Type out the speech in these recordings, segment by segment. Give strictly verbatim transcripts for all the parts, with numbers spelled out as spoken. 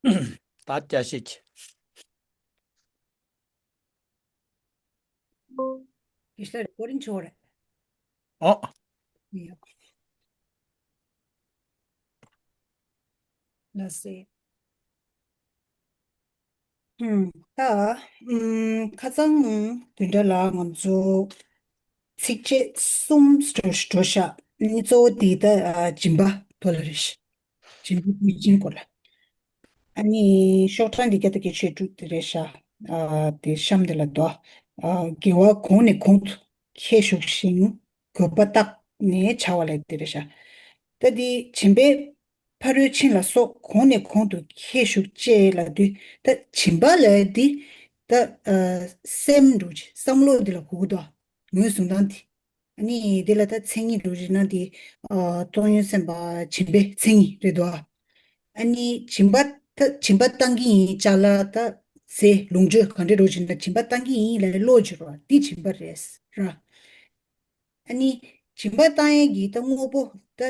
ད་བསྐྱར་བཤད་ཀྱི། དེ་ཤ་རེ་ཀོ་རིན་ཆོ་རེ། ཨོ། ཡ། ལ་སེ། ཨུམ། ད། ཨུམ། ཁ་སང་དེ་འདྲ་ལ་ང་ཚོ་ཚིགས་བཅད་གསུམ་འགྲོ་འགྲོ་ཤག་ནི་གཙོ་བོ་དེ་ད་ཨ་སྦྱིན་པ་ཐོག་ལ་རེད་ཤག་སྦྱིན་པ་སྤུས་ཅན་སྐོར་ལ། ཨ་ནི་ཤོག་གྲངས་འདི་བརྒྱ་དང་བརྒྱད་ཅུ་དྲུག་དེ་རེད་ཤག་ཨ་དེ་གཤམ་དེ་ལ་འདུག་ཨ་དགེ་བ་གོང་ནས་གོང་དུ་འཁྱེར་ཞུགས་ཤིང་དགོས་པ་བརྟགས་ནས་བྱ་བ་ལ་དེ་རེད་ཤག་ད་དེ་སྦྱིན་པའི་ཕ་རོལ་ཕྱིན་ལ་སོགས་གོང་ནས་གོང་དུ་འཁྱེར་ཞུགས་ཅེས་ལབ་དུས་ད་སྦྱིན་པ་ལབ་དེ་ད་ཨ་སེམས་འགྲོ་ཅིག་བསམ་བློ་འདི་ལ་གོ་གི་འདུག་ངོས་བཟུང་སྟངས་དེ། ཨ་ནི་དེ་ལ་ད་མཚན་ཉིད་འགྲོ་ཅིག་ན་དེ་ཨ་སྟོང་ཉིད་སེམས་དཔའ་སྦྱིན་པའི་མཚན་ཉིད་རེད་འདུག་ཨ་ནི་སྦྱིན་པ་ད་སྦྱིན་པ་བཏང་གི་ཡིན་ཅ་ལག་ད་ཟེ་ལོངས་སྤྱོད་ག་འདྲ་འགྲོ་ཅིག་ན་སྦྱིན་པ་བཏང་གི་ཡིན་ལབ་བློ་ཅིག་རོ་འདི་སྦྱིན་པ་རེད་ར། ཨ་ནི་སྦྱིན་པ་བཏང་ཡས་ཀྱི་ད་དངོས་པོ་ད་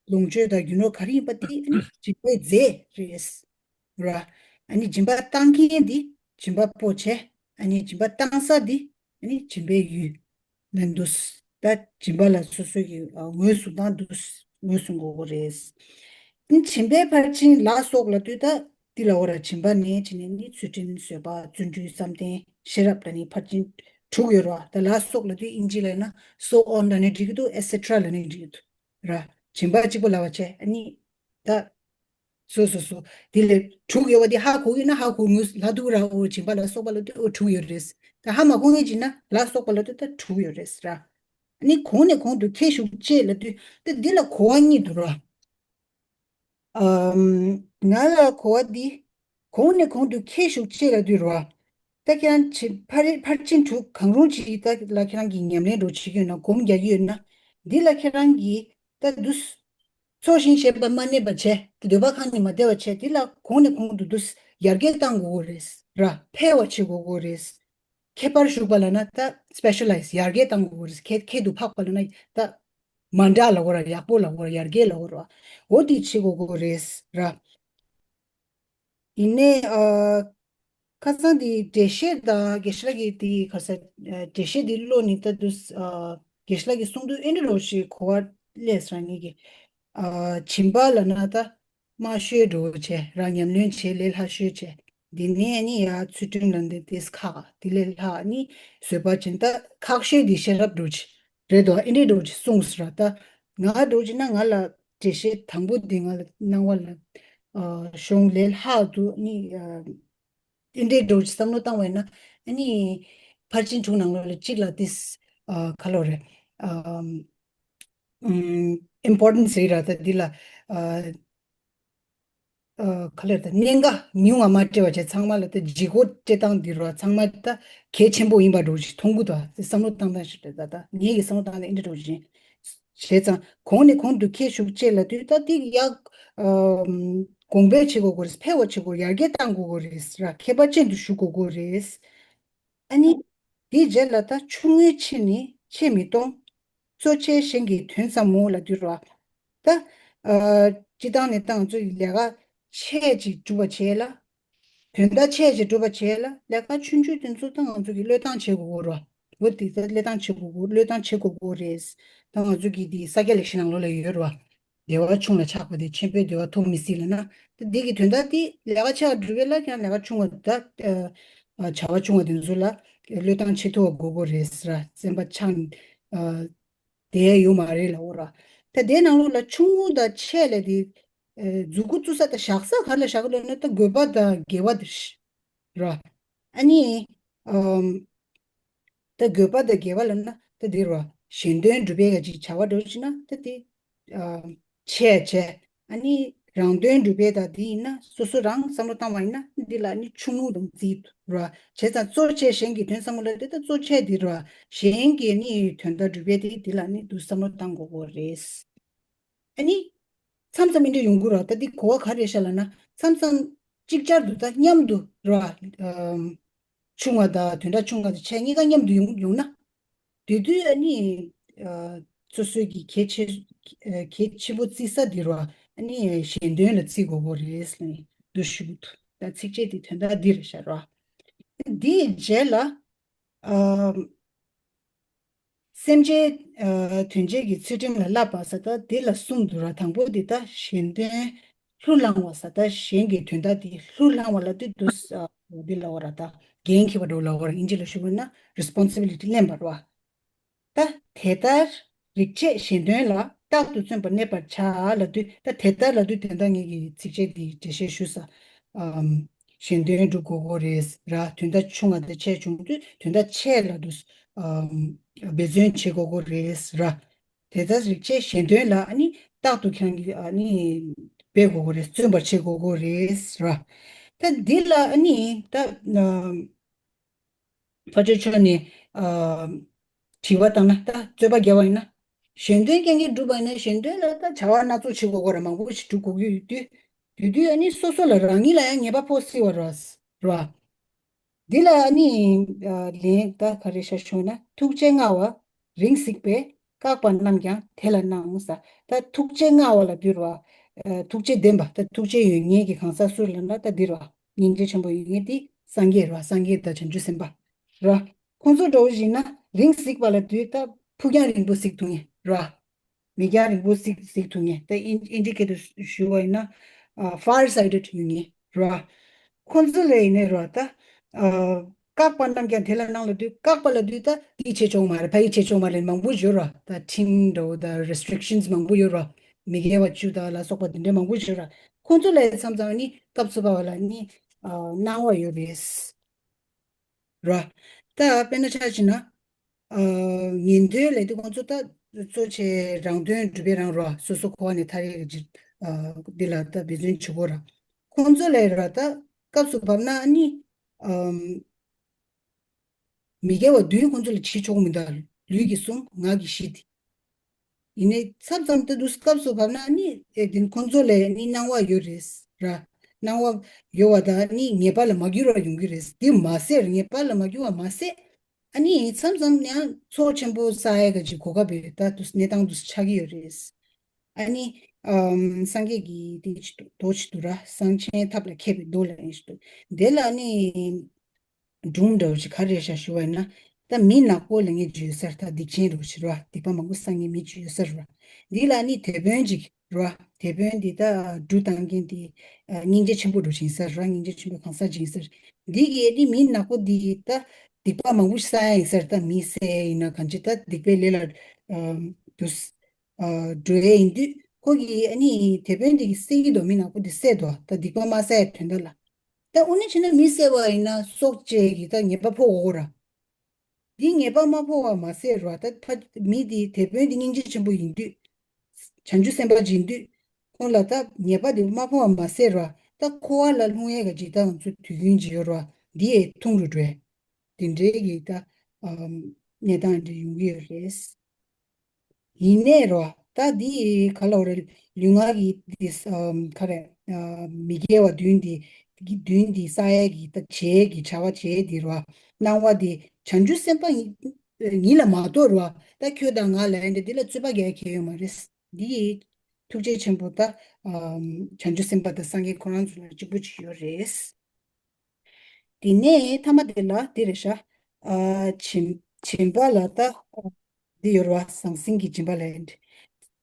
ལོངས་སྤྱོད་དང་རྒྱུ་ནོར་ག་རེ་ཡིན་པ་དེ་ཨ་ནི་སྦྱིན་པའི་རྫས་རེད། ར། ཨ་ནི་སྦྱིན་པ་བཏང་མཁན་འདི་སྦྱིན་པ་པོ་བྱས། ཨ་ནི་སྦྱིན་པ་བཏང་ས་འདི་ཨ་ནི་སྦྱིན་པའི་ཡུལ་ལ་འདུས། ད་སྦྱིན་པ་ལ་སོ་སོ་གི་ཨ་ངོས་བཟུང་སྟངས་འདུས་ངོས་བཟུང་དགོས་ཀྱི་རེད། ཨ་ནི་སྦྱིན་པའི་ཕར་ཕྱིན་ལ་སོགས་ལ་ལྟོས་ད་འདི་ལ་འོ་ར་སྦྱིན་པ་ནས་བྱས་ནས་ནི་ཚུལ་ཁྲིམས་བཟོད་པ་བརྩོན་འགྲུས་བསམ་གཏན་ཤེས་རབ་ལ་ནི་ཕར་ཕྱིན་དྲུག་ཡོད་ར། ད་ལ་སོགས་ལ་ལྟོས་ཨིན་ཇི་ལ་ན་so on ལ་ནི་འགྲིག་གི་འདུག et cetera ལ་ནི་འགྲིག་གི་འདུག་ར། སྦྱིན་པ་གཅིག་པོ་ལབ་པ་བྱས་ཨ་ནི་ད། སོ་སོ་སོ། དེ་ལས་དྲུག་ཡོད་པ་དེ་ཧ་གོ་གི་ན་ཧ་གོ་ངོས་ལ་འདུག་ར། འོ་སྦྱིན་པ་ལ་སོགས་པ་ལ་དེ་འོ་དྲུག་ཡོད་རེད། ད་ཧ་མ་གོ་ངེས་ཀྱི་ན་ལ་སོགས་པ་ལ་དེ་ད་དྲུག་ཡོད་རེད་ར། ཨ་ནི་གོང་ནས་གོང་དུ་འཁྱེར་ཞུགས་ཅེས་ལ་དུས་ད་འདི་ལ་གོ་བ་གཉིས་འདུག་ར། ཨམ། ང་ལ་གོ་བ་འདི་གོང་ནས་གོང་དུ་འཁྱེར་ཞུགས་ཅེས་ལ་དུས་ར། ད་ཁྱེད་རང་ཕྱི་ཕར་ཕར་ཕྱིན་དྲུག་གང་རུང་ཅིག་ད་ལ་ཁྱེད་རང་གིས་ཉམས་ལེན་འགྲོ་བྱེད་ཀྱི་ཡོད་ན་སྒོམ་རྒྱག་གི་ཡོད་ན་འདི་ལ་ཁྱེད་རང་གིས་ད་འདུས། ཚོགས་ཞིང་གཞན་པ་མ་གནས་པ་བྱས། འདོད་པ་ཁང་ནས་མ་བདེ་བ་བྱས། དེ་ལ་གོང་ནས་གོང་དུ་འདུ་ཡར་རྒྱས་བཏང་དགོས་ཀྱི་རེད་ར། འཕེལ་བ་བྱེད་དགོས་ཀྱི་རེད། ཁྱད་པར་ཞུགས་པ་ལ་ན་ད་སྤེ་ཤ་ལའི་ཟི་ཡར་རྒྱས་བཏང་དགོས་ཀྱི་རེད། ཁྱད་ཁྱད་དུ་འཕགས་པ་ལ་ན་ད་མ་འདྲ་ལ་འོ་ར། ཡག་པོ་ལ་འོ་ར། ཡར་རྒྱས་ལ་འོ་ར། འོ་དེ་བྱེད་དགོས་ཀྱི་རེད་ར། ཡིན་ནའི་ཨ། ཁ་སང་དེ་འགྲེལ་བཤད་དང་དགེ་བཤེས་ལགས་ཀྱིས་དེ་ག་ས་ཨ་འགྲེལ་བཤད་དེ་ཀློག་ནས་ད་དུ་ཨ་དགེ་བཤེས་ལགས་ཀྱིས་གསུང་དུས་ཨེ་འདྲ་རོ་ཞིག་གོ་བ་སླེབས་སོང་ངེད་ཀྱི། ཨ་སྦྱིན་པ་ལབ་ན་ད་དམའ་ཤོས་འགྲོ་བྱས་རང་ཉམས་ལེན་བྱས་ལས་སླ་ཤོས་བྱས། དེ་ནས་ནི་ཡ་ཚུལ་ཁྲིམས་ལ་འདི་དེས་ཁག་དེ་ལས་ལྷག་ནི་བཟོད་པ་ཅན་ད་ཁག་ཤོས་དེ་ཤེས་རབ་འགྲོ་ཅིག་རེད་དོ། ཨེ་འདྲ་འགྲོ་ཅིག་གསུངས་སོ་ར། ད་ང་འགྲོ་ཅིག་ན་ང་ལ་འགྲེལ་བཤད་དང་པོ་འདི་ང་ལ་གནང་བ་ལ་ཨ་གཞུང་ལས་ལྷག་ཏུ་ནི་ཨ་ཨེ་འདྲའི་འགྲོ་ཅིག་བསམ་བློ་བཏང་བས་ན་ཨ་ནི་ཕར་ཕྱིན་དྲུག་ནང་ལོགས་ལ་གཅིག་ལ་ཏིས་ཨ་ག་ལོ་རེད། ཨམ་ཨིམ་པོར་ཊན་སི་རེད་ར། ད་འདི་ལ་ཨ་ཨ་ག་ལེར་ད་གནད་འགག་ཉུང་ང་མ་སྤྲད་པ་བྱས་ཚང་མ་ལ་ད་ལྗིད་ཁོག་སྤྲད་སྟངས་འདི་ར་ཚང་མ་ད་གལ་ཆེན་པོ་ཡིན་པ་འགྲོ་ཅིག་མཐོང་གི་འདུག་ཨ། དེ་བསམ་བློ་བཏང་སྟངས་ཤིག་རེད། ད་ད་ངེད་ཀྱི་བསམ་བློ་བཏང་སྟངས་ཨེ་འདྲ་འགྲོ་ཅིག་བྱས་ཙང་གོང་ནས་གོང་དུ་འཁྱེར་ཞུགས་ཅེས་ལབ་དུས་ད་འདི་ཡག་ཨམ་གོང་འཕེལ་བྱེད་དགོས་དགོས་རེད། འཕེལ་བ་བྱེད་དགོས། ཡར་རྒྱས་བཏང་དགོས་དགོས་རེད་ར། ཁྱད་པར་ཅན་དུ་ཞུགས་དགོས་དགོས་རེད། ཨ་ནི། དེའི་རྗེས་ལ་ད་ཆུང་ངུའི་ཕྱིར་ནི་ཆེས་མི་གཏོང་། གཙོ་ཆེ་གཞན་གྱི་དོན་ཙམ་མོ་ལ་འགྱུར་བ། ད། ཨ། སྤྱི་བཏང་ནས་ད་ང་ཚོ་ཡི་ལས་ཀ་ཆེ་ཅིག་སྒྲུབ་པ་བྱས་ལ། དོན་དག་ཆེ་ཅིག་སྒྲུབ་པ་བྱས་ལ་ལས་ཀ་ཆུང་ཆུང་དེ་ཚོ་ད་ང་ཚོ་གི་བློས་བཏང་བྱེད་དགོས་གོ་ར། འོ་དེ་ད་བློས་བཏང་བྱེད་དགོས་གོ་བློས་བཏང་བྱེད་དགོས་གོ་རེད། ད་ང་ཚོ་གི་དེ་ས་སྐྱ་ལེགས་བཤད་ནང་ལོགས་ལ་ཡོད་ར། བདེ་བ་ཆུང་ལ་ཆགས་པ་དེ་ཆེན་པོའི་བདེ་བ་ཐོབ་མི་སྲིད་ལ་ན། ད་འདི་གི་དོན་དག་དེ་ལས་ཀ་ཆེ་བ་སྒྲུབ་པའི་ལ་ཀྱང་ལས་ཀ་ཆུང་བ་ད་ཨ་བྱ་བ་ཆུང་བ་དེ་ཚོ་ལ་བློས་བཏང་བྱེད་ཐུབ་པ་དགོས་དགོས་རེད་ཟེར་ར། བཙན་པ་ཆགས་ཨ་བསྡད་ཡ་ཡོད་མ་རེད་ལབ་འོ་ར། ད་དེའི་ནང་ལོགས་ལ་ཆུང་ངུ་དང་ཆེ་ལ་དེ་ཨ་མཛུབ་གུ་བཙུགས་ས་དང་བཞག་ས་ག་རེ་ལ་བཞག་གི་ལབ་ན་ད་དགོས་པ་དང་དགེ་བ་དེ་རེད་ར། ཨ་ནི་ཨམ། ད་དགོས་པ་དང་དགེ་བ་ལབ་ན་ད་དེ་རེད་བ། གཞན་དོན་སྒྲུབ་པའི་ག་ཅིག་བྱ་བ་འགྲོ་ཕྱིན་ན་ད་དེ་ཨ་ཆེ་ཆེ། ཨ་ནི་རང་དོན་སྒྲུབ་པའི་ད་དེ་ཡིན་ན་སོ་སོ་རང་བསམ་བློ་བཏང་བ་ཡིན་ན་འདི་ལ་ནི་ཆུང་ངུ་དང་རྩིས་རེད་བ། བྱས་ཙང་གཙོ་ཆེ་གཞན་གྱི་དོན་བསམ་བློ་ལ་དེ་ད་གཙོ་ཆེ་དེ་རེད་བ། གཞན་གྱི་ནི་དོན་དག་སྒྲུབ་པའི་དེ་འདི་ལ་ནི་དུ་བསམ་བློ་བཏང་དགོས་གོ་རེད། ཨ་ནི། མཚམས་མཚམས་མི་འདྲ་ཡོང་གི་ར། ད་འདི་གོ་བ་ག་རེ་ཤ་ལ་ན། མཚམས་མཚམས་ཅིག་ཅར་དུ་ད་མཉམ་དུ་ར། ཨམ། ཆུང་བ་དང་དོན་དག་ཆུང་བ་དང་ཆེ་གཉིས་ཀ་མཉམ་དུ་ཡོང་ཡོང་ན། དེ་དུས་ཨ་ནི། ཨ། སོ་སོའི་གི་གལ་ཆེ། ཨ། གལ་ཆེན་པོ་བརྩི་ས་འདི་ར། ཨ་ནི་གཞན་དོན་ལ་བརྩི་དགོས་གོ་རེད་ལབ་ནས་འདུ་ཞུ་གི་འདུག་ད་ཚིགས་བཅད་དེ་དོན་དག་འདི་རེད་ཤག་ར། དེའི་རྗེས་ལ། ཨ། སེམས་ཅན། ཨ། དོན་བྱེད་ཀྱི་ཚུལ་ཁྲིམས་ལ་བསླབ་པ་ཟེར། ད་འདི་ལ་གསུམ་འདུག་ར། དང་པོ་འདི་ད་གཞན་དོན་ལྷུར་བླང་བ་ཟེར། ད་གཞན་གྱི་དོན་དག་འདི་ལྷུར་བླང་བ་ལབ་དུས་འདུག་ཨ། འདི་ལབ་པ་ར། ད་འགན་འཁྱེར་བ་འདྲ་ལབ་པ་ར། ཨིན་ཇི་ལ་ཞུ་བ་ན་རེ་སི་པོན་སི་བི་ལི་ཊི་ལེན་པ་ར། ད་དེ་ལྟར་རིགས་བཅས་གཞན་དོན་ལ། རྟག་ཏུ་བརྩོན་པར་གནས་པར་བྱ་ལབ་དུས། ད་དེ་ལྟར་ལབ་དུས་དོན་དག་ངེད་ཀྱི་ཚིགས་བཅད་འདི་འགྲེལ་བཤད་ཞུས་ས། ཨམ། གཞན་དོན་སྒྲུབ་དགོས་ཀྱི་རེད་ར། དོན་དག་ཆུང་བ་དང་ཆེ་བྱུང་དུས་དོན་དག་ཆེ་ལ་དུ། ཨམ། འབད་བརྩོན་བྱེད་དགོས་ཀྱི་རེད་ར། དེ་ལྟར་རིགས་བཅས་གཞན་དོན་ལ་ཨ་ནི་རྟག་ཏུ་ཁྱེད་རང་གིས་ཨ་ནི་འབད་དགོས་ཀྱི་རེད། བརྩོན་པར་བྱེད་དགོས་ཀྱི་རེད་ར། ད་འདི་ལ་ཨ་ནི་ད། ཨམ། ཕར་ཕྱོགས་ཕྱོགས་ནས། ཨ། དྲི་བ་བཏང་ན། ད་རྩོད་པ་རྒྱག་པ་ཡིན་ན། གཞན་དོན་རྐྱང་རྐྱང་སྒྲུབ་པ་ཡིན་ན། གཞན་དོན་ལ་ད་བྱ་བ་སྣ་ཚོགས་བྱེད་དགོས་ཀྱི་རེད། མང་པོ་ཞིག་སྒྲུབ་དགོས་ཀྱི་ཡོད་དུས། དེ་དུས་ཨ་ནི་སོ་སོ་ལ་རང་ཉིད་ལ་ཡང་ངེས་པ་ཕོག་སྲིད་པ་རེད། རེད་བ། འདི་ལ་ཨ་ནི། ཨ། ལན་ད་ག་རེ་ཤར་བྱུང་ན། ཐུགས་རྗེ་མངའ་བ་རིང་གཟིགས་པས། བཀག་པ་རྣམས་ཀྱང་དེ་ལ་སྣང་ཟེར། ད་ཐུགས་རྗེ་མངའ་བ་ལབ་དུས་རེད་བ། ཨ། ཐུགས་རྗེ་ལྡན་པ། ད་ཐུགས་རྗེ་ཡོད་མཁན་གྱི་གང་ཟག་སུ་རེད་ལབ་ན། ད་འདི་རེད་བ། སྙིང་རྗེ་ཆེན་པོ་ཡོད་མཁན་དེ་སངས་རྒྱས་རེད་བ། སངས་རྒྱས་དང་བྱང་ཆུབ་སེམས་དཔའ་རེད་བ། ཁོང་ཚོ་འདྲ་བོ་ཞིག་ན་རིང་གཟིགས་པ་ལབ་དུས་ད་ཕུགས་རྒྱང་རིང་པོ་གཟིགས་ཐུབ་མཁན་རེད་བ། མིག་རྒྱང་རིང་པོ་གཟིགས་གཟིགས་ཐུབ་མཁན། ད་ཨིན་ཨིན་ཇི་སྐད་དུ་ཞུ་བ་ཡིན་ན། ཨ། ཕར་སའི་ཌེཌ་ཡོད་མཁན་རེད་བ། ཁོང་ཚོ་ལ་ཡིན་ནའི་རེད་བ། ད། ཨ། བཀག་པ་རྣམས་ཀྱང་དེ་ལ་སྣང་ལབ་དུས། བཀག་པ་ལབ་དུས་ད་འདི་བྱེད་ཆོག་མ་རེད། ཕ་གི་བྱེད་ཆོག་མ་རེད། མང་པོ་ཡོད་རེད་བ། ད་ཁྲིམས་འདྲ་བོ་ད་རེ་སི་ཊི་རིག་ཤན་སི་མང་པོ་ཡོད་རེད་བ། མི་དགེ་བ་བཅུ་དང་ལ་སོགས་པ་དེ་འདྲའི་མང་པོ་ཡོད་རེད། ཁོང་ཚོ་ལ་མཚམས་མཚམས་ནི་སྐབས་སུ་བབས་པ་ལ་ནི། ཨ། སྣང་བ་ཡོད་རེད། ར། ད་དཔེར་ན་ཆ་བཞག་ན། ཨ། ཉན་ཐོས་ལབ་དུས་ཁོང་ཚོ་ད་གཙོ་ཆེ་རང་དོན་སྒྲུབ་པའི་རང་ར། སོ་སོ་འཁོར་བ་ནས་ཐར་ཡས་ཀྱི། ཨ། འདི་ལ་ད་འབད་བརྩོན་བྱེད་དགོས་ར། ཁོང་ཚོ་ལ་ར་ད་སྐབས་སུ་བབས་ན་ནི། ཨམ། མི་དགེ་བ་བདུན་ཁོང་ཚོ་ལ་བྱེད་ཆོག་མི་འདུག་ལུས་ཀྱི་གསུམ། ངག་གི་བཞི་སྟེ། ཡིན་ནའི་མཚམས་མཚམས་ད་དུས་སྐབས་སུ་བབས་ན་ནི། ཨེ། དེ་ཁོང་ཚོ་ལ་ནི་སྣང་བ་ཡོད་རེད་ར། སྣང་བ་ཡོད་པ་དང་ནི་ངེས་པ་ལ་མ་གྱུར་བ་ཡོང་གི་རེད། དེ་མ་ཟད་ངེས་པ་ལ་མ་གྱུར་བ་མ་ཟད། ཨ་ནི་མཚམས་མཚམས་ཡང་ཚོགས་ཆེན་པོ་བསགས་ཡས་ཀྱི་གོ་སྐབས་ད་དུས་གནས་སྟངས་དུ་ཆགས་ཀྱི་ཡོད་རེད། ཨ་ནི། ཨམ། སངས་རྒྱས་ཀྱི་དེ་ཅིག་མདོ་ཅིག་འདུག་ར། གསང་ཆེན་ཐབས་ལ་མཁས་པའི་མདོ་ལབ་ཡས་ཅིག་འདུག་དེ་ལ་ནི། སྒྲུང་འདྲ་བོ་ཞིག་ག་རེ་རེད་ཤག་ཞུ་བ་ཡིན་ན། ད་མི་ནག་པོ་ལབ་མཁན་ཅིག་ཡོད་ས་རེད། ད་སྡིག་ཅན་འདྲ་བོ་ཞིག་རེད་བ། སྡིག་པ་མང་པོ་བསགས་མཁན་མི་ཅིག་ཡོད་ས་རེད་བ། འདི་ལ་ནི་དེད་དཔོན་ཅིག་རེད་བ། དེད་དཔོན་འདི་ད་གྲུ་བཏང་མཁན་འདི། ཨ། སྙིང་རྗེ་ཆེན་པོ་འདྲ་བོ་ཞིག་ཡིན་ས་རེད། སྙིང་རྗེ་ཆེན་པོའི་གང་ཟག་ཅིག་ཡིན་ས་རེད། འདི་གིས་ནི་མི་ནག་པོ་འདི་ད་སྡིག་པ་མང་པོ་ཞིག་བསགས་ཡ་ཡིན་ས་རེད། ད་མི་བསད་ཡ་ཡིན་ན་གང་ཅི། ད་སྡིག་པའི་ལས་ལ། ཨ། དུས། ཨ། འགྲོ་ཡས་ཡིན་དུས་ཁོ་གིས་ཨ་ནི་དེད་དཔོན་འདི་གིས་བསད་ཀྱི་འདུག་མི་ནག་པོ་འདི་བསད་འདུག་ད་སྡིག་པ་མ་བསགས་ཡ་དོན་དག་ལ། ད་དངོས་གནས་བྱས་ན་མི་བསད་པ་ཡིན་ན་སྲོག་བཅད་ཀྱི་ད་ཉེས་པ་ཕོག་འོ་ར། འདི་ཉེས་པ་མ་ཕོག་པ་མ་ཟད་ར། ད་ཕ་མི་འདི་དེད་དཔོན་འདི་སྙིང་རྗེ་ཆེན་པོ་ཡིན་དུས། བྱང་ཆུབ་སེམས་དཔའ་ཡིན་དུས། ཁོང་ལ་ད་ཉེས་པ་འདི་མ་ཕོག་པ་མ་ཟད་ར། ད་འཁོར་བ་ལ་ལྷུང་ཡས་ག་ཅིག་ད་ང་ཚོ་དུས་རྒྱུན་ཅིག་ཡོད་ར། འདི་ཡས་ཐུང་རུ་འགྲོ་ཡས། དེ་འདྲའི་གི་ད། ཨམ། གནས་སྟངས་འདྲ་ཡོང་གི་ཡོད་རེད། ཡིན་ནའི་རོ། ད་འདི་ག་ལ་བ་རེད། ལུས་ངག་གི་འདི། ཨམ། ག་རེ། ཨ། མི་དགེ་བ་བདུན་འདི། བདུན་འདི་བསགས་ཡས་ཀྱི་ད་བྱེད་ཀྱི་བྱ་བ་བྱེད་འདི་རོ། སྣང་བ་འདི་བྱང་ཆུབ་སེམས་དཔའ་ཉིད་ལ་མ་གཏོགས་རོ། ད་ཁྱོད་དང་ང་ལ་འདི་འདི་ལ་རྩོད་པ་རྒྱག་མཁན་ཡོད་མ་རེད། འདི་ཐུགས་རྗེ་ཆེན་པོ་ད། ཨམ། བྱང་ཆུབ་སེམས་དཔའ་དང་སངས་རྒྱས་ཁོ་རང་ཚོ་ལ་གཅིག་པུ་ཅིག་ཡོད་རེད། དེ་ནས་མཐའ་མ་དེ་ལ་དེ་རེད་ཤག་ཨ། སྦྱིན་སྦྱིན་པ་ལ་ད། འདི་ཡོད་རེད་བ། ཟང་ཟིང་གི་སྦྱིན་པ་ལབ་ཡས།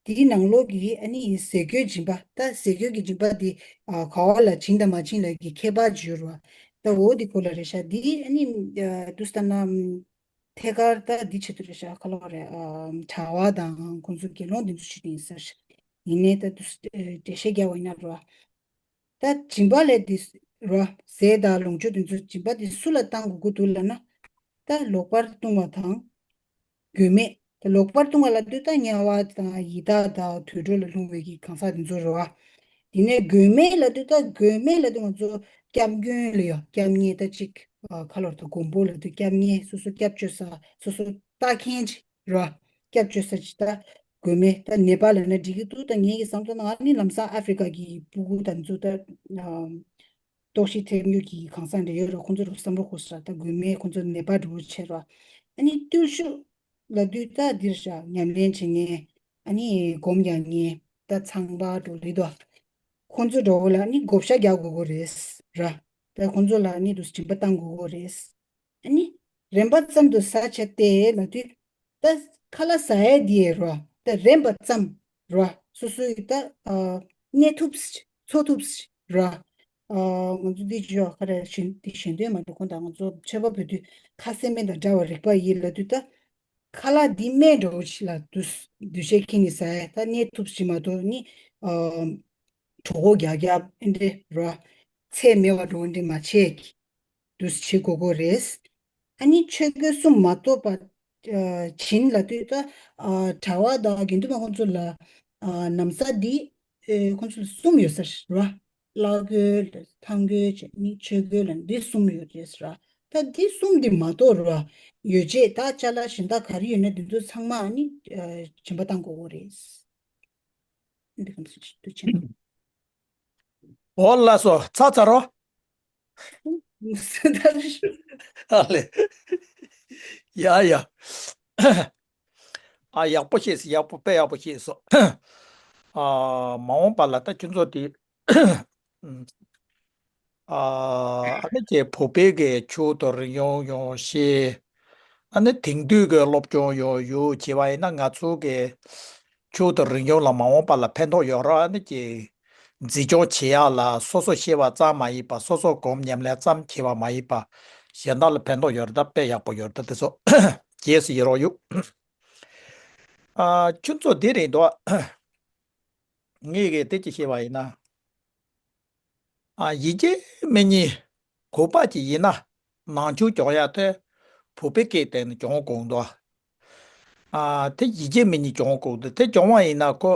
དེའི་ནང་ལོགས་ཀྱི་ཨ་ནི་ཟས་གོས་སྦྱིན་པ། ད་ཟས་གོས་ཀྱི་སྦྱིན་པ་འདི། ཨ། ག་བ་ལ་བྱིན་དང་མ་བྱིན་ལབ་ཀྱི་ཁྱད་པར་ཅིག་ཡོད་རེད་བ། ད་འོ་འདི་སྐོར་ལ་རེད་ཤག་འདི་ཨ་ནི། ཨ། དུས་ལྟར་ན། ཐད་ཀར་ད་འདི་ཆེད་དུ་རེད་ཤག་ག་ལ་བ་རེད། ཨ། གྲྭ་བ་དང་ཁོང་ཚོ་དགེ་སློང་འདི་ཚོ་ཆེད་དུ་ཡིན་ས་རེད། ཡིན་ནའི་ད་དུས། ཨ། འགྲེལ་བཤད་རྒྱག་པ་ཡིན་ན་རེད་བ། ད་སྦྱིན་པ་ལས་འདི་ར། ཟས་དང་ལོངས་སྤྱོད་འདི་ཚོ་སྦྱིན་པ་འདི་སུ་ལ་བཏང་དགོས་ཀྱི་འདུག་ལབ་ན། ད་ལོག་པར་ལྟུང་བ་དང་། མགོན་མེད། ད་ལོག་པར་ལྟུང་བ་ལབ་དུས་ད་དམྱལ་བ་དང་ཡི་དྭགས་དང་དུད་འགྲོ་ལ་ལྷུང་བའི་གི་གང་ཟག་འདི་ཚོ་རེད་བ། དེ་ནས་མགོན་མེད་ལབ་དུས་ད་མགོན་མེད་ལབ་དུས་ང་ཚོ་སྐྱབས་མགོན་ལ་ཡོད། སྐྱབས་གཉེར་ད་ཅིག་ཨ། ག་ལ་བ་རེད། ད་མགོན་པོ་ལབ་དུས་སྐྱབས་གཉེར། སོ་སོ་སྐྱབས་བཅོལ་ས། སོ་སོ་ལྟ་མཁན་ཅིག་ར། སྐྱབས་བཅོལ་ས་ཅིག་ད་མགོན་མེད། ད་ནེ་པཱལ་ལབ་ན་འགྲིག་གི་འདུག་ད་ངེད་ཀྱི་བསམ་ཚུལ་ནང་ཨ་ནི་ལམ་སང་ཨ་ཧྥེ་རི་ཀ་གི་སྤུ་གུ་དང་ཚོ་ད། ཨམ། ལྟོགས་ཤི་ཐེབས་མྱོང་གི་གང་ཟག་འདྲ་ཡོད་ར། ཁོང་ཚོ་རུ་བསམ་བློ་འཁོར་ས་ད་མགོན་མེད། ཁོང་ཚོ་ནེ་པཱལ་འགྲོ་བྱེད་ར། ཨ་ནི་བརྟུལ་ཞུགས་ལབ་དུས་ད་འདིར་བཞག་ཉམས་ལེན་བྱེད་མཁན། ཨ་ནི་སྒོམ་རྒྱག་མཁན། ད་ཚངས་པ་འགྲོ་ལི་དོ། ཁོང་ཚོ་འགྲོ་བ་ལ་ཨ་ནི་བགོ་བཤའ་རྒྱག་དགོས་ཀྱི་རེད། ར། ད་ཁོང་ཚོ་ལ་ནི་དུས་སུ་སྦྱིན་པ་བཏང་དགོས་ཀྱི་རེད། ཨ་ནི་རན་པ་ཙམ་དུ་ཟ་བྱས་ཏེ་ལབ་དུས། ད་ཁ་ལག་ཟ་ཡས་དེ་ར། ད་རན་པ་ཙམ་ར། སོ་སོའི་ད་ཨ་གནས་ཐུབ་ས་འཚོ་ཐུབ་ས་ར། ཨ་ང་ཚོ་འདི་ཅི་ཡོད་ཁ་རེ་ཞེ་འདི་ཞེ་འདོད་མ་འགྲོ་ཁོང་ད་ང་ཚོ་ཆོས་པ་བོད་དུས་ཁ་སེམས་མེད་དང་འདྲ་བ་རིག་པ་ཡིན་ལབ་དུས། ད་ཁ་ལག་འདི་སྨན་འདྲ་བོ་ཞིག་ལ་དུས་དུས་ཆེན་ཁྱེད་ནི་ཟ་ཡ་ད་གནས་ཐུབ་ཞིག་མ་གཏོགས་ནི་ཨ་གྲོད་ཁོག་རྒྱག་རྒྱག་ཨེ་འདྲེ་ར། ཚད་མེད་པ་འགྲོ་འདི་མ་བྱེད་ཀྱི་དུས་བྱེད་དགོས་དགོས་རེད། ཨ་ནི་ཆོས་གོས་གསུམ་མ་གཏོགས་པ་ཨ་བྱིན་ལབ་དུས། ད་ཨ་གྲྭ་བ་དང་དགེ་འདུན་པ་ཁོང་ཚོ་ལ་ཨ་ན་བཟའ་འདི་ཨེ་ཁོང་ཚོ་ལ་གསུམ་ཡོད་ས་རེད་ར། བླ་གོས་ལ་ཐང་གོས་བྱས་ནི་ཆོས་གོས་ལ་འདི་གསུམ་ཡོད་རེད་ཟེར་ར། ད་འདི་གསུམ་འདི་མ་གཏོགས་ར། ཡོ་བྱད་ད་ཅ་ལག་གཞན་དག་ག་རེ་ཡོད་ན་འདི་ཚོ་ཚང་མ་ནི་ཨ་སྦྱིན་པ་བཏང་དགོས་ཀྱི་རེད། འདི་གམ་སུ་ཅི་དུ་ཆེན་པོ། འོ་ལགས་སོ། ཚར་ཚར་རོ། ཨ་ལེ། ཡ་ཡ། ཨ་ཡག་པོ་ཤེས་སོང་། ཡག་པོ་དཔེ་ཡག་པོ་ཤེས་སོང་། ཨ་མ་འོངས་པ་ལ་ད་ཁྱོད་ཚོ་དེ། ཨ་ཨ་ནི་ཀྱེ་བོད་པའི་གི་ཆོས་དང་རིག་གཞུང་ཡང་ཤེས། ཨ་ནི་དེང་དུས་ཀྱི་སློབ་སྦྱོང་ཡང་ཡོད་བྱས་པ་ཡིན་ན། ང་ཚོ་གི་ཆོས་དང་རིག་གཞུང་ལ་མ་འོངས་པ་ལ་ཕན་ཐོགས་ཡོད་ར། ཨ་ནི་ཀྱེ་འཛིན་སྐྱོང་བྱེད་ཡག་ལ་སོ་སོ་ཤེས་པ་ཙམ་མ་ཡིན་པ། སོ་སོ་གོམས་ཉམས་ལེན་ཙམ་བྱས་པ་མ་ཡིན་པ། གཞན་དག་ལ་ཕན་ཐོགས་ཡོད་རེད། ད་དཔེ་ཡག་པོ་ཡོད་རེད། ད་དེ་ཚོ་རྗེས་སུ་ཡི་རོགས་ཡོད། ཨ་ཁྱོད་ཚོ་དེ་རེད་འདུག་ངས་གི་དེ་ཅི་བཤད་པ་ཡིན་ན། ཨ་ཡིད་ཆེས་མེད་ཉིད་གོ་པ་ཅིག་ཡིན་ན། ནང་ཆོས་སྦྱོང་ཡ་དེ་བོད་པའི་སྐད་སྟེང་ནས་སྦྱོང་དགོས་འདུག་ཨ་དེ་ཡིད་ཆེས་མེད་ཉིད་སྦྱོང་དགོས་འདུག་དེ་སྦྱོང་བ་ཡིན་ན་ཁོ་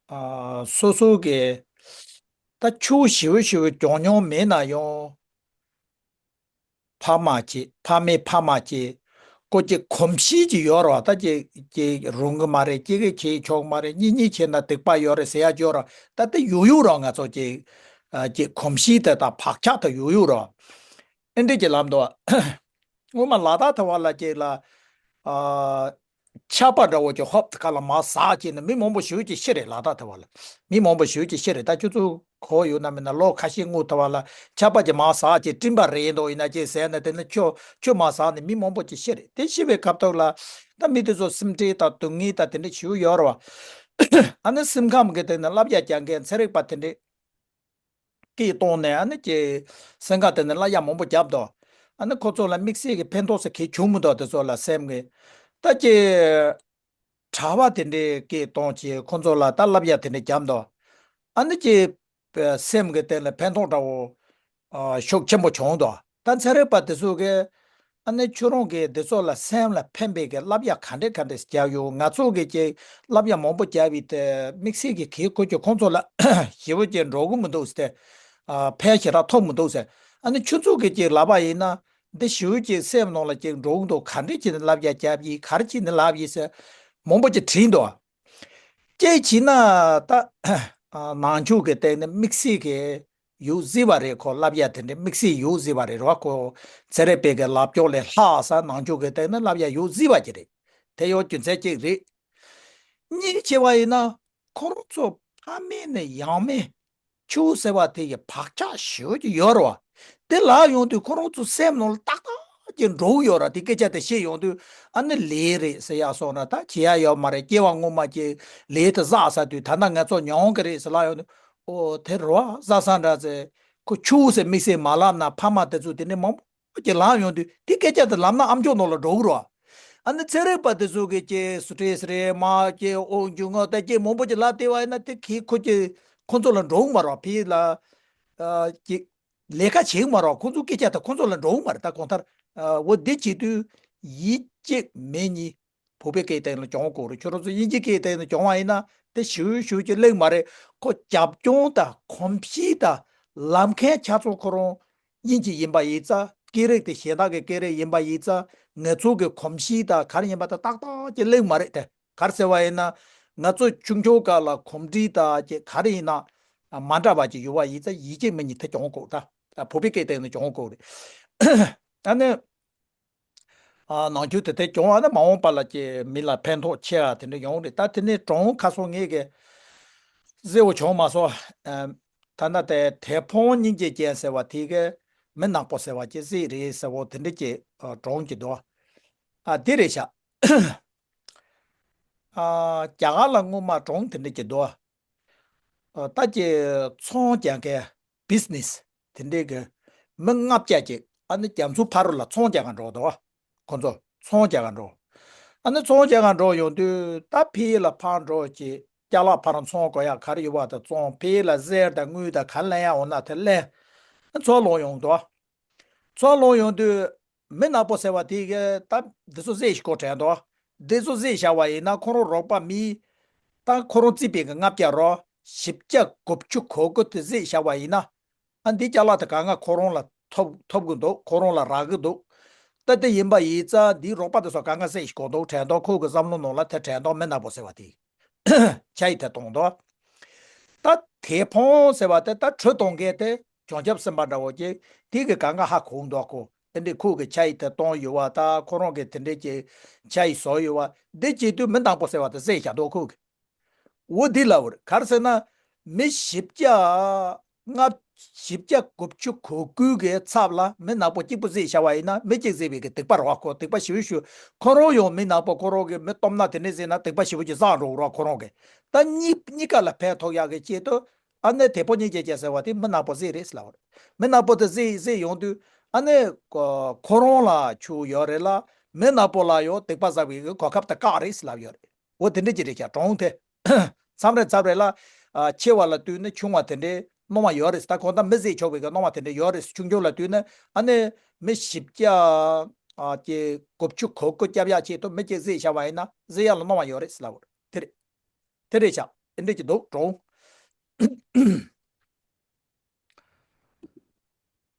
ཨ་སོ་སོ་གི་ད་ཆོས་ཞེ་པོ་ཞེ་པོ་སྦྱོང་མྱོང་མེད་ན་ཡང་། ཕ་མ་ཅིག་ཕ་མའི་ཕ་མ་ཅིག་ཁོ་ཅིག་གོམས་གཤིས་ཅིག་ཡོད་རེད་བ། ད་ཅིག་ཅིག་རུང་གི་མ་རེད། ཅིག་གིས་བྱེད་ཆོག་གི་མ་རེད། གཉིས་གཉིས་བྱས་ན་སྡིག་པ་ཡོད་རེད་ཟེར་ཡ་ཅིག་ཡོད་རེད། ད་དེ་ཡོད་ཡོད་རེད། ང་ཚོ་ཅིག་ཨ་ཅིག་གོམས་གཤིས་དེ་དང་བག་ཆགས་དེ་ཡོད་ཡོད་རེད། ཨེ་འདྲས་ཅིག་ལབ་འདུག་སྔོན་མ་ལ་དྭགས་ཐ་བ་ལ་ཅིག་ལ་ཨ། ཆར་པ་འདྲ་བོ་ཅིག་ཧོབ་ཁ་ལ་མར་ཟག་བྱས་ནས་མི་མང་པོ་ཞེ་པོ་ཅིག་ཤི་རེད། ལ་དྭགས་ཐ་བ་ལ་མི་མང་པོ་ཞེ་པོ་ཅིག་ཤི་རེད། ད་ཁྱོད་ཚོ་གོ་ཡོད་ན་མིན་ན། ལོ་ཁ་ཤས་སྔོན་ཐ་བ་ལ་ཆར་པ་ཅིག་མར་ཟག་བྱས་སྤྲིན་པ་རེད་འདུག་ཡིན་ན་ཅིག་ཟེར་ནས། དེ་ནས་ཆུ་ཆུ་མར་ཟག་ནས་མི་མང་པོ་ཅིག་ཤི་རེད། དེ་ཤི་བའི་སྐབས་ཐོག་ལ་ད་མི་དེ་ཚོ་སེམས་ཁྲལ་དང་སྡུག་བསྔལ་དང་དེ་འདྲ་ཞེ་པོ་ཡོད་རེད་བ། ཨ་ནི་སེམས་ཁམས་ཀྱི་སྟེང་ནས་བསླབ་བྱ་རྒྱག་མཁན་ཚན་རིག་པ་དེ་འདྲས། སྐད་བཏང་ནས་ཨ་ནི་ཀྱི་སེམས་ཁམས་དེ་ནས་བསླབ་བྱ་མང་པོ་བརྒྱབ་དོ། ཨ་ནི་ཁོ་ཚོ་ལ་དམིགས་བསལ་གྱི་ཕན་ཐོགས་ཟེར་གང་བྱུང་མི་འདུག་དེ་ཚོ་ལ་སེམས་ཀྱི། ད་ཀྱི་གྲྭ་བ་དེ་འདྲའི་སྐད་བཏང་བྱས་ཁོ་ཚོ་ལ་ད་བསླབ་བྱ་དེ་འདྲ་བརྒྱབ་དོ། ཨ་ནི་ཀྱི་སེམས་ཀྱི་སྟེང་ལ་ཕན་ཐོགས་འདྲ་བོ་ཨ་ཤུགས་ཆེན་པོ་བྱུང་དོ། ད་ཚན་རིག་པ་དེ་ཚོ་གིས་ཨ་ནི་ཁྱོད་རང་གིས་འདི་ཚོ་ལ་སེམས་ལ་ཕན་པའི་གི་བསླབ་བྱ་ག་འདྲས་ག་འདྲས་བརྒྱབ་ཡོད། ང་ཚོ་གིས་ཀྱི་བསླབ་བྱ་མང་པོ་བརྒྱབ་པའི་དེ་དམིགས་བསལ་གྱི་གི་ཁོ་ཀྱི་ཁོང་ཚོ་ལ་ཞེ་པོ་ཅིག་འགྲོ་གི་མི་འདུག་ཟེར། ཨ་ཕན་ཞེ་དྲག་ཐོགས་མི་འདུག་ཟེར། ཨ་ནི་ཁྱོད་ཚོ་གིས་ཀྱི་ལབ་པ་ཡིན་ན་འདི་ཞེ་པོ་ཅིག་སེམས་ནང་ལ་ཅིག་འགྲོ་གི་འདུག་ག་འདྲས་བྱས་ནས་བསླབ་བྱ་བརྒྱབ་ཡིན། ག་རེ་བྱས་ནས་ལབ་ཡིན་ཟེར་མང་པོ་ཅིག་དྲིས་འདུག་ཅེས་བྱས་ན་ད་ནང་ཆོས་ཀྱི་སྟེང་ནས་དམིགས་བསལ་གྱི་ཡོད་སྲིད་པ་རེད། ཁོ་བསླབ་བྱ་དེ་འདྲའི་དམིགས་བསལ་ཡོད་སྲིད་པ་རེད་རོ། ཁོ་ཚན་རིག་པའི་གི་ལབ་ཕྱོགས་ལས་ལྷག་ས་ནང་ཆོས་ཀྱི་སྟེང་ནས་བསླབ་བྱ་ཡོད་སྲིད་པ་ཅིག་རེད། དེ་ཡང་རྒྱུ་མཚན་གཅིག་རེད། གཉིས་བྱས་པ་ཡིན་ན་ཁོ་རང་ཚོ་ཕ་མེས་ནས་ཡང་མེས་ཆོས་ཟེར་བ་དེ་ཡི་བག་ཆགས་ཞེ་པོ་ཅིག་ཡོད་རེད་བ། དེ་ལབ་ཡོང་དུས་ཁོ་རང་ཚོ་སེམས་ནང་ལ་ཏག་ཏག་ཅིག་འགྲོ་གི་ཡོད་རེད། དེ་སྐད་ཆ་དེ་བཤད་ཡོང་དུས་ཨ་ནི་ལས་རེད་ཟེར་ཡག་སོང་ན་ད་བྱེད་ཡག་ཡོད་མ་རེད། སྐྱེ་བ་སྔོན་མ་ཀྱི་ལས་དེ་བསགས་ཚར་དུས་ད་ལྟ་ང་ཚོ་མྱོང་གི་རེད་ཟེར་ལབ་ཡོང་དུས། ཨོ་དེ་རེད་བ། བསགས་ས་འདྲ་ཟེར། ཁོ་ཆུ་ཟེར་དམིགས་བསལ་མ་ལབ་ན་ཕ་མ་དེ་ཚོ་དེ་ནས་མང་པོ་ཅིག་ལབ་ཡོང་དུས་དེ་སྐད་ཆ་དེ་ལབ་ན་ཨ་མཆོག་ནང་ལ་འགྲོ་གི་རེད་བ། ཨ་ནི་ཚན་རིག་པ་དེ་ཚོ་གིས་ཀྱི་སུ་ཏྲེས་རེད་མ་ཀྱི་ཨོ་འཇུ་ངོ་ད་ཀྱི་མང་པོ་ཅིག་ལབ་བསྡད་པ་ཡིན་ན་དེ་གི་ཁོ་ཀྱི་ཁོ་ཚོ་ལ་འགྲོ་གི་མ་རེད་བ། ཕི་ལ་ཨ་ཀྱི་ལས་ཀ་བྱེད་ཀྱི་མ་རེད་བ། ཁོ་ཚོ་སྐད་ཆ་དེ་ཁོ་ཚོ་ལ་འགྲོ་གི་མ་རེད། ད་གང་ལྟར་ཨ་འོ་འདི་བྱེད་དུས་ཡིད་གཅིག་མེད་གཉིས་བོད་པའི་སྐད་སྟེང་ལ་སྦྱོང་དགོས་རེད། ཁྱོད་རང་ཚོ་དབྱིན་ཇི་སྐད་སྟེང་ལ་སྦྱོང་བ་ཡིན་ན་དེ་ཞུ་ཞུ་ཅིག་གླེང་མ་རེད། ཁོ་རྒྱབ་ལྗོངས་དང་གོམས་གཤིས་དང་ལབ་མཁན་ཆ་ཚང་ཁོ་རང་དབྱིན་ཇི་ཡིན་པ་ཡིན་ཙང་། སྐད་རིགས་དེ་གཞན་དག་གི་སྐད་རིགས་ཡིན་པ་ཡིན་ཙང་། ང་ཚོ་གི་གོམས་གཤིས་དང་ག་རེ་ཡིན་པ་དང་ཏག་ཏག་ཅིག་གླེང་མ་རེད་དེ། ག་རེ་ཟེར་བ་ཡིན་ན་ང་ཚོ་ཆུང་ཆུང་སྐབས་ལ་གོམས་འདྲིས་དང་ཅིག་ག་རེ་ཡིན་ན་མ་འདྲ་བ་ཅིག་ཡོད་པ་ཡིན་ཙང་ཡིད་ཆེས་མེད་གཉིས་དེ་སྦྱོང་དགོས། ད་བོད་པའི་སྐད་སྟེང་ནས་སྦྱོང་དགོས་རེད། ཨ་ནི། ཨ་ནང་ཆོས་དེ་དེ་སྦྱོང་བ་ནི་མ་འོངས་པ་ལ་ཀྱི་མི་ལ་ཕན་ཐོགས་ཆེ་བ་དེ་འདྲ་ཡོང་རེད། ད་དེ་ནས་གྲོང་ཁ་སང་ངས་ཀྱི་གསལ་བོ་བྱུང་མ་སོང་། ཨ་ ད་ལྟ་དེ་དེད་དཔོན་སྙིང་རྗེ་ཅན་ཟེར་བ་དེ་གི་མི་ནག་པོ་ཟེར་བ་ཅིག་གཟིགས་རེད་ཟེར་བོ་དེ་འདྲ་ཅིག་ཨ་གྲོངས་ཀྱི་འདུག་ཨ་དེ་རེད་ཤག་ཨ་རྒྱ་གར་ལ་སྔོན་མ་གྲོངས་དེ་འདྲ་ཅིག་འདུག་ཨ་ད་ཅིག་ཚོང་རྒྱག་མཁན། བི་ཛི་ནེ་སི་དེ་འདྲའི་གི་མི་ལྔ་བརྒྱ་ཅིག་ཨ་ནི་རྒྱ་མཚོའི་ཕ་རོལ་ལ་ཚོང་རྒྱག་ག་འགྲོ་འདུག་ཁོ་ཚོ་ཚོང་རྒྱག་ག་འགྲོ། ཨ་ནི་ཚོང་རྒྱག་ག་འགྲོ་ཡོང་དུས་ད་ཕ་གི་ལ་ཕར་འགྲོ་ཅིག་ཅ་ལག་ཕར་ཚོང་དགོས་ཡ་ག་རེ་ཡོད་པ་དེ་ཚོང་། ཕ་གི་ལ་གསེར་དང་དངུལ་དང་ག་ལེན་ཡ་འོང་ན་དེ་ལེན། ཨ་ཚུར་ལོག་ཡོང་འདུག་ཚུར་ལོག་ཡོང་དུས་མི་ནག་པོ་ཟེར་བ་དེ་གི་ད་འདི་ཚོ་གཟིགས་ཤིག་གོ་དྲན་འདུག་འདི་ཚོ་གཟིགས་བཞག་པ་ཡིན་ན་ཁོ་རང་རོགས་པ་མི་ད་ཁོ་རང་རྩིས་པའི་གི་ལྔ་བརྒྱ་རོ་བཞི་བརྒྱ་དགུ་བཅུ་གོ་དགུ་དེ་གཟིགས་བཞག་པ་ཡིན་ན། ཨ་འདི་ཅ་ལག་དེ་གང་ག་ཁོ་རང་ལ་ཐོབ་ཐོབ་གི་འདུག་ཁོ་རང་ལ་རག་གི་འདུག་ད་དེ་ཡིན་པ་ཡིན་ཙང་འདིའི་རོགས་པ་དེ་ཚོ་གང་ག་གཟིགས་ཤིག་གོ་འདུག་དྲན་འདུག་ཁོ་གི་བསམ་བློ་ནང་ལ་དེ་དྲན་འདུག་མི་ནག་པོ་ཟེར་བ་དེ་ཆ་ཡི་དེ་གཏོང་འདུག་ད་དེད་དཔོན་ཟེར་བ་དེ་ད་གྲོས་གཏོང་མཁན་དེ་བྱང་ཆུབ་སེམས་དཔའ་འདྲ་བོ་ཅིག་དེ་གི་གང་ག་ཧ་གོ་འདུག་ཁོ་དེ་འདྲའི་ཁོ་གི་ཆ་ཡི་དེ་གཏོང་ཡོད་བ། ད་ཁོ་རང་གི་དེ་འདྲའི་ཅིག་ཆ་ཡི་བཟོ་ཡོད་བ། འདི་བྱེད་དུས་མི་ནག་པོ་ཟེར་བ་དེ་གཟིགས་བཞག་འདུག་ཁོ་གི་འོ་འདི་ལབ་པ་རེད། ག་རེ་ཟེར་ན། མི་བཞི་བརྒྱ་ལྔ། བཞི་བརྒྱ་དགུ་བཅུ་གོ་དགུ་གི་ཚབ་ལ་མི་ནག་པོ་གཅིག་པུ་གཟིགས་བཞག་པ་ཡིན་ན་མི་གཅིག་གཟིགས་པའི་གི་སྡིག་པ་རེད་བ། ཁོ་སྡིག་པ་ཞེ་པོ་ཞུ། ཁོ་རང་ཡང་མི་ནག་པོ་ཁོ་རང་གི་མི་སྟོབས་ན་དེ་འདྲ་གཟིགས་ན་སྡིག་པ་ཞེ་པོ་ཅིག་བསགས་འགྲོ་གི་རེད་བ་ཁོ་རང་གི་ད་གཉིས་གཉིས་ཀ་ལ་ཕན་ཐོགས་ཡག་གི་ཆེད་དུ་ཨ་ནི་དེད་དཔོན་སྙིང་རྗེ་ཅན་ཟེར་བ་དེ་མི་ནག་པོ་གཟིགས་རེད་ཟེར་ལབ་པ་རེད། མི་ནག་པོ་དེ་གཟིགས་གཟིགས་ཡོང་དུས་ཨ་ནི་ཁོ་རང་ལ་ཆུ་ཡོད་རེད་ལ་མི་ནག་པོ་ལ་ཡང་སྡིག་པ་བསགས་པའི་གི་གོ་སྐབས་དེ་བཀག་རེད་ཟེར་ལབ་ཡོད་རེད། འོ་དེ་འདྲ་ཅིག་རེད་ཤག་གྲོངས་དེ། མཚམས་རེ་མཚམས་རེ་ལ་ཨ་ཆེ་བ་ལ་ལྟོས་ན་ཆུང་བ་དེ་འདྲའི་སྣང་བ་ཡོད་རེད། ད་གང་ལྟར་མི་བཟོད་ཆོག་པའི་གི་སྣང་བ་དེ་འདྲ་ཡོད་རེད། ཆུང་ཆུང་ལ་ལྟོས་ན་ཨ་ནི་མི་བཞི་བརྒྱ་ཨ་ཀྱི་དགུ་བཅུ་གོ་དགུ་སྐྱབས་ཡག་ཆེད་དུ་མི་གཅིག་བཟོད་བཞག་པ་ཡིན་ན་བཟོད་ཡག་ལ་སྣང་བ་ཡོད་རེད་ཟེར་ལབ་པ་རེད། དེ་རེད། དེ་རེད་ཤག་དེ་འདྲ་ཅིག་འདུག་གྲོངས།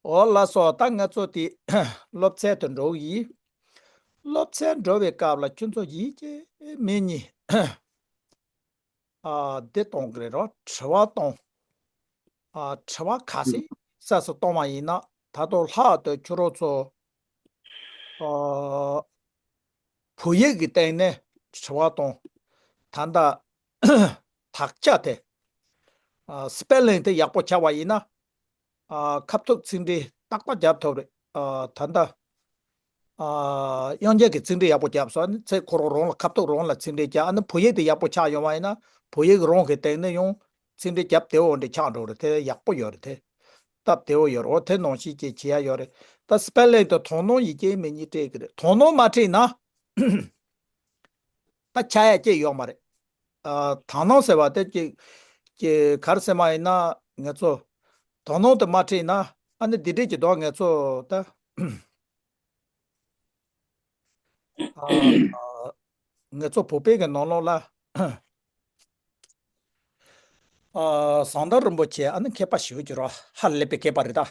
འོ་ལགས་སོ། ད་ང་ཚོ་དེ་སློབ་ཚན་དུ་འགྲོ་གི་ཡིན། སློབ་ཚན་འགྲོ་བའི་སྐབས་ལ་ཁྱོད་ཚོ་ཡིད་ཆེས་མེད་གཉིས། ཨ་འདི་གཏོང་གི་རེད་རོ། དྲི་བ་གཏོང་། ཨ་དྲི་བ་ག་ཚོད་གསར་དུ་གཏོང་བ་ཡིན་ན་ད་དུང་ལྷག་ཏུ་ཁྱོད་རང་ཚོ་ཨ་བོད་ཡིག་གི་སྟེང་ནས་དྲི་བ་གཏོང་། ད་ལྟ་དག་ཆ་དེ་ཨ་སི་པེ་ལིང་དེ་ཡག་པོ་ཆགས་པ་ཡིན་ན་ཨ་ཁ་ཐུག་ཚིག་འགྲེལ་ཏག་ཏག་རྒྱབ་ཐུབ་རེད། ཨ་ད་ལྟ་ཨ་དབྱངས་འགྱུར་གྱི་ཚིག་འགྲེལ་ཡག་པོ་བརྒྱབ་སོང་། ཨ་ནི་ཚེ་ཁོ་རང་རང་ལ་ཁ་ཐུག་རང་ལ་ཚིག་འགྲེལ་བརྒྱབ། ཨ་ནི་བོད་ཡིག་དེ་ཡག་པོ་ཆགས་ཡོང་བ་ཡིན་ན་བོད་ཡིག་རང་གི་སྟེང་ནས་ཡང་ཚིག་འགྲེལ་བརྒྱབ་བདེ་བོ་འདྲ་ཆགས་འགྲོ་རེད། དེ་ཡག་པོ་ཡོད་རེད། དེ་སྟབས་བདེ་བོ་ཡོད་རེད། འོ་དེ་ནང་བཞིན་ཅིག་བྱེད་ཡ་ཡོད་རེད། ད་སི་པེ་ལིང་དེ་དོ་སྣང་ཡིད་ཆེས་མེད་གཉིས་སྤྲད་ཀྱི་རེད། དོ་སྣང་མ་སྤྲད་ན་ད་ཆགས་ཡ་ཅིག་ཡོད་མ་རེད། ཨ་དོ་སྣང་ཟེར་བ་དེ་ཅིག་ཅིག་ག་རེ་ཟེར་མ་ཡིན་ན་ང་ཚོ་དོ་སྣང་དེ་མ་སྤྲད་ན་ཨ་ནི་འདི་འདྲས་ཀྱི་དོ་ང་ཚོ་ད། ཨ་ང་ཚོ་བོད་པའི་གི་ནང་ལོགས་ལ་ཨ་ཟམ་གདོང་རིན་པོ་ཆེ་ཨ་ནི་མཁས་པ་ཞེ་པོ་ཅིག་རེད། ཧ་ལས་པའི་མཁས་པ་རེད་ད།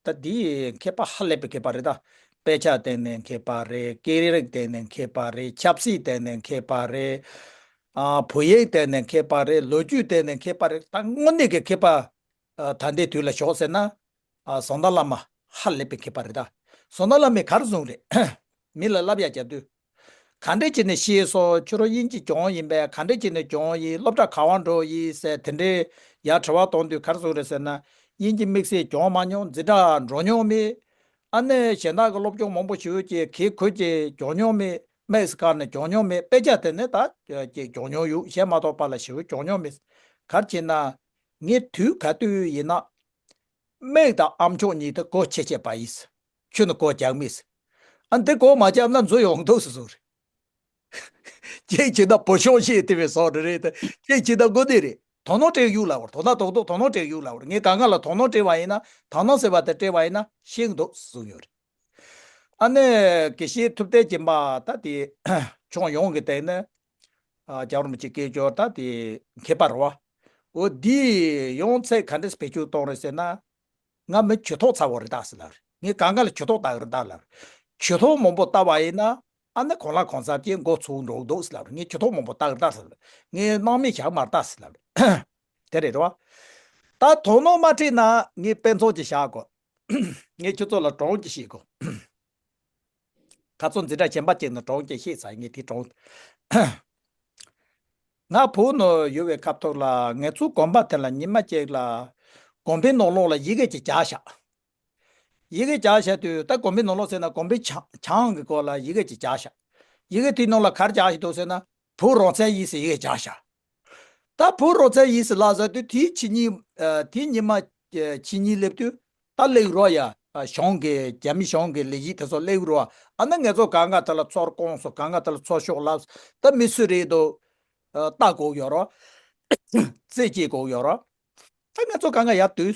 ད་འདི་མཁས་པ་ཧ་ལས་པའི་མཁས་པ་རེད་ད། དཔེ་ཆ་སྟེང་ནས་མཁས་པ་རེད། སྐད་རིགས་སྟེང་ནས་མཁས་པ་རེད། ཆབ་སྲིད་སྟེང་ནས་མཁས་པ་རེད། ཨ་བོད་ཡིག་སྟེང་ནས་མཁས་པ་རེད། ལོ་རྒྱུས་སྟེང་ནས་མཁས་པ་རེད། ད་དངོས་གནས་ཀྱི་མཁས་པ་ཨ་ད་ལྟའི་དུས་ལ་ཞོག་ཟེར་ན། ཨ་ཟམ་གདོང་བླ་མ་ཧ་ལས་པའི་མཁས་པ་རེད་ད། ཟམ་གདོང་བླ་མས་ག་རེ་གསུངས་རེད། མི་ལ་བསླབ་ཡ་རྒྱབ་དུས། ག་འདྲས་བྱས་ནས་ཤེས་སོང་། ཁྱོད་རང་དབྱིན་ཇི་སྦྱོང་ཡིན་པས། ག་འདྲས་བྱས་ནས་སྦྱོང་ཡིན། སློབ་གྲྭ་ག་པར་འགྲོ་ཡིན་ཟེར་དེ་འདྲའི་ཡ་དྲི་བ་གཏོང་དུས་ག་རེ་གསུངས་རེད་ཟེར་ན། དབྱིན་ཇི་དམིགས་བསལ་སྦྱོང་མ་མྱོང་། འཛིན་གྲྭ་འགྲོ་མྱོང་མེད། ཨ་ནི་གཞན་དག་གི་སློབ་སྦྱོང་མང་པོ་ཞེ་པོ་ཅིག་གི་ཁོས་ཀྱི་སྦྱོང་མྱོང་མེད། དམིགས་བཀར་ནས་སྦྱོང་མྱོང་མེད། དཔེ་ཆ་དེ་ནི་ད་ཅིག་སྦྱོང་མྱོང་ཡོད། གཞན་མ་གཏོགས་པ་ལ་ཞེ་པོ་སྦྱོང་མྱོང་མེད། ག་རེ་བྱས་ན། ངས་དུས་ག་དུས་ཡིན་ན། མིག་དང་ཨམ་ཅོག་གཉིས་དེ་སྒོ་ཕྱེ་ཕྱེ་བ་ཡིན། ཁྱོད་ནི་སྒོ་རྒྱག་མེད། ཨ་འདི་སྒོ་མ་བརྒྱབ་ན་འཛུལ་ཡོང་འདུག་ཟེར་ཟེར་རེད། གཅིག་བྱས་ན་བུ་ཤོང་ཤེས་དེ་བས་བཟོ་རེ་རེད་དེ། གཅིག་བྱས་ན་དགོས་ནི་རེད། དོ་སྣང་སྤྲད་ཡོད་ལབ་པ་རེད། དོ་སྣང་ཏོག་ཏོག་དོ་སྣང་སྤྲད་ཡོད་ལབ་པ་རེད། ངས་གང་ག་ལ་དོ་སྣང་སྤྲད་པ་ཡིན་ན། དོ་སྣང་ཟེར་བ་དེ་སྤྲད་པ་ཡིན་ན་ཤེས་འདུག་ཟེར་ཡོད་རེད། ཨ་ནི་དགེ་བཤེས་ཐུབ་བསྟན་སྦྱིན་པ་ད་དེ་ཁྱོད་ཡོང་གི་དེ་ནི། ཨ་རྒྱལ་བ་རིན་པོ་ཆེ་སྐད་སྒྱུར་ད་དེ་མཁས་པ་རེད་བ། འོ་འདི་ཡོང་ཚད་ག་འདྲས་བེད་སྤྱོད་གཏོང་རེད་ཟེར་ན། ང་མི་ཇུས་གཏོགས་ཚ་བོ་རེད་ད་ཟེར་ལབ་རེད། ངས་གང་ག་ལ་ཇུས་གཏོགས་ལྟ་གི་རེད་ད་ལབ་རེད། ཇུས་གཏོགས་མང་པོ་ལྟ་བ་ཡིན་ན་ཨ་ནི་གང་ལ་གང་འཚམ་ཅིག་མགོ་ཚོས་འགྲོ་གི་འདུག་ཟེར་ལབ་རེད། ངས་ཇུས་གཏོགས་མང་པོ་ལྟ་གི་རེད་ད་ཟེར་ལབ་རེད། ངས་སྣང་མེད་བཞག་མ་རེད་ད་ཟེར་ལབ་རེད། དེ་རེད་རེད་བ། ད་དོ་སྣང་མ་སྤྲད་ན་ངས་དཔེ་མཚོན་ཅིག་བཞག་གོ། ངས་ཁྱོད་ཚོ་ལ་སྒྲུང་ཅིག་བཤད་གོ། ཁ་སང་འཛིན་གྲྭ་གཞན་པ་ཅིག་ནས་སྒྲུང་ཅིག་བཤད་ཚར། ངས་དེ་སྒྲུང་། ང་བོད་ནང་ཡོད་པའི་སྐབས་ཐོག་ལ་ངེད་ཚོའི་དགོན་པ་དེ་ལ་ཉི་མ་གཅིག་ལ་ དགོན་པའི་ནང་ལོགས་ལ་ཡི་གེ་ཅིག་བརྒྱབ་བཞག་ཡི་གེ་བརྒྱབ་བཞག་དུས་ད་དགོན་པའི་ནང་ལོགས་ཟེར་ན་དགོན་པའི་བྱང་བྱང་གི་སྐོར་ལ་ཡི་གེ་ཅིག་བརྒྱབ་བཞག་ཡི་གེ་དེའི་ནང་ལ་ག་རེ་བརྒྱབ་བཞག་འདུག་ཟེར་ན། བུ་རོང་ཚན་ཡིན་ཟེར་ཡི་གེ་བརྒྱབ་བཞག་ད་བུ་རོང་ཚན་ཡིན་ཟེར་ལབ་ཟེར་དུས་དེའི་ཕྱི་ཉིན་ཨ། དེའི་ཉི་མ་ཨ། ཕྱི་ཉིན་སླེབས་དུས་ད་སླེབས་རོགས་ཡ། ཨ། གཞུང་གི་རྒྱ་མི་གཞུང་གི་ལས་བྱེད་དེ་ཚོ་སླེབས་རོགས། ཨ་ནི་ང་ཚོ་གང་ག་དེ་ལ་ཚུར་བསྐོངས་སོང་། གང་ག་དེ་ལ་ཚུར་ཤོག་ལབ། ད་མི་སུ་རེད་འདུག་ཨ། ལྟ་དགོས་ཡོད་རོགས། རྩད་གཅོད་དགོས་ཡོད་རོགས། ད་ང་ཚོ་གང་ག་ཡར་འདུག་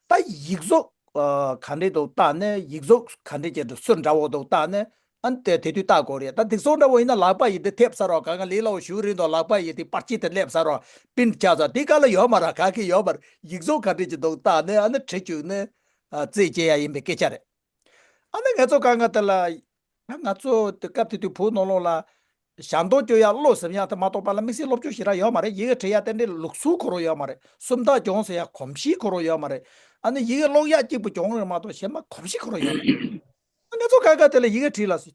ད་ཡིག་གཟུགས་ཨ། ག་འདྲས་འདུག་བལྟས་ནས། ཡིག་གཟུགས་ག་འདྲས་ཀྱི་འདུག་སུ་འདྲ་བོ་འདུག་བལྟས་ནས། ཨ་ནི་དེ་དེ་དུས་ལྟ་དགོས་རེད། ད་དེ་ཚོ་འདྲ་བོ་ཡིན་ན་ལག་པ་ཡི་དེ་ཐེབས་ས་རོགས། གང་ག་ལས་སླ་བོ་ཞིག་རེད་འདུག་ལག་པ་ཡི་དེ་པར་ཆས་དེ་སླེབས་ས་རོགས། པིན་ཆགས་ས་དེ་ག་ལ་ཡོད་མ་རེད། ག་གི་ཡོད་མ་རེད། ཡིག་གཟུགས་ག་འདྲས་ཀྱི་འདུག་བལྟས་ནས། ཨ་ནི་བྲིས་བཅུག་ནས་ཨ། རྩད་གཅོད་ཡ་ཡིན་པའི་སྐད་ཆ་རེད། ཨ་ནི་ང་ཚོ་གང་ག་དེ་ལ། ད་ང་ཚོ་དེ་སྐབས་དེ་དུས་བོད་ནང་ལོགས་ལ་ཞལ་འདོན་སྐྱོན་ཡ་བློ་ཟིན་ཡ་དེ་མ་གཏོགས་པ་ལ་དམིགས་བསལ་སློབ་སྦྱོང་ཞེ་དྲག་ཡོད་མ་རེད། ཡི་གེ་བྲིས་ཡ་དེ་འདྲའི་ལུགས་སྲོལ་ཁོ་རང་ཡོད་མ་རེད། སུམ་རྟགས་སྦྱོང་ཟེར་ཡ་གོམས་གཤིས་ཁོ་རང་ཡོད་མ་རེད། ཨ་ནི་ཡི་གེ་ཀློག་ཡ་གཅིག་པུ་སྦྱོང་རེད་མ་གཏོགས་གཞན་པ་གོམས་གཤིས་ཁོ་རང་ཡོད་མ་རེད། ང་ཚོ་གང་ག་དེ་ལ་ཡི་གེ་བྲིས་ལ་སོ།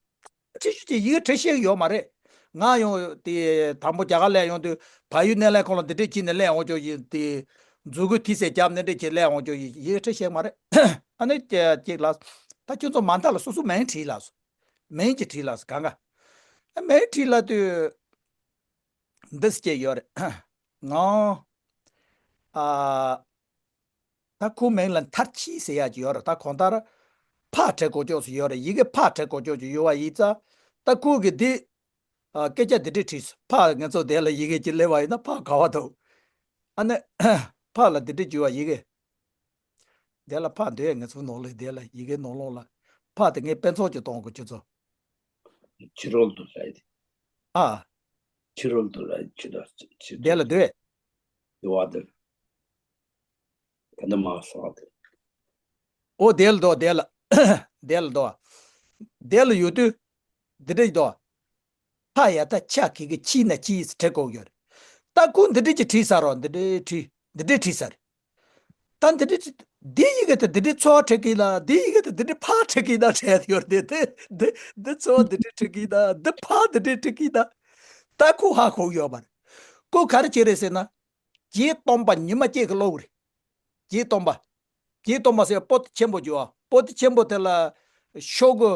བྲིས་ཤུགས་ཀྱིས་ཡི་གེ་བྲིས་ཤེས་ཀྱི་ཡོད་མ་རེད། ང་ཡང་དེ་དང་པོ་རྒྱ་གར་སླེབས་ཡོང་དུས་བལ་ཡུལ་སྣེ་ལེན་ཁང་ལ་འདི་འདྲས་བྱས་ནས་སླེབས་འོང་ཆོག་ཡིན་ཏེ། མཛུབ་གུ་དེ་ཚོ་བརྒྱབ་ནས་འདི་འདྲས་བྱས་སླེབས་འོང་ཆོག་ཡིན། ཡི་གེ་བྲིས་ཤེས་མ་རེད། ཨ་ནི་ཅིག་ལ། ད་ཁྱོད་ཚོ་མ་མཐའ་ལ་སོ་སོ་མིང་བྲིས་ལ་སོ། མིང་ཅིག་བྲིས་ལ་སོ་གང་ག་ཨ། མིང་བྲིས་ལ་དུས། འདི་སྐྱེས་ཡོད་རེད། ང་། ཨ། ད་ཁོའི་མིང་ལ་མཐར་ཕྱིན་ཟེར་ཡག་ཅིག་ཡོད་རེད། ད་གང་ལྟར་ཕག་བྲིས་དགོས་ཅོག་ཙམ་ཡོད་རེད། ཡི་གེ་ཕག་བྲིས་དགོས་ཅོག་ཅིག་ཡོད་པ་ཡིན་ཙང་། ད་ཁོ་གིས་འདི། ཨ། སྐད་ཆ་འདི་འདྲས་བྲིས་སོང་། ཕག་ང་ཚོ་དེ་ལ་ཡི་གེ་ཅིག་སླེབས་པ་ཡིན་ན་ཕག་ག་བ་འདུག་ཨ་ནི། ཕག་ལ་འདི་འདྲས་བྲིས་པ་ཡི་གེ། དེ་ལ་ཕག་འདུག་ང་ཚོའི་ནང་ལ་དེ་ལ་ཡི་གེ་ནང་ལོགས་ལ། ཕག་དེ་ངས་དཔེ་མཚོན་ཅིག་གཏོང་དགོས་ཁྱོད་ཚོ། ཕྱི་རོལ་དུ་ལ་ཡི། ཨ། ཕྱི་རོལ་དུ་ལ་ཡི་ཕྱི་དུ་ཕྱི་དུ། དེ་ལ་འདུག་དེ་བ་དེ། ད་ནི་མ་སོང་བ་དེ། ཨོ་དེ་ལ་འདུག་དེ་ལ། དེ་ལ་འདུག་དེ་ལ་ཡོད་དུས། འདི་འདྲ་ཡི་འདུག་ཕ་ཡ་ད་ཆ་གི་གི་ཕྱི་ན་ཕྱི་ཟེར་བྲིས་དགོས་ཡོད་རེད། ད་ཁོ་འདི་འདྲ་ཅིག་བྲིས་ས་རོགས། འདི་འདྲ་བྲིས། འདི་འདྲ་བྲིས་ས་རེད། ད་འདི་འདྲ་ཅིག་འདི་ཡི་གེ་དེ་འདི་འདྲ་ཚོ་བྲིས་གི་ན། འདི་ཡི་གེ་དེ་འདི་འདྲ་ཕ་བྲིས་གི་ན་བྲིས་ཡོད་རེད་དེ། འདི་འདི་ཚོ་འདི་འདྲ་བྲིས་གི་ན། འདི་ཕ་འདི་འདྲ་བྲིས་གི་ན། ད་ཁོ་ཧ་གོ་ཡོད་མ་རེད། ཁོ་ག་རེ་བྱེད་རེད་ཟེར་ན། རྗེ་སྟོན་པ་ཉི་མ་གཅིག་གི་ཀློག་རེད། རྗེ་སྟོན་པ། རྗེ་སྟོན་པ་ཟེར་པོ་ཏི་ཆེན་པོ་ཡོད་ཨ། པོ་ཏི་ཆེན་པོ་དེ་ལ་ཤོག་གུ་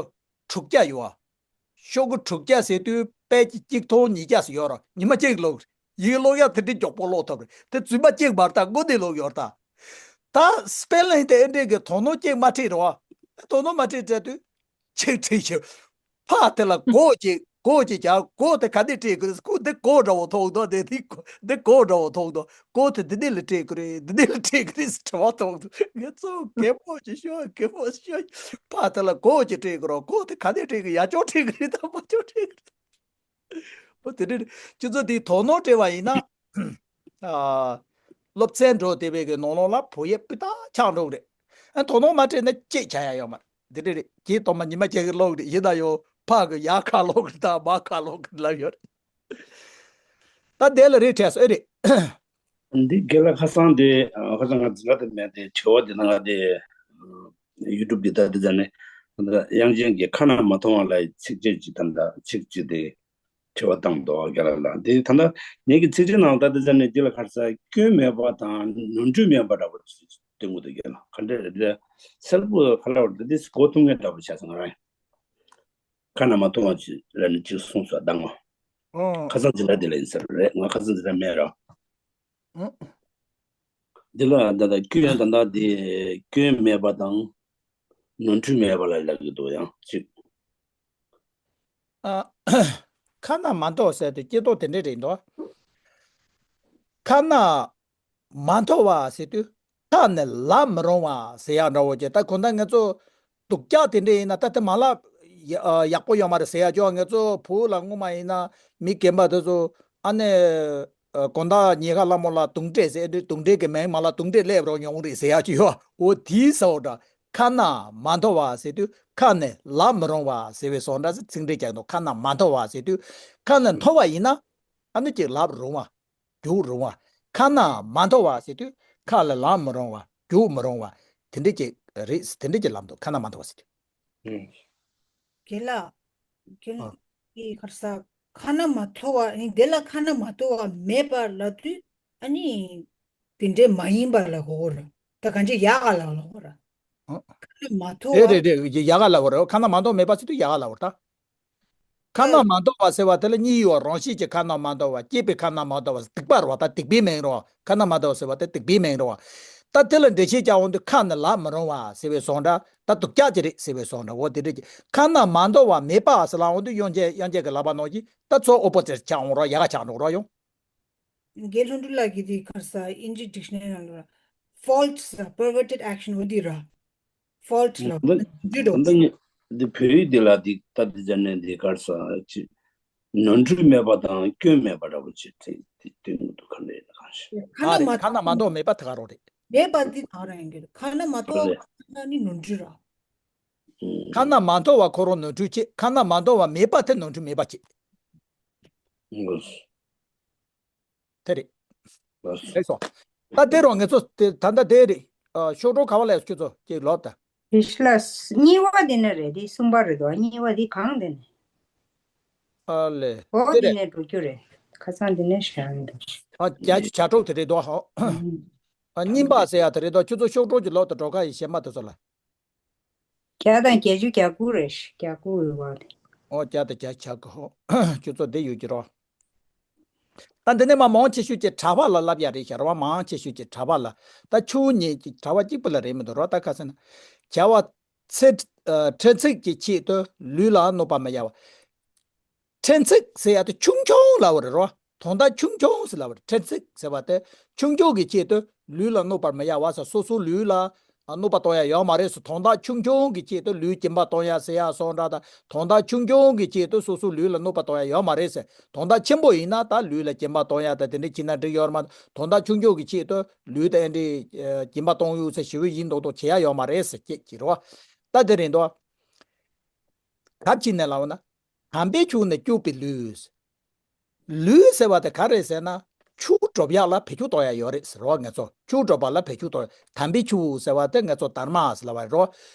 དྲུག་བརྒྱ་ཡོད་ཨ། ཤོག་གུ་དྲུག་བརྒྱ་ཟེར་དུས་དཔེ་ཅིག་གཅིག་སྟོང་ཉིས་བརྒྱ་ཟེར་ཡོད་ར། ཉི་མ་གཅིག་ཀློག་རེད། ཡིག་ཀློག་ཡག་དེ་འདྲའི་མགྱོགས་པོ་ཀློག་ཐུབ་རེད། དེ་རྫུན་མ་གཅིག་མ་རེད། ད་དངོས་གནས་ཀློག་ཡོད་རེད་ད། ད་སྤེ་ལིང་དེ་ཨེ་འདྲས་གི་དོ་སྣང་གཅིག་མ་ཁྲིད་རོགས། དོ་སྣང་མ་ཁྲིད་བྱས་དུས། ཆིག་ཁྲིད་ཤོག་ཕ་དེ་ལ་གོ་ཅིག་གོ་ཅིག་ཀྱང་གོ་དེ་ག་ནས་སྤྲད་དགོས། ཁོ་འདི་གོ་འདྲ་བོ་མཐོང་འདུག་དེ་འདི་གོ་འདི་གོ་འདྲ་བོ་མཐོང་འདུག་གོ་དེ་འདི་ནས་ལ་སྤྲད་དགོས་རེད། འདི་ནས་ལ་སྤྲད་དགོས་རེད་ཟེར་དྲི་བ་མཐོང་འདུག་ངས་གཙོ་བོ་གད་མོ་ཅིག་ཤོར། གད་མོ་ཤོར། ཕ་དེ་ལ་གོ་ཅིག་སྤྲད་དགོས་རོགས། གོ་དེ་ག་ནས་སྤྲད་དགོས། ཡར་ཕྱོགས་སྤྲད་དགོས་རེད་དམ་མར་ཕྱོགས་སྤྲད་དགོས་རེད། འོ་དེ་འདྲ་རེད། ཁྱོད་ཚོ་དེ་དོ་སྣང་སྤྲད་པ་ཡིན་ན། ཨ། སློབ་ཚན་འགྲོ་བསྡད་པའི་གི་ནང་ལོགས་ལ་བོད་ཡིག་སྤུས་དག་ཆགས་འགྲོ་གི་རེད། ཨ། དོ་སྣང་མ་སྤྲད་ན་ཅིག་བྱ་ཡ་ཡོད་མ་རེད། འདི་འདྲ་རེད། རྗེ་སྟོན་པ་ཉི་མ་གཅིག་གི་ཀློག་རེད། ཡིན་ན་ཡང་ཕ་གི་ཡར་ཁ་ཀློག་གི་དང་མར་ཁ་ཀློག་གི་ལབ་ཡོད་རེད། ད་དེ་ལ་རེད་དྲན་སོང་། ཨེ་རེད། འདི་རྒན་ལགས་ཁ་སང་དེ་ཁ་སང་ང་འཛིན་གྲྭ་དེ་མེད་དེ་དྲི་བ་དེ་ནང་ང་དེ་ཡུ་ཊུབ་དེ་ད་དེ་ད་ནས་དབྱངས་ཅན་གྱི་ཁ་ན་མ་ཐོ་བ་ལ་ཡི་ཚིགས་བཅད་ཅིག་ད་ད་ཚིགས་བཅད་དེ། དྲི་བ་བཏང་འདུག་རྒན་ལགས་ལ། འདི་ད་ལྟ་ངེད་ཀྱི་ཚིག་ཁྲིད་ནང་ད་ལྟ་ཟེར་ནས་འདི་ལ་ཁར་ས་སྐྱོན་མེད་པ་དང་ནོར་འཁྲུལ་མེད་པ་འདྲ་པོ་སྟོན་གྱི་འདུག་རྒན་ལགས། ག་འདྲ་རེད། འདི་གསལ་པོ་ག་ལ་བར་འདི་འདི་གོ་ཐུབ་མཁན་འདྲ་པོ་བྱས་སོང་ང་རང་ཡང་། ཁ་ན་མ་ཐོ་བ་ཅིག་ལ་ནི་ཅིག་གསུངས་སོང་ད་ང་། ཨོ། ཁ་སང་འཛིན་གྲྭ་འདི་ལ་ཡིན་ས་རེད། ང་ཁ་སང་འཛིན་གྲྭ་མེད་ར། ཨོ། འདི་ལ་ད་ལྟ་སྐྱོན་ད་ལྟ་འདི་སྐྱོན་མེད་པ་དང་ནོར་འཁྲུལ་མེད་པ་ལ་ལབ་ཀྱི་འདུག་ཡང་ཅིག་ཨ། ཁ་ན་མ་ཐོ་བ་ཟེར་དུས་སྐྱེ་སྟོབས་དེ་འདྲས་རེད་འདུག་ཁ་ན་མ་ཐོ་བ་ཟེར་དུས་ཁ་ནས་ལབ་མི་རུང་བ་ཟེར་ཡག་འདྲ་བོ་ཅིག་ད་གང་ལྟར་ང་ཚོ་སྡུག་ཅག་དེ་འདྲས་ཡིན་ན་ད་དེ་མ་ལབ་ཡག་པོ་ཡོད་མ་རེད་ཟེར་ཡག་ཅིག་ང་ཚོ་བོད་ལ་སྔོན་མ་ཡིན་ན་མི་རྒན་པ་དེ་ཚོ་ཨ་ནི་དགོང་དག་ཉལ་ཁ་སླ་མོ་ལ་དུང་སྒྲས་ཟེར་དུས་དུང་སྒྲས་ཀྱི་མིང་མ་ལབ་དུང་སྒྲས་སླེབས་རོགས་ཡོང་རེད་ཟེར་ཡག་ཅིག་ཡོད། འོ་དེའི་ས་འོག་འདྲ། ཁ་ན་མ་མཐོ་བ་ཟེར་དུས་ཁ་ནས་ལབ་མི་རུང་བ་ཟེར་བའི་བཟོ་འདྲ་ཚིག་འགྲེལ་རྒྱག་འདུག་ཁ་ན་མ་མཐོ་བ་ཟེར་དུས་ཁ་ནས་མཐོ་བ་ཡིན་ན་ཨ་ནི་ཅིག་ལབ་རུང་བ། རྒྱུག་རུང་བ། ཁ་ན་མ་མཐོ་བ་ཟེར་དུས་ཁ་ལ་ལབ་མི་རུང་བ། རྒྱུག་མི་རུང་བ། དེ་འདྲ་ཅིག་རེད། དེ་འདྲ་ཅིག་ལབ་འདུག་ཁ་ན་མ་མཐོ་བ་ཟེར་དུས། ཨུམ། རྒན་ལགས། རྒན་ཨ། ལགས་ཀྱིས་ག་རེ་ཟ། ཁ་ན་མ་མཐོ་བ་ནི་དེ་ལ་ཁ་ན་མ་མཐོ་བ་མེད་པ་ལབ་དུས་ཨ་ནི་དེ་འདྲས་མ་ཡིན་པ་ལ་གོ་གོ་རེད། ད་གང་ཅི་ཡག་ག་ལ་ལོག་ར། ཨ། ཁ་ན་མ་ཐོ་རེད་བ། རེད་རེད། ཡག་ག་ལ་བ་རེད། ཁ་ན་མ་ཐོ་མེད་པ་ཟེར་དུས་ཡག་ག་ལ་བ་རེད་ད། ཁ་ན་ཨ། མ་ཐོ་བ་ཟེར་བ་དེ་ལ་གཉིས་ཡོད། རང་བཞིན་གྱིས་ཁ་ན་མ་ཐོ་བ། སྐྱེས་པའི་ཁ་ན་མ་ཐོ་བ། སྡིག་པ་རེད་བ། ད་སྡིག་པའི་མིང་རེད་བ། ཁ་ན་མ་ཐོ་བ་ཟེར་བ་དེ་སྡིག་པའི་མིང་རེད་བ། ད་དེ་ལ་འགྲེལ་བཤད་རྒྱག་འོང་དུས་ཁ་ནི་ལབ་མི་རུང་བ་ཟེར་བའི་བཟོ་འདྲ། ད་སྡུག་ཅག་ཅིག་རེད་ཟེར་བའི་བཟོ་འདྲ། འོ་དེ་འདྲ་ཅིག་ཁ་ན་མ་ཐོ་བ་མེད་པ་ཟེར་ལབ་འོང་དུས་དབྱངས་ཅན་དབྱངས་ཅན་གྱིས་ལབ་པ་ནང་བཞིན་ད་ཚུར་ཨོ་པོ་ཛིཊ་ཆགས་འོང་རོགས། ཡག་ག་ཆགས་འགྲོ་རོགས་ཡོང་། རྒན་ལྷུན་གྲུབ་ལགས་ཀྱིས་དེ་ག་རེ་ཟེར། དབྱིན་ཇི་ཌིག་ཤ་ནེ་རི་ནང་ལ་ཕོལ་ཊི་ཟེར། པར་ཝར་ཊེཌ་ཨེག་ཤན་འོ་དེ་ར། ཕོལ་ཊི་ལ་ད་འདི་འདྲ་ད་ལྟ་ཉི་འདི་བོད་ཡིག་འདི་ལ་འདི་ད་འདི་ཟེར་ནས་འདི་ག་རེ་ཟེར་ཅི། ནོར་འཁྲུལ་མེད་པ་དང་སྐྱོན་མེད་པ་འདྲ་པོ་ཅིག་དེ་དེ་སྟོན་གྱི་འདུག་ག་འདྲ་ཡིན་ན་གང་ཤེས། ཁ་ན་ཨ་མ་རེད། ཁ་ཐོ་ན་མ་ཐོ་མེད་པ་དེ་ག་རང་རེད། མེད་པ་འདི་ག་རང་ཡིན་གྱི་རེད། ཁ་ན་མ་ཐོ་བ་རེད། ཁ་ན་ནི་ནོར་འཁྲུལ་ར། ཨུམ། ཁ་ན་མ་ཐོ་བ་ཁོ་རང་ནོར་འཁྲུལ་བྱེད། ཁ་ན་མ་ཐོ་བ་མེད་པ་དེ་ནོར་འཁྲུལ་མེད་པ་བྱེད། ཨུམ། དེ་རེད། ལགས་སོ། ལགས་སོ། ད་དེ་རུ་ངེད་ཚོ་དེ་ད་ལྟ་དེ་རེད། ཨ། ཤོག་གྲངས་ག་པ་ལ་ཡོད། ཁྱོད་ཚོ་ཅིག་ལོག་ད། དེ་ཤི་ལ་གཉིས་པ་དེ་ནས་རེད། དེ་གསུམ་པ་རེད་དོ། གཉིས་པ་དེ་གང་དེ་ནས། ཨ་ལེ། འོ་དེ་དེ་རེད། ནས་འགྲོ་རྒྱུ་རེད། ཁ་སང་དེ་ནས་བཞག་ཡིན་འདུག་ཨ། བརྒྱད་ཅུ་གྱ་དྲུག་དེ་རེད་དོ། ཨ། ཨ། གཉིས་པ་ཟེར་ཡ་དེ་རེད་དོ། ཁྱོད་ཚོ་ཤོག་གྲངས་ཀྱི་ལོག་ད། གྲོགས་ཁ་ཡི་གཞན་པ་དེ་ཚོ་ལ། བརྒྱ་དང་བརྒྱད་ཅུ་གྱ་དགུ་རེད། གྱ་དགུ་ཡོད་པ་རེད། ཨོ། བརྒྱ་དང་བརྒྱད་ཅུ་གྱ་དགུ། ཁྱོད་ཚོ་འདི་ཡོད་ཀྱི་རོ། ད་འདི་ནས་མ་མང་ཆེ་ཤོས་ཀྱི་གྲྭ་པ་ལ་ལབ་ཡ་རེད་ཤག་ར་བ། མང་ཆེ་ཤོས་ཀྱི་གྲྭ་པ་ལ། ད་ཆུ་བོ་ཉིད་ཀྱི་གྲྭ་པ་གཅིག་པུ་ལ་རེད་མི་འདུག་རོ། ད་ཁ་སང་ན་བྱ་བ་ཚེ། ཨ། ཕྲན་ཚེགས་ཀྱི་ཆེད་དུ་ལུས་ལ་གནོད་པ་མི་གཡར་བ། ཕྲན་ཚེགས་ཟེར་ཡ་དེ་ཆུང་ཆུང་ལབ་པ་རེད་རོ། དོན་དག་ཆུང་ཆུང་ཟེར་ལབ་པ་རེད། ཕྲན་ཚེགས་ཟེར་བ་དེ་ཆུང་ཆུང་གི་ཆེད་དུ་ལུས་ལ་གནོད་པར་མི་གཡར་བ་ཟེར། སོ་སོའི་ལུས་ལ་གནོད་པ་གཏོང་ཡ་ཡོད་མ་རེད་ཟེར། དོན་དག་ཆུང་ཆུང་གི་ཆེད་དུ་ལུས་སྦྱིན་པ་གཏོང་ཡ་ཟེར་ཡ་སོགས་འདྲ་དང་། དོན་དག་ཆུང་ཆུང་གི་ཆེད་དུ་སོ་སོའི་ལུས་ལ་གནོད་པ་གཏོང་ཡ་ཡོད་མ་རེད་ཟེར། དོན་དག་ཆེན་པོ་ཡིན་ན་ད་ལུས་ལ་སྦྱིན་པ་གཏོང་ཡ་ད་དེ་འདྲ་བྱས་ན་འགྲིག་ཡོད་རེད་མ། དོན་དག་ཆུང་ཆུང་གི་ཆེད་དུ་ལུས་དེ་འདྲའི་སྦྱིན་པ་གཏོང་ཡུལ་ཟེར་ཞེ་པོ་ཡིན་མདོག་མདོག་བྱེད་ཡ་ཡོད་མ་རེད་ཟེར་སྐད་ཅིག་རེད་བ། ད་དེ་རེད་འདུག་ག་བྱས་ནས་ལབ་ན། དམ་པའི་ཆོས་ནི་སྐྱོབ་པའི་ལུས། ལུས་ཟེར་བ་དེ་ག་རེད་ཟེར་ན། ཆོས་སྒྲུབ་ཡག་ལ་བེད་སྤྱོད་གཏོང་ཡག་ཡོད་རེད་ཟེར་རོ། ངེད་ཚོ་ཆོས་སྒྲུབ་པ་ལ་བེད་སྤྱོད་གཏོང་། དམ་པའི་ཆོས་ཟེར་བ་དེ་ངེད་ཚོ་དྷརྨ་ཟེར་ལབ་པ་རེད་རོ།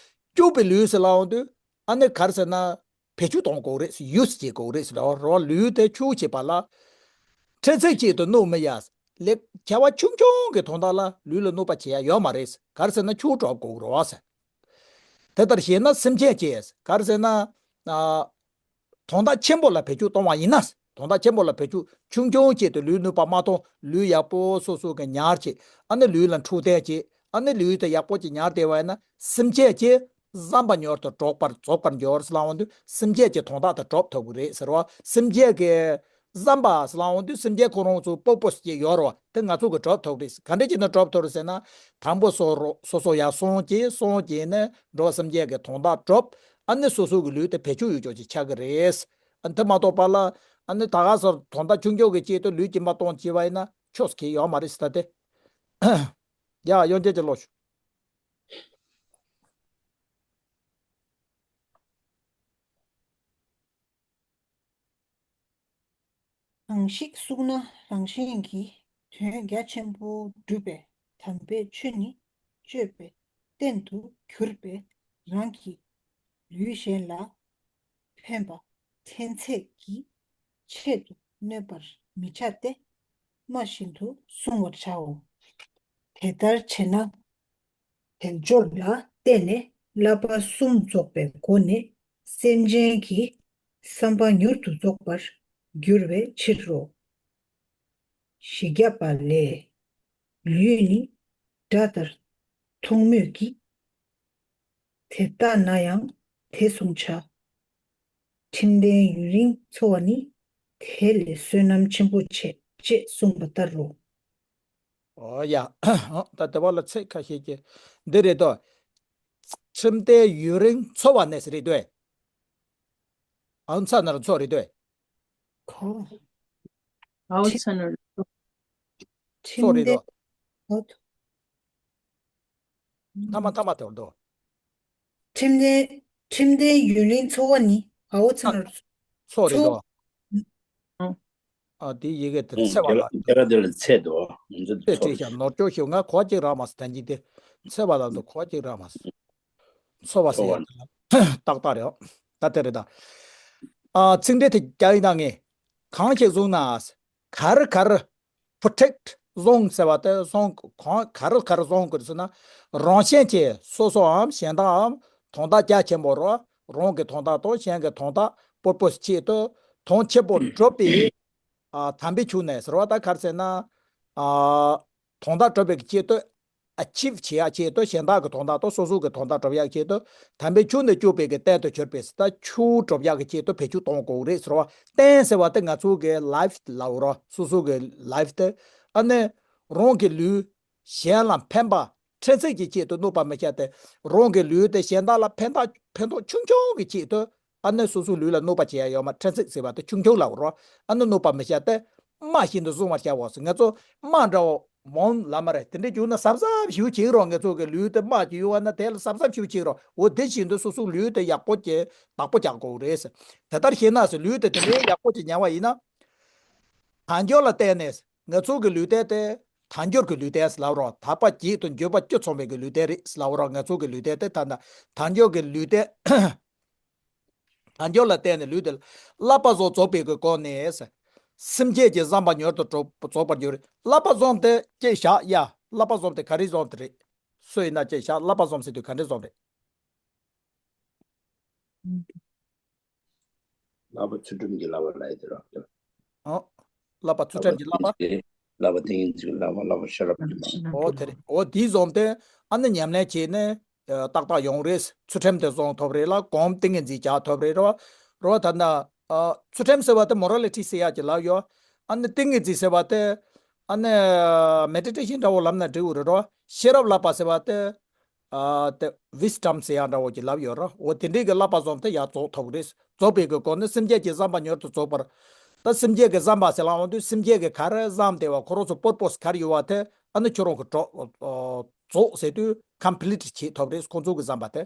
སྐྱོབ་པའི་ལུས་ཟེར་ལབ་འོང་དུས་ཨ་ནི་ག་རེ་ཟེར་ན། བེད་སྤྱོད་གཏོང་དགོས་རེད་ཟེར། ཡུས་བྱེད་དགོས་རེད་ཟེར་ལབ་རོ། ལུས་དེ་ཆོས་བྱེད་པ་ལ། ཕྲན་ཚེགས་ཆེད་དུ་གནོད་མི་གཡར། ལས་བྱ་བ་ཆུང་ཆུང་གི་དོན་དག་ལ་ལུས་ལ་གནོད་པ་བྱེད་ཡག་ཡོད་མ་རེད་ཟེར། ག་རེ་ཟེར་ན་ཆོས་སྒྲུབ་དགོས་རེད་ཟེར། དེ་ལྟར་བྱས་ན་སེམས་ཅན་གྱི། ག་རེ་ཟེར་ན། ཨ། དོན་དག་ཆེན་པོ་ལ་བེད་སྤྱོད་གཏོང་བ་ཡིན་ན། དོན་དག་ཆེན་པོ་ལ་བེད་སྤྱོད། ཆུང་ཆུང་ཆེད་དུ་ལུས་གནོད་པ་མ་གཏོང་། ལུས་ཡག་པོ་སོ་སོ་གི་ཉར་བྱེད། ཨ་ནི་ལུས་ལ་འཕྲོད་བསྟེན་བྱེད། ཨ་ནི་ལུས་དེ་ཡག་པོ་ཅིག་ཉར་བསྡད་པ་ཡིན་ན་སེམས་ཅན་གྱི་བསམ་པ་མྱུར་དུ་གྲོགས་པར་རྫོགས་པར་འགྱུར་ཟེར་ལབ་འོང་དུས་སེམས་ཅན་གྱི་དོན་དག་དེ་སྒྲུབ་ཐུབ་ཀྱི་རེད་ཟེར་བ། སེམས་ཅན་གྱི་བསམ་པ་ཟེར་ལབ་འོང་དུས་སེམས་ཅན་ཁོ་རང་ཚོ་པོ་པོ་ཞིག་ཡོད་རེད་བ། དེ་ང་ཚོ་གིས་སྒྲུབ་ཐུབ་རེད། ག་འདྲ་བྱས་ནས་སྒྲུབ་ཐུབ་རེད་ཟེར་ན། དང་པོ་སོ་རོ་སོ་སོ་ཡར་སོང་བྱས། སོང་བྱས་ནས་འགྲོ་བ་སེམས་ཅན་གྱི་དོན་དག་སྒྲུབ། ཨ་ནི་སོ་སོ་གི་ལུས་དེ་བེད་སྤྱོད་ཡོད་ཅོག་ཅིག་ཆགས་ཀྱི་རེད། ཨ་ནི་དེ་མ་གཏོགས་པ་ལ། ཨ་ནི་ད་ག་སར་དོན་དག་ཆུང་ཆུང་གི་ཆེད་དུ་ལུས་སྦྱིན་པ་གཏོང་བྱས་པ་ཡིན་ན་ཆོས་ཁེ་ཡོད་མ་རེད་ཟེར་ད་དེ། ཡ། དབྱངས་ཅན་གྱིས་ཀློག་ཤོག་གང་ཞིག་གསུངས་ན་རང་གཞན་གྱི་དོན་རྒྱ་ཆེན་པོ་སྒྲུབ་པའི་དམ་པའི་ཆོས་ནི་སྤྱོད་པའི་རྟེན་དུ་གྱུར་པས་རང་གི་ལུས་གཞན་ལ་ཕན་པ་ཕྲན་ཚེགས་ཀྱི་ཆེད་དུ་གནོད་པར་མི་བྱ་སྟེ་སྨྲ་བཞིན་དུ་བསྲུང་བར་བྱའོ། དེ་ལྟར་བྱས་ན། དལ་འབྱོར་ལ་བརྟེན་ནས་བསླབ་པ་གསུམ་རྫོགས་པའི་སྒོ་ནས་སེམས་ཅན་གྱི་བསམ་པ་མྱུར་དུ་རྫོགས་པར་འགྱུར་བའི་ཕྱིར་རོ། བཞི་བརྒྱ་པ་ལས། ལུས་ནི་སྒྲ་ལྟར་མཐོང་མོད་ཀྱི། དེ་ལྟ་ན་ཡང་དེ་བསྲུང་བྱ། ཁྲིམས་ལྡན་ཡུན་རིང་འཚོ་བ་ནི། དེ་ལས་བསོད་ནམས་ཆེན་པོ་ཆེ། ཅེས་གསུངས་པ་ལྟར་རོ། ཨོ་ཡ། ད་དེ་བ་ལ་ཚིག་ཁ་ཤས་ཀྱི་འདི་རེད་དོ། ཁྲིམས་ལྡན་ཡུན་རིང་འཚོ་བ་ནས་རེད་དོ། ཨའོ་ཚ་ན་རུ་འཚོ་རེད་དོ། ཁོ། ཨའོ་ཚ་ན་རུ་འཚོ་རེད་དོ། ཁྲིམས་ལྡན། ཐ་མ་ཐ་མ་དེ་བར་དོ། ཁྲིམས་ལྡན། ཁྲིམས་ལྡན་ཡུན་རིང་འཚོ་བ་ནི། ཨའོ་ཚ་ན་རུ་འཚོ་རེད་དོ། ཨ། དེ་ཡི་གེ་དེ་ཨང་། འཚེ་བ་ལ། རྒྱ་ར་དེ་ལ་ཚེ་དོ། ང་ཚོ་དེ་ཚེ་བྲིས་ཤག་ནོར་སྐྱོ་ཤོས། ང་གོ་བ་གཅིག་རག་མ་སོང་། ད་གིན་དེ་འཚེ་བ་ལ་འདུག་གོ་བ་གཅིག་རག་མ་སོང་། འཚོ་བ་ཟེར་ཡ་དེ་ལ་ཏག་ཏག་རེད། ད་དེ་རེད་ད། ཨ། ཚིག་འགྲེལ་དེ་རྒྱག་ཡིན་ད་ངས། གང་ཞིག་བཟུང་ན། གར་གར། protect བཟང་ཟེར་བ་དེ་བཟང་གང་ག་རེ་ག་རེ་བཟང་དགོས་ཟེར་ན། རང་གཞན་གྱི་སོ་སོའམ་གཞན་དགའམ་དོན་དག་རྒྱ་ཆེན་པོ་རོ། རང་གི་དོན་དག་དང་གཞན་གྱི་དོན་དག་པོར་པོ་ཆེད་དུ་དོན་ཆེན་པོ་སྒྲུབ་པའི་ཨ་དམ་པའི་ཆོས་ནས་ཟེར་བ་ད་ག་རེ་ཟེར་ན། ཨ་དོན་དག་སྒྲུབ་པའི་ཆེད་དུ་ཨ་ཆིབ་བྱེད་ཡ་ཆེད་དུ་གཞན་དག་གི་དོན་དག་དང་སོ་སོ་གི་དོན་དག་སྒྲུབ་ཡ་ཆེད་དུ་དམ་པའི་ཆོས་ནི་སྤྱོད་པའི་གི་རྟེན་དུ་གྱུར་པས་ད་ཆོས་སྒྲུབ་ཡ་གི་ཆེད་དུ་བེད་སྤྱོད་གཏོང་དགོས་རེད་ཟེར་བ། རྟེན་ཟེར་བ་དེ་ང་ཚོ་གི་ལའིབ་ལབ་རོ། སོ་སོ་གི་ལའིབ་དེ་ཨ་ནི་རང་གི་ལུས་གཞན་ལ་ཕན་པ་ཕྲན་ཚེགས་ཀྱི་ཆེད་དུ་གནོད་པ་མི་བྱ་སྟེ། རང་གི་ལུས་དེ་གཞན་དག་ལ་ཕན་ཐོགས་ཕན་ཐོགས་ཆུང་ཆུང་གི་ཆེད་དུ་ཨ་ནི་སོ་སོའི་ལུས་ལ་གནོད་པ་བྱེད་ཡ་ཡོད་མ། ཕྲན་ཚེགས་ཟེར་བ་དེ་ཆུང་ཆུང་ལབ་རོ། ཨ་ནི་གནོད་པ་མི་བྱ་སྟེ། རྨ་བཞིན་དུ་བཟུང་བར་བྱའོ་ཟེར། ང་ཚོ་རྨ་འདྲ་བོ་མོན་ལ་མ་རེད། དེ་འདྲའི་བྱུང་ན་གཟབ་གཟབ་ཞིག་བྱེད་རོགས། ང་ཚོ་གི་ལུས་དེ་རྨ་ཅིག་ཡོད་པ་ན་དེ་ལ་གཟབ་གཟབ་ཞིག་བྱེད་རོགས། འོ་དེ་བཞིན་དུ་སོ་སོའི་ལུས་དེ་ཡག་པོ་ཅིག་བདག་པོ་རྒྱག་དགོས་རེད་ཟེར། དེ་ལྟར་ཤེས་ན་ཟེར། ལུས་དེ་དེ་འདྲའི་ཡག་པོ་ཅིག་ཉར་བ་ཡིན་ན། དལ་འབྱོར་ལ་བརྟེན་ནས་ང་ཚོ་གི་ལུས་རྟེན་དེ་དལ་འབྱོར་གྱི་ལུས་རྟེན་ལབ་རོགས། དག་པ་བརྒྱད་དང་འགྱོད་པ་བཅུ་ཚང་བའི་གི་ལུས་རྟེན་རེད་ལབ་རོགས། ང་ཚོ་གི་ལུས་རྟེན་དེ་ད་ལྟ་དལ་འབྱོར་གྱི་ལུས་རྟེན། དལ་འབྱོར་ལ་བརྟེན་ནས་ལུས་དེ་བསླབ་པ་བཟང་རྫོགས་པའི་གི་སྒོ་ནས་སེམས་བསྐྱེད་ཀྱི་བསམ་པ་མྱུར་དུ་རྫོགས་པར་འགྱུར། བསླབ་པ་བཟང་དེ་ཅེས་བཞག་ཡ། བསླབ་པ་བཟང་དེ་ག་རེ་བཟང་དེ་རེད། སུ་ཡིན་ན་ཅེས་བཞག་བསླབ་པ་བཟང་ཟེར་དུས་ག་འདྲ་བཟང་རེད། བསླབ་པ་ཚུལ་ཁྲིམས་ཀྱི་བསླབ་པ་ལ་ཡི་དེ་རོ། ཨོ། བསླབ་པ་ཚུལ་ཁྲིམས་ཀྱི་བསླབ་པ། བསླབ་པ་ཏིང་ངེ་འཛིན་གྱི་བསླབ་པ། བསླབ་པ་ཤེས་རབ་ཀྱི་བསླབ་པ། ཨོ་དེ་རེད། ཨོ་དེའི་བཟང་དེ་ཨ་ནི་ཉམས་ལེན་བྱས་ནས་ཨ་ཏག་ཏག་ཡོང་རེད། ཚུལ་ཁྲིམས་དེ་བཟང་ཐོབ་རེད་ལ། སྒོམ་ཏིང་ངེ་འཛིན་རྒྱག་ཐོབ་རེད་རོ། རོ་ད་ན་ཨ་ཚུལ་ཁྲིམས་ཟེར་བ་དེ་མོ་ར་ལི་ཊི་ཟེར་ཡག་ཅིག་ལབ་ཡོད། ཨ་ནི་ཏིང་ངེ་འཛིན་ཟེར་བ་དེ་ཨ་ནི་མེ་ཌི་ཊེ་ཤན་འདྲ་བོ་ལབ་ན་འགྲིག་གི་རེད་རོ། ཤེས་རབ་བསླབ་པ་ཟེར་བ་དེ། ཨ་དེ་ཝིས་ཌམ་ཟེར་ཡག་འདྲ་བོ་ཅིག་ལབ་ཡོད་ར། འོ་དེ་འདྲའི་གི་བསླབ་པ་བཟང་དེ་ཡང་རྫོགས་ཐུབ་ཀྱི་རེད། རྫོགས་པའི་གི་སྒོ་ནས་སེམས་བསྐྱེད་ཀྱི་བསམ་པ་མྱུར་དུ་རྫོགས་པར། ད་སེམས་བསྐྱེད་ཀྱི་བསམ་པ་ཟེར་ལབ་ཡོང་དུས་སེམས་བསྐྱེད་ཀྱི་ག་རེ་བསམ་བསྡད་པ་ཁོ་རང་ཚོ་པུར་པོས་ག་རེ་ཡོད་པ་དེ་ཨ་ནི་ཁྱོད་རང་གི་གྲོགས་རྫོགས་ཟེར་དུས་ཀམ་པི་ལི་ཊི་བྱེད་ཐུབ་རེད། ཁོང་ཚོ་གི་བསམ་པ་དེ།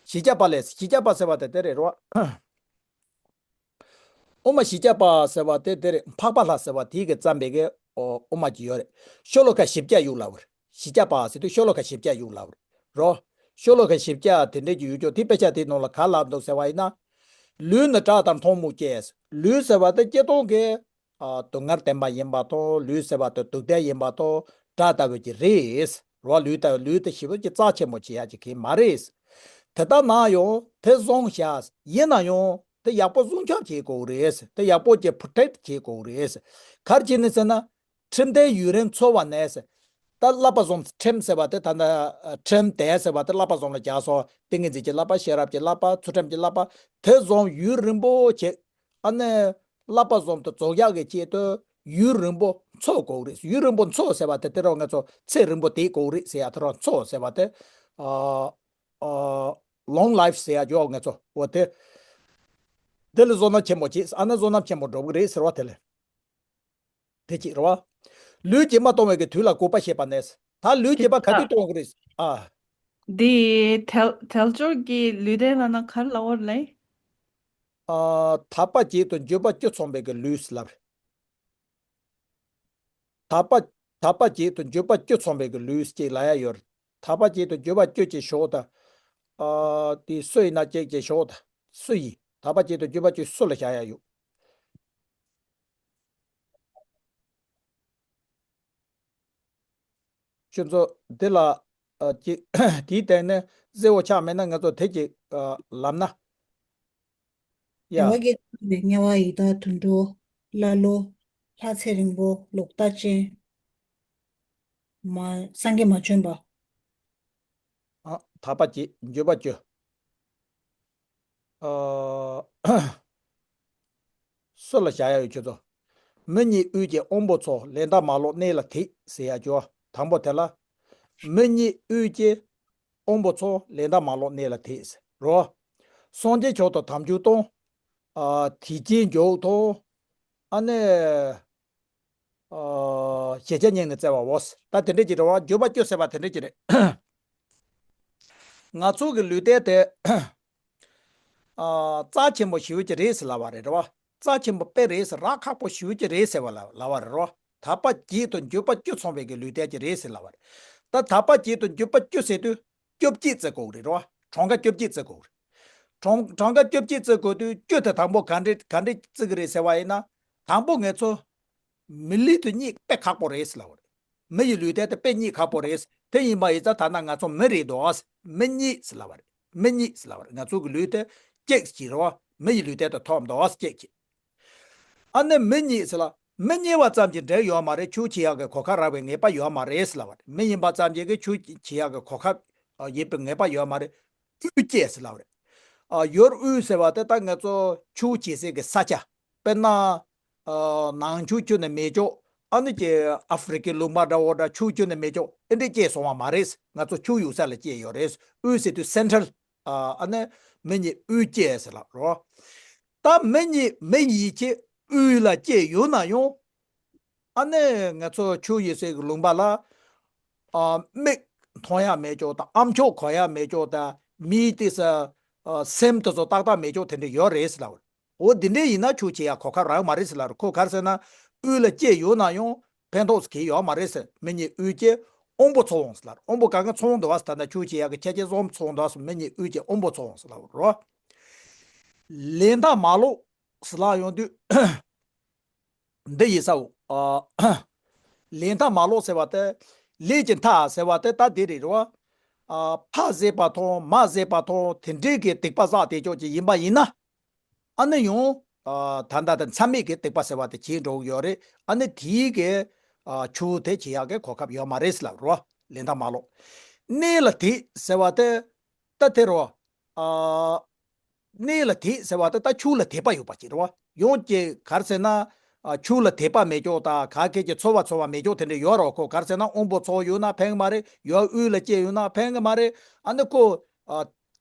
བཞི་བརྒྱ་པ་ལས། བཞི་བརྒྱ་པ་ཟེར་བ་དེ་དེ་རེད་རོ། དབུ་མ་བཞི་བརྒྱ་པ་ཟེར་བ་དེ་དེ་རེད། འཕགས་པ་ལྷ་ཟེར་བ་དེའི་གི་བརྩམས་པའི་གི་ཨོ་དབུ་མ་ཅིག་ཡོད་རེད། ཤོ་ལོ་ཀ་བཞི་བརྒྱ་ཡོད་ལབ་རེད། བཞི་བརྒྱ་པ་ཟེར་དུས་ཤོ་ལོ་ཀ་བཞི་བརྒྱ་ཡོད་ལབ་རེད་རོ། ཤོ་ལོ་ཀ་བཞི་བརྒྱ་དེ་འདྲས་ཀྱི་ཡོད་ཀྱོག་དེ་དཔེ་ཆ་དེའི་ནང་ལ་ག་ལབ་འདུག་ཟེར་བ་ཡིན་ན། ལུས་ནི་བྲག་ལྟར་མཐོང་མོད་ཀྱི། ལུས་ཟེར་བ་དེ་སྤྱིར་བཏང་གི་ཨ་སྡུག་བསྔལ་བདེན་པ་ཡིན་པ་དང་། ལུས་ཟེར་བ་དེ་སྡུག་བདེན་ཡིན་པ་དང་བྲག་ལྟ་བུ་ཅིག་རེད་རོ། ལུས་ལྟ་ལུས་དེ་ཞེ་པོ་ཅིག་རྩ་ཆེན་པོ་བྱེད་ཡག་ཅིག་གི་མ་རེད། དེ་ལྟ་ན་ཡང་དེ་བཟང་བཞག་ཡིན་ན་ཡང་དེ་ཡག་པོ་སྲུང་སྐྱོབ་བྱེད་དགོས་རེད། དེ་ཡག་པོ་ཅིག་པྲོ་ཊེག་བྱེད་དགོས་རེད། ག་རེ་བྱས་ནས་ཟེར་ན། ཁྲིམས་ལྡན་ཡུན་རིང་འཚོ་བ་ནས། ད་བསླབ་པ་བཟང་ཁྲིམས་ཟེར་བ་དེ་ད་ལྟ་ཁྲིམས་ལྡན་ཟེར་བ་དེ་བསླབ་པ་བཟང་ལ་སྦྱར་སོང་། ཏིང་ངེ་འཛིན་གྱི་བསླབ་པ། ཤེས་རབ་ཀྱི་བསླབ་པ། ཚུལ་ཁྲིམས་ཀྱི་བསླབ་པ། དེ་བཟང་ཡུན་རིང་པོ་བྱེད། ཨ་ནི་བསླབ་པ་བཟང་དུ་རྫོགས་ཡག་གི་ཆེད་དུ་ཡུན་རིང་པོ་འཚོ་དགོས་རེད། ཡུན་རིང་པོ་འཚོ་ཟེར་བ་དེ་དེ་རོ། ང་ཚོ་ཚེ་རིང་པོ་བསྡད་དགོས་རེད་ཟེར་ཡག་དེ་རོ། འཚོ་ཟེར་བ་དེ་ཨ་ཨ་ལོང་ལའིཕ་ཟེར་ཡག་ཡོད། ང་ཚོ་འོ་དེ་དེ་ལ་བསོད་ནམས་ཆེན་པོ་བྱེད། ཨ་ནི་བསོད་ནམས་ཆེན་པོ་འགྲུབ་ཀྱི་རེད་ཟེར་བ་དེ་ལས། དེ་གཅིག་རེད་བ། ལུས་ཀྱི་རྨ་གཏོང་བའི་གི་དུས་ལ་དགོས་པ་ཤེས་པ་ནས། ད་ལུས་ཀྱི་རྨ་ག་དུས་གཏོང་གི་རེད། ཨ། འདི་དལ་དལ་འབྱོར་གྱི་ལུས་རྟེན་ལབ་ན་ག་རེ་ལབ་པ་རེད། ཨ། དག་པ་བརྒྱད་དང་འགྱོད་པ་བཅུ་ཚང་བའི་གི་ལུས་ལབ་རེད། དག་པ། དག་པ་བརྒྱད་དང་འགྱོད་པ་བཅུ་ཚང་བའི་གི་ལུས་ཅེས་ལབ་ཡ་ཡོད་རེད། དག་པ་བརྒྱད་དང་འགྱོད་པ་བཅུ་ཅེས་ཞོག་ད། ཨ། དེ་སུ་ཡིན་ན་ཅེས་ཅེས་ཞོག་ད། སུ་ཡིན། དག་པ་བརྒྱད་དང་འགྱོད་པ་བཅུ་སུ་ལ་བཞག་ཡ་ཡོད། ཁྱོད་ཚོ་འདི་ལ་ཨ་ཅིག་དེའི་སྟེང་ནས་གསལ་བོ་ཆགས་མེད་ན་ང་ཚོ་དེ་ཅིག་ཨ་ལབ་ན། ཡ། དམྱལ་བ་ཡི་དྭགས་དུད་འགྲོ། ཀླ་ཀློ། ལྷ་ཚེ་རིང་པོ། ལོག་ལྟ་ཅན། མ་སངས་རྒྱས་མ་བྱོན་པ། ཨ། དག་པ་བརྒྱད། འགྱོད་པ་བཅུ། ཨ། སུ་ལ་བཞག་ཡ་ཡོད་ཁྱོད་ཚོ། མི་གཉིད་དབུལ་གྱི་དབང་པོ་ཚོ། ལན་གྲངས་མ་ལོག་གནས་ལ་དེད་ཟེར་ཡ་ཅོ། དང་པོ་དེ་ལ། མི་གཉིད་དབུལ་གྱི་དབང་པོ་ཚོ། ལན་གྲངས་མ་ལོག་གནས་ལ་དེད་ཟེར་རོ། སངས་རྒྱས་མཆོག་ཏུ་དམ་ཆོས་དང་། ཨ། དད་ཅན་མགྱོགས་དང་། ཨ་ནི། ཨ། ཤེས་བྱ་སྙིང་ནས་བརྩེ་བའོ། ད་དེ་འདྲས་ཀྱི་རེད་བ། འགྱོད་པ་བཅུ་ཟེར་བ་དེ་འདྲས་ཀྱི་རེད། ང་ཚོ་གི་ལུས་རྟེན་དེ། ཨ། རྩ་ཆེན་པོ་ཞེ་པོ་ཅིག་རེད་ཟེར་ལབ་པ་རེད་རེད་བ། རྩ་ཆེན་པོ་དཔེ་རེད་ཟེར། རག་ཁག་པོ་ཞེ་པོ་ཅིག་རེད་ཟེར་བ་ལ་ལབ་པ་རེད་རེད་བ། དག་པ་བརྒྱད་དང་འགྱོད་པ་བཅུ་ཚང་བའི་གི་ལུས་རྟེན་ཅིག་རེད་ཟེར་ལབ་པ་རེད། ད་དག་པ་བརྒྱད་དང་འགྱོད་པ་བཅུ་ཟེར་དུས་བཅོ་བརྒྱད་བརྩི་དགོས་རེད་རེད་བ། གྲངས་ཀ་བཅོ་བརྒྱད་བརྩི་དགོས་རེད། གྲངས་གྲངས་ཀ་བཅོ་བརྒྱད་བརྩི་དགོས་དུས་བཅུ་དེ་དང་པོ་ག་འདྲས་ག་འདྲས་བརྩི་གི་རེད་ཟེར་བ་ཡིན་ན། དང་པོ་ང་ཚོ་མི་ལུས་དེ་རྙེད་དཔེ་ཁག་པོ་རེད་ཟེར་ལབ་པ་རེད། མི་ཡི་ལུས་རྟེན་དེ་དཔེ་རྙེད་ཁག་པོ་རེད། དེ་ཡིན་པ་ཡིན་ཙང་ད་ལྟ་ང་ཚོ་མི་རེད་འདུག་མི་རྙེད་ཟེར་ལབ་པ་རེད། མི་རྙེད་ཟེར་ལབ་པ་རེད། ང་ཚོ་གི་ལུས་རྟེན་གཅིག་ཅིག་རེད་བ། མི་ཡི་ལུས་རྟེན་དུ་ཐོབ་འདུག་གཅིག་ཅིག་ཨ་ནི་མི་རྙེད་ཟེར་ལ། མི་རྙེད་པ་ཙམ་གྱིས་འགྲིག་ཡོད་མ་རེད། ཆོས་བྱེད་ཡག་གི་གོ་སྐབས་རག་པའི་ངེས་པ་ཡོད་མ་རེད་ཟེར་ལབ་པ་རེད། མི་ཡིན་པ་ཙམ་གྱིས་གི་ཆོས་བྱེད་ཡག་གི་གོ་སྐབས་ཡིན་པའི་ངེས་པ་ཡོད་མ་རེད། དབུས་སྐྱེས་ཟེར་ལབ་པ་རེད། ཡུལ་དབུས་ཟེར་བ་དེ་ད་ང་ཚོ་ཆོས་བྱེད་སའི་གི་ས་ཆ། དཔེར་ན། ནང་ཆོས་ཁྱོན་ནས་མེད་ཅོག་ཨ་ནི་ཀྱི་ཨ་ཧྥི་རི་ཀའི་ལུང་པ་འདྲ་བོ་འདྲ་ཆོས་ཁྱོན་ནས་མེད་ཅོག་ཨེ་འདྲས་སྐྱེས་སོང་བ་མ་རེད། ང་ཚོ་ཆོས་ཡོད་ས་ལ་སྐྱེས་ཡོད་རེད། དབུས་ཟེར་དུས་སེན་ཊྲལ། ཨ་ནི་མི་ཉིད་དབུས་སྐྱེས་ཟེར་ལབ་རོ། ད་མི་ཉིད་མི་ཡིད་ཀྱི་དབུས་ལ་སྐྱེས་ཡོད་ན་ཡང་། ཨ་ནི་ང་ཚོ་ཆོས་ཡོད་སའི་གི་ལུང་པ་ལ། ཨ་མིག་མཐོང་ཡ་མེད་ཅོག་དང་ཨམ་ཅོག་གོ་ཡ་མེད་ཅོག་དང་མིའི་དེ་ས་སེམས་དེ་ཚོ་ཏག་ཏག་མེད་ཅོག་དེ་འདྲ་ཡོད་རེད་ཟེར་ལབ། འོ་འདི་འདྲའི་ཡིན་ན་ཆོས་བྱེད་ཡ་གོ་སྐབས་རག་མ་རེད་ཟེར་ལབ་རེད། ཁོ་ག་རེ་ཟེར་ན། དབུས་ལ་སྐྱེས་ཡོད་ན་ཡང་ཕན་ཐོགས་སུ་གྱེས་ཡོད་མ་རེད་ཟེར། མི་ཉིད་དབུས་སྐྱེས་དབང་པོ་ཚོགས་འོང་ཟེར་ལབ་རེད། དབང་པོ་གང་ག་ཚོགས་འོང་འདུག་བ་ཟེར། ད་ལྟ་ཆོས་བྱེད་ཡ་གི་ཁྱད་ཆོས་གསུམ་ཚོགས་འོང་འདུག་བ་ཟེར། མི་ཉིད་དབུས་སྐྱེས་དབང་པོ་ཚོགས་འོང་ཟེར་ལབ་རེད། ལས་མཐའ་མ་ལོག་ཟེར་ལབ་ཡོང་དུས། འདི་ཡིན་ས་འོ། ལས་མཐའ་མ་ལོག་ཟེར་བ་དེ། ལས་ཀྱི་མཐའ་ཟེར་བ་དེ་ད་འདི་རེད་རོ། ཕ་བཟས་པ་དང་མ་བཟས་པ་དང་དེ་འདྲའི་གི་སྡིག་པ་བསགས་བསྡད་ཆོག་ཅིག་ཡིན་པ་ཡིན་ན། ཨ་ནི་ཡང་། ད་ལྟ་དེ་མཚམས་མེད་ཀྱི་སྡིག་པ་ཟེར་བ་དེ་བྱེད་འགྲོ་གི་ཡོད་རེད། ཨ་ནི་དེའི་གི་ཆོས་དེ་བྱེད་ཡག་གི་གོ་སྐབས་ཡོད་མ་རེད་ཟེར་ལབ་རོ། ལས་མཐའ་མ་ལོག་གནས་ལ་དད་ཟེར་བ་དེ། ད་དེ་རོ། གནས་ལ་དད་ཟེར་བ་དེ་ད་ཆོས་ལ་དད་པ་ཡོད་པ་ཅིག་རེད་བ། ཡང་ཅིག་ག་རེ་ཟེར་ན། ཆོས་ལ་དད་པ་མེད་ཀྱོག་དང་ག་གེ་ཀྱི་ཚོར་བ་ཚོར་བ་མེད་ཀྱོག་དེ་འདྲ་ཡོད་རོ། ཁོ་ག་རེ་ཟེར་ན་དབང་པོ་ཚོགས་ཡོད་ན་ཕན་གི་མ་རེད། ཡུལ་དབུས་ལ་སྐྱེས་ཡོད་ན་ཕན་གི་མ་རེད། ཨ་ནི་ཁོ།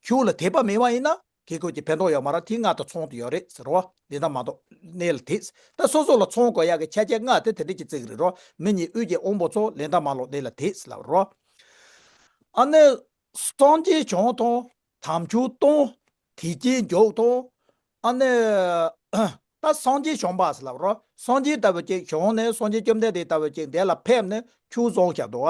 ཆོས་ལ་དད་པ་མེད་པ་ཡིན་ན་ཁེ་ཁོ་ཀྱི་ཕན་ཐོགས་ཡོད་མ་རེད། དེ་ལྔ་དང་མཚུངས་དུ་ཡོད་རེད་ཟེར་རོ། འདི་ལྟ་མ་གཏོགས་གནས་ལ་དད། ད་སོ་སོ་ལ་ཚང་དགོས་ཡག་གི་ཁྱད་ཆོས་ལྔ་དེ་དེ་འདྲ་ཅིག་བརྩི་གི་རེད་རོ། མི་ཉིད་དབུས་ཀྱི་དབང་པོ་ཚོགས་ལས་མཐའ་མ་ལོག་གནས་ལ་དད་ཟེར་ལབ་རོ། ཨ་ནི། སངས་རྒྱས་བྱུང་དང་། དམ་ཆོས་དང་། དད་ཅན་འཇུག་དང་། ཨ་ནི། ད་སངས་རྒྱས་བྱུང་བ་ཟེར་ལབ་རོ། སངས་རྒྱས་ལྟ་བུ་ཅིག་བྱུང་ནས་སངས་རྒྱས་བཅོམ་ལྡན་འདས་ལྟ་བུ་ཅིག་འདི་ལ་ཕེབས་ནས་ཆོས་གསུངས་བཞག་འདུག་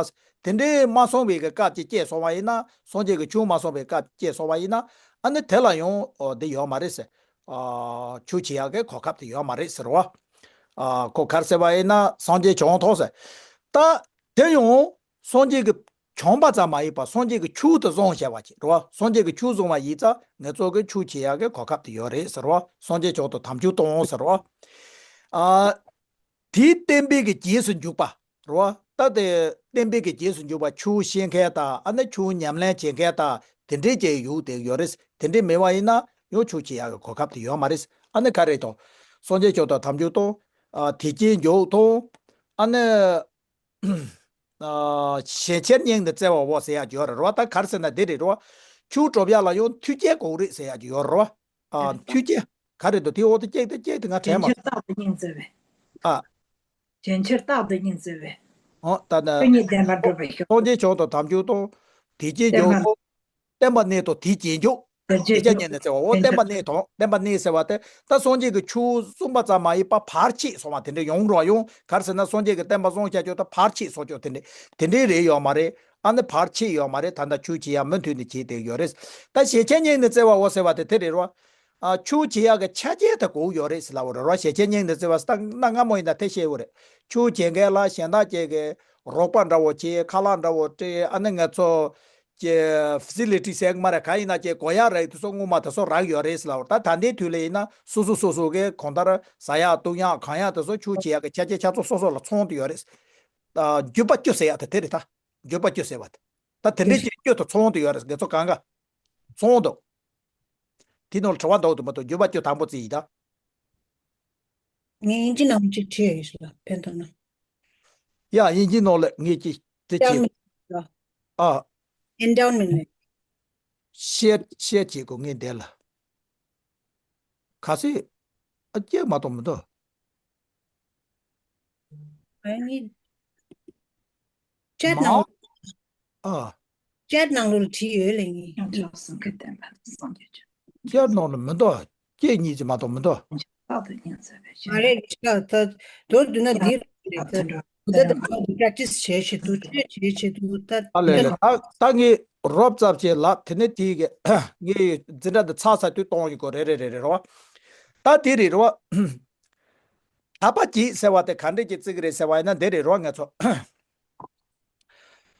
བ། དེ་འདྲའི་མ་གསུངས་པའི་གི་སྐབས་ཅིག་སྐྱེས་སོང་བ་ཡིན་ན། སངས་རྒྱས་ཀྱི་ཆོས་མ་གསུངས་པའི་སྐབས་སྐྱེས་སོང་བ་ཡིན་ན། ཨ་ནི་དེ་ལ་ཡང་འདི་ཡོད་མ་རེད་ཟེར། ཆོས་བྱེད་ཡག་གི་གོ་སྐབས་དེ་ཡོད་མ་རེད་ཟེར་བ། ཁོ་ག་རེ་ཟེར་བ་ཡིན་ན་སངས་རྒྱས་བྱུང་ཐོག་ཟེར། ད་དེ་ཡང་སངས་རྒྱས་ཀྱི་བྱུང་བ་ཙམ་མ་ཡིན་པར་སངས་རྒྱས་ཀྱི་ཆོས་དེ་བཟུང་བྱས་པ་ཅིག་རེད་བ། སངས་རྒྱས་ཀྱི་ཆོས་བཟུང་བ་ཡིན་ཙང་ངེད་ཚོ་གི་ཆོས་བྱེད་ཡག་གི་གོ་སྐབས་དེ་ཡོད་རེད་ཟེར་བ། སངས་རྒྱས་བྱུང་དང་དམ་ཆོས་དང་ཟེར་བ། ཨ། དེའི་བསྟན་པའི་གི་རྗེས་སུ་འཇུག་པ་རེད་བ། ད་དེ་བསྟན་པའི་གི་རྗེས་སུ་འཇུག་པ་ཆོས་ཤེས་མཁན་དང་ཨ་ནི་ཆོས་ཉམས་ལེན་བྱེད་མཁན་དང་དེ་འདྲའི་ཅིག་ཡོད་དེ་ཡོད་རེད། དེ་འདྲའི་མེད་པ་ཡིན་ན་ཡང་ཆོས་བྱེད་ཡག་གི་གོ་སྐབས་དེ་ཡོད་མ་རེད། ཨ་ནི་ག་རེ་དང་། སངས་རྒྱས་བྱུང་དང་དམ་ཆོས་དང་། དད་ཅན་འཇུག་དང་། ཨ་ནི། ཞལ་ཆེར་སྙིང་ནས་བརྩེ་བའོ་ཟེར་ཡག་ཅིག་ཡོད་རེད་རོ། ད་ག་རེ་ཟེར་ན་འདི་རེད་རོ། ཆོས་སྒྲུབ་ཡག་ལ་ཡང་མཐུན་རྐྱེན་དགོས་རེད་ཟེར་ཡག་ཅིག་ཡོད་རེད་རོ། མཐུན་རྐྱེན་ག་རེ་འདུག་དེ་འོག་ཏུ་ཅིག་དེ་ཅིག་དེ་ང་དྲན་ཞལ་མ་ཆེར་རྟག་ཏུ་སྙིང་བརྩེ་བས། ཨ། ཞལ་ཆེར་རྟག་ཏུ་སྙིང་བརྩེ་བས། ཨོ་ད་ན། ཆོས་ཉིད་བདེན་པར་སྒྲུབ་པའི་ཤོག་སངས་རྒྱས་བྱུང་དང་དམ་ཆོས་དང་། དད་ཅན་འཇུག་དང་། བསྟན་པ་གནས་དང་དད་ཅན་འཇུག་དད་ཅན་འཇུག་དད་ཅན་གནས་ནས་བརྩེ་བའོ། བསྟན་པ་གནས་དང་བསྟན་པ་གནས་ཟེར་བ་དེ་ད་སངས་རྒྱས་ཀྱི་ཆོས་གསུངས་པ་ཙམ་མ་ཡིན་པར་བར་ཆད་སོང་བ་དེ་འདྲ་ཡོང་རོགས་ཡོང་། ག་རེ་ཟེར་ན་སངས་རྒྱས་ཀྱི་བསྟན་པ་བཟུང་བྱ་ཆོག་ད་བར་ཆད་སོང་ཆོག་དེ་འདྲ་དེ་འདྲའི་རེད་ཡོད་མ་རེད། ཨ་ནི་བར་ཆད་ཡོད་མ་རེད། ད་ལྟ་ཆོས་བྱེད་ཡག་མུ་མཐུད་ནས་བྱེད་བསྡད་ཡོད་རེད། ད་ཞལ་ཆེར་སྙིང་ནས་བརྩེ་བའོ་ཟེར་བ་དེ་དེ་རེད་རོ། ཨ་ཆོས་བྱེད་ཡག་གི་ཆ་རྐྱེན་དེ་དགོས་ཡོད་རེད་ཟེར་ལབ་པ་རེད་རོ། ཞལ་ཆེར་སྙིང་ནས་བརྩེ་བ་ཟེར་ད་གནའ་སྔ་མོ་ཡིན་ན་དེ་བཤད་ཡོད་རེད། ཆོས་བྱེད་མཁན་ལ་གཞན་དག་ཅིག་གིས་རོགས་པ་འདྲ་བོ་བྱེད། ཁ་ལག་འདྲ་བོ་སྤྲད། ཨ་ནི་ང་ཚོ་ཀྱི་ཕེ་སི་ལི་ཊི་ཟེར་གི་མ་རེད། གང་ཡིན་ན་ཀྱི་དགོས་ཡག་རིགས་དེ་ཚོ་སྔོན་མ་དེ་ཚོ་རག་ཡོད་རེད་ཟེར་ལབ་པ་རེད། ད་ད་ལྟའི་དུས་ལ་ཡིན་ན་སོ་སོ་སོ་སོ་གིས་གང་ལྟར་ཟ་ཡག་འཐུང་ཡག་གང་ཡག་དེ་ཚོ་ཆོས་བྱེད་ཡག་གི་ཆ་རྐྱེན་ཆ་ཚང་སོ་སོ་ལ་ཚང་དུ་ཡོད་རེད། ཨ་འགྱུར་བ་བཅུ་ཟེར་ཡག་དེ་དེ་རེད་ད། འགྱུར་བ་བཅུ་ཟེར་བ་དེ། ད་དེ་འདྲའི་ཅིག་བཅུ་དང་ཚང་དུ་ཡོད་རེད། དེ་ཚོ་གང་ག་ཚང་འདུག་དེ་ནང་ལ་དྲི་བ་འདུག་དུ་མ་གཏོགས་འགྱུར་བ་བཅུ་དང་པོ་བརྩིས་ཡིན་ད། ངས་དབྱིན་ཇི་ནང་གཅིག་བྲིས་ཡོད་ལ་ཕན་ཐོགས་ན། ཡ་དབྱིན་ཇི་ནང་ལ་ངས་ཅིག་དེ་ཅིག Endowment ལ། ཨ། Endowment ལ། ཤེར་ཤེར་བྱེད་དགོས་ངས་འདས་ལ། ག་ཚོད། ཨ་སྐྱེལ་མ་གཏོང་མི་འདུག་ཨ་ནི། ཅེཊ་ནང་། ཨ། ཅེཊ་ནང་ལོགས་ལ་བྲིས་ཡོད་ལེ་ངས། ཅེཊ་ནང་ལ་མི་འདུག་སྐྱེལ་གཉིས་ཀྱི་མ་གཏོགས་མི་འདུག་མ་རེད་ད་དོ་བསྡུ་ན་འདི་རེད་ད། འོ་ད་ད་practice བྱེད་བྱེད་དུ་བྱེད་བྱེད་བྱེད་དུ་ད། ཨ་ལས་ལས་ད་ད་ངས་རོབ་ཙམ་བྱས་ལབ། དེ་ནས་དེའི་གི་ངས་འཛིན་གྲྭ་འདི་ཚར་ཚར་དུས་གཏོང་གི་གོ་རེད་རེད་རེད་རེད་རོ། ད་དེ་རེད་རོ། དད་པ་བྱེད་ཟེར་བ་དེ་ག་འདྲས་ཀྱི་བརྩི་གི་རེད་ཟེར་བ་ཡིན་ན་འདི་རེད་རོ། ང་ཚོ་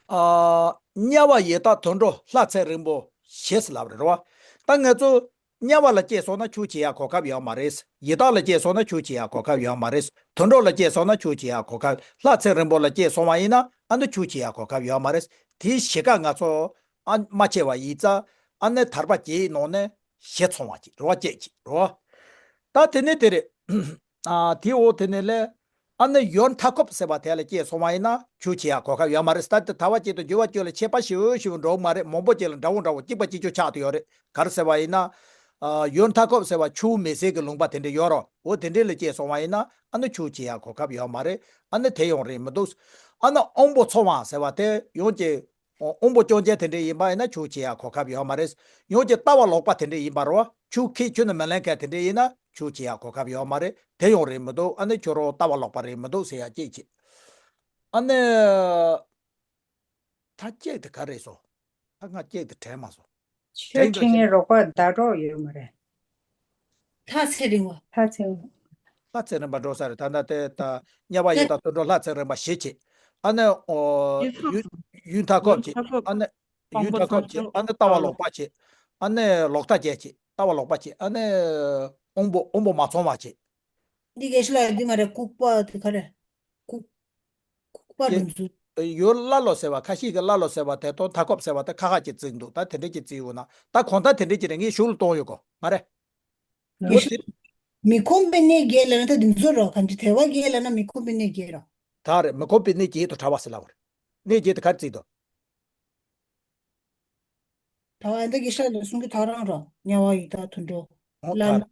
ཨ། དམྱལ་བ་ཡི་དྭགས་དུད་འགྲོ་ལྷ་ཚེ་རིང་པོ་བཞི་ཟེར་ལབ་རེད་རོ། ད་ང་ཚོ་དམྱལ་བ་ལ་སྐྱེས་སོང་ན་ཆོས་བྱེད་ཡ་གོ་སྐབས་ཡོད་མ་རེད། ཡི་དྭགས་ལ་སྐྱེས་སོང་ན་ཆོས་བྱེད་ཡ་གོ་སྐབས་ཡོད་མ་རེད། དུད་འགྲོ་ལ་སྐྱེས་སོང་ན་ཆོས་བྱེད་ཡ་གོ་སྐབས། ལྷ་ཚེ་རིང་པོ་ལ་སྐྱེས་སོང་བ་ཡིན་ན་ཨ་ནི་ཆོས་བྱེད་ཡ་གོ་སྐབས་ཡོད་མ་རེད། དེའི་གཞི་ཀ་ང་ཚོ་ཨ་མ་སྐྱེ་བ་ཡིན་ཙང་ཨ་ནི་ཐར་པ་བརྒྱད་ནང་ནས་བཞི་ཚང་བ་ཅིག་རེད་བ། བརྒྱད་ཅིག་རེད་བ། ད་དེ་ནས་དེ་རེད། ཨ་དེའི་འོག་དེ་ནས་ལས། ཨ་ནི་ཡུལ་མཐའ་འཁོབ་ཟེར་བ་དེ་ལ་སྐྱེས་སོང་བ་ཡིན་ན་ཆོས་བྱེད་ཡ་གོ་སྐབས་ཡོད་མ་རེད། ད་དེ་ཟླ་བ་གཅིག་དང་འགྱུར་བ་བཅུ་ལ་ཁྱད་པར་ཞེ་པོ་ཞེ་པོ་འགྲོ་གི་མ་རེད། མང་པོ་ཅིག་ལ་འདྲ་བོ་འདྲ་བོ་གཅིག་པ་གཅིག་རྐྱང་ཆགས་བསྡད་ཡོད་རེད། ག་རེ་ཟེར་བ་ཡིན་ན། ཨ་ཡུལ་མཐའ་འཁོབ་ཟེར་བ་ཆུ་བོ་མེ་སེར་གྱི་ལུང་པ་དེ་འདྲ་ཡོད་རོ། འོ་དེ་འདྲ་ལ་སྐྱེས་སོང་བ་ཡིན་ན་ཨ་ནི་ཆོས་བྱེད་ཡ་གོ་སྐབས་ཡོད་མ་རེད། ཨ་ནི་དེ་ཡང་རེད་མི་འདུག་ཨ་ནི་དབང་པོ་ཚང་བ་ཟེར་བ་དེ་ཡང་ཅིག་དབང་པོ་སྐྱོན་ཅན་དེ་འདྲ་ཡིན་པ་ཡིན་ན་ཆོས་བྱེད་ཡ་གོ་སྐབས་ཡོད་མ་རེད། ཡང་ཅིག་ལྟ་བ་ལོག་པ་དེ་འདྲ་ཡིན་པ་རོ། ཆོས་ཁས་ཁྱོན་ནས་མི་ལེན་མཁན་དེ་འདྲ་ཡིན་ན་ཆོས་བྱེད་ཡ་གོ་སྐབས་ཡོད་མ་རེད། དེ་ཡང་རེད་མི་འདུག་ཨ་ནི་ཁྱོད་རང་ལྟ་བ་ལོག་པ་རེད་མི་འདུག་ཟེར་ཡ་གཅིག་བྱེད། ཨ་ནི། ད་གཅིག་དེ་ག་རེ་སོང་། ད་ང་གཅིག་དེ་དྲན་མ་སོང་། ཆོས་ཁྲིད་མཁན་རོགས་པ་ཟླ་གྲོགས་ཡོད་མ་རེད། ལྷ་ཚེ་རིང་བ། ལྷ་ཚེ་རིང་བ། ལྷ་ཚེ་རིང་བ་འགྲོ་ས་རེད། ད་ལྟ་དེ་ད་དམྱལ་བ་ཡི་དྭགས་དུད་འགྲོ་ལྷ་ཚེ་རིང་བ་བཞི་བྱེད། ཨ་ནི་ཨོ་ཡུལ་ཡུལ་ཡུལ་མཐའ་འཁོབ་བྱེད། ཨ་ནི་ཡུལ་མཐའ་འཁོབ་བྱེད། ཨ་ནི་ལྟ་བ་ལོག་པ་བྱེད། ཨ་ནི་ལོག་ལྟ་བརྒྱད་བྱེད། ལྟ་བ་ལོག་པ་བྱེད། ཨ་ནི་དབང་པོ་དབང་པོ་མ་ཚང་བ་བྱེད། འདི་ག་ཤི་ལ་འདི་མ་རེད། ལྐུགས་པ་དེ་ག་རེད། ལྐུགས་ལྐུགས་པ་ཀྱེ། རུ་འཛུལ། ཡུལ་ཀླ་ཀློ་ཟེར་བ། ཁ་ཤས་ཀྱིས་ཀླ་ཀློ་ཟེར་བ་དེ་དང་མཐའ་འཁོབ་ཟེར་བ་དེ་ཁ་ཁ་ཅིག་བརྩི་གི་འདུག་ད་དེ་འདྲས་ཅིག་བརྩི་ཡོད་ན་ད་གང་ལྟར་དེ་འདྲས་ཅིག་རེད། ངས་གཞུག་ལ་གཏོང་ཡོད་གོ་མ་རེད། མི་ཤི། མི་ཁོམ་པའི་གནས་བརྒྱད་ལབ་ན་ད་འདི་ཚོ་རོ། གང་ཅི་དལ་བ་བརྒྱད་ལབ་ན་མི་ཁོམ་པའི་གནས་བརྒྱད་རོ། ད་རེད། མི་ཁོམ་པའི་གནས་བརྒྱད་དུ་བྲལ་བ་ཟེར་ལབ་པ་རེད། གནས་བརྒྱད་དུ་ག་རེ་བརྩིས་འདུག་ད་བ་ཨ་འདི་གི་ཤ་ལ་གསུང་གི་ཐག་རང་རོ། དམྱལ་བ་ཡི་དྭགས་དུད་འགྲོ། ཨོ་ལ་ད་རེད།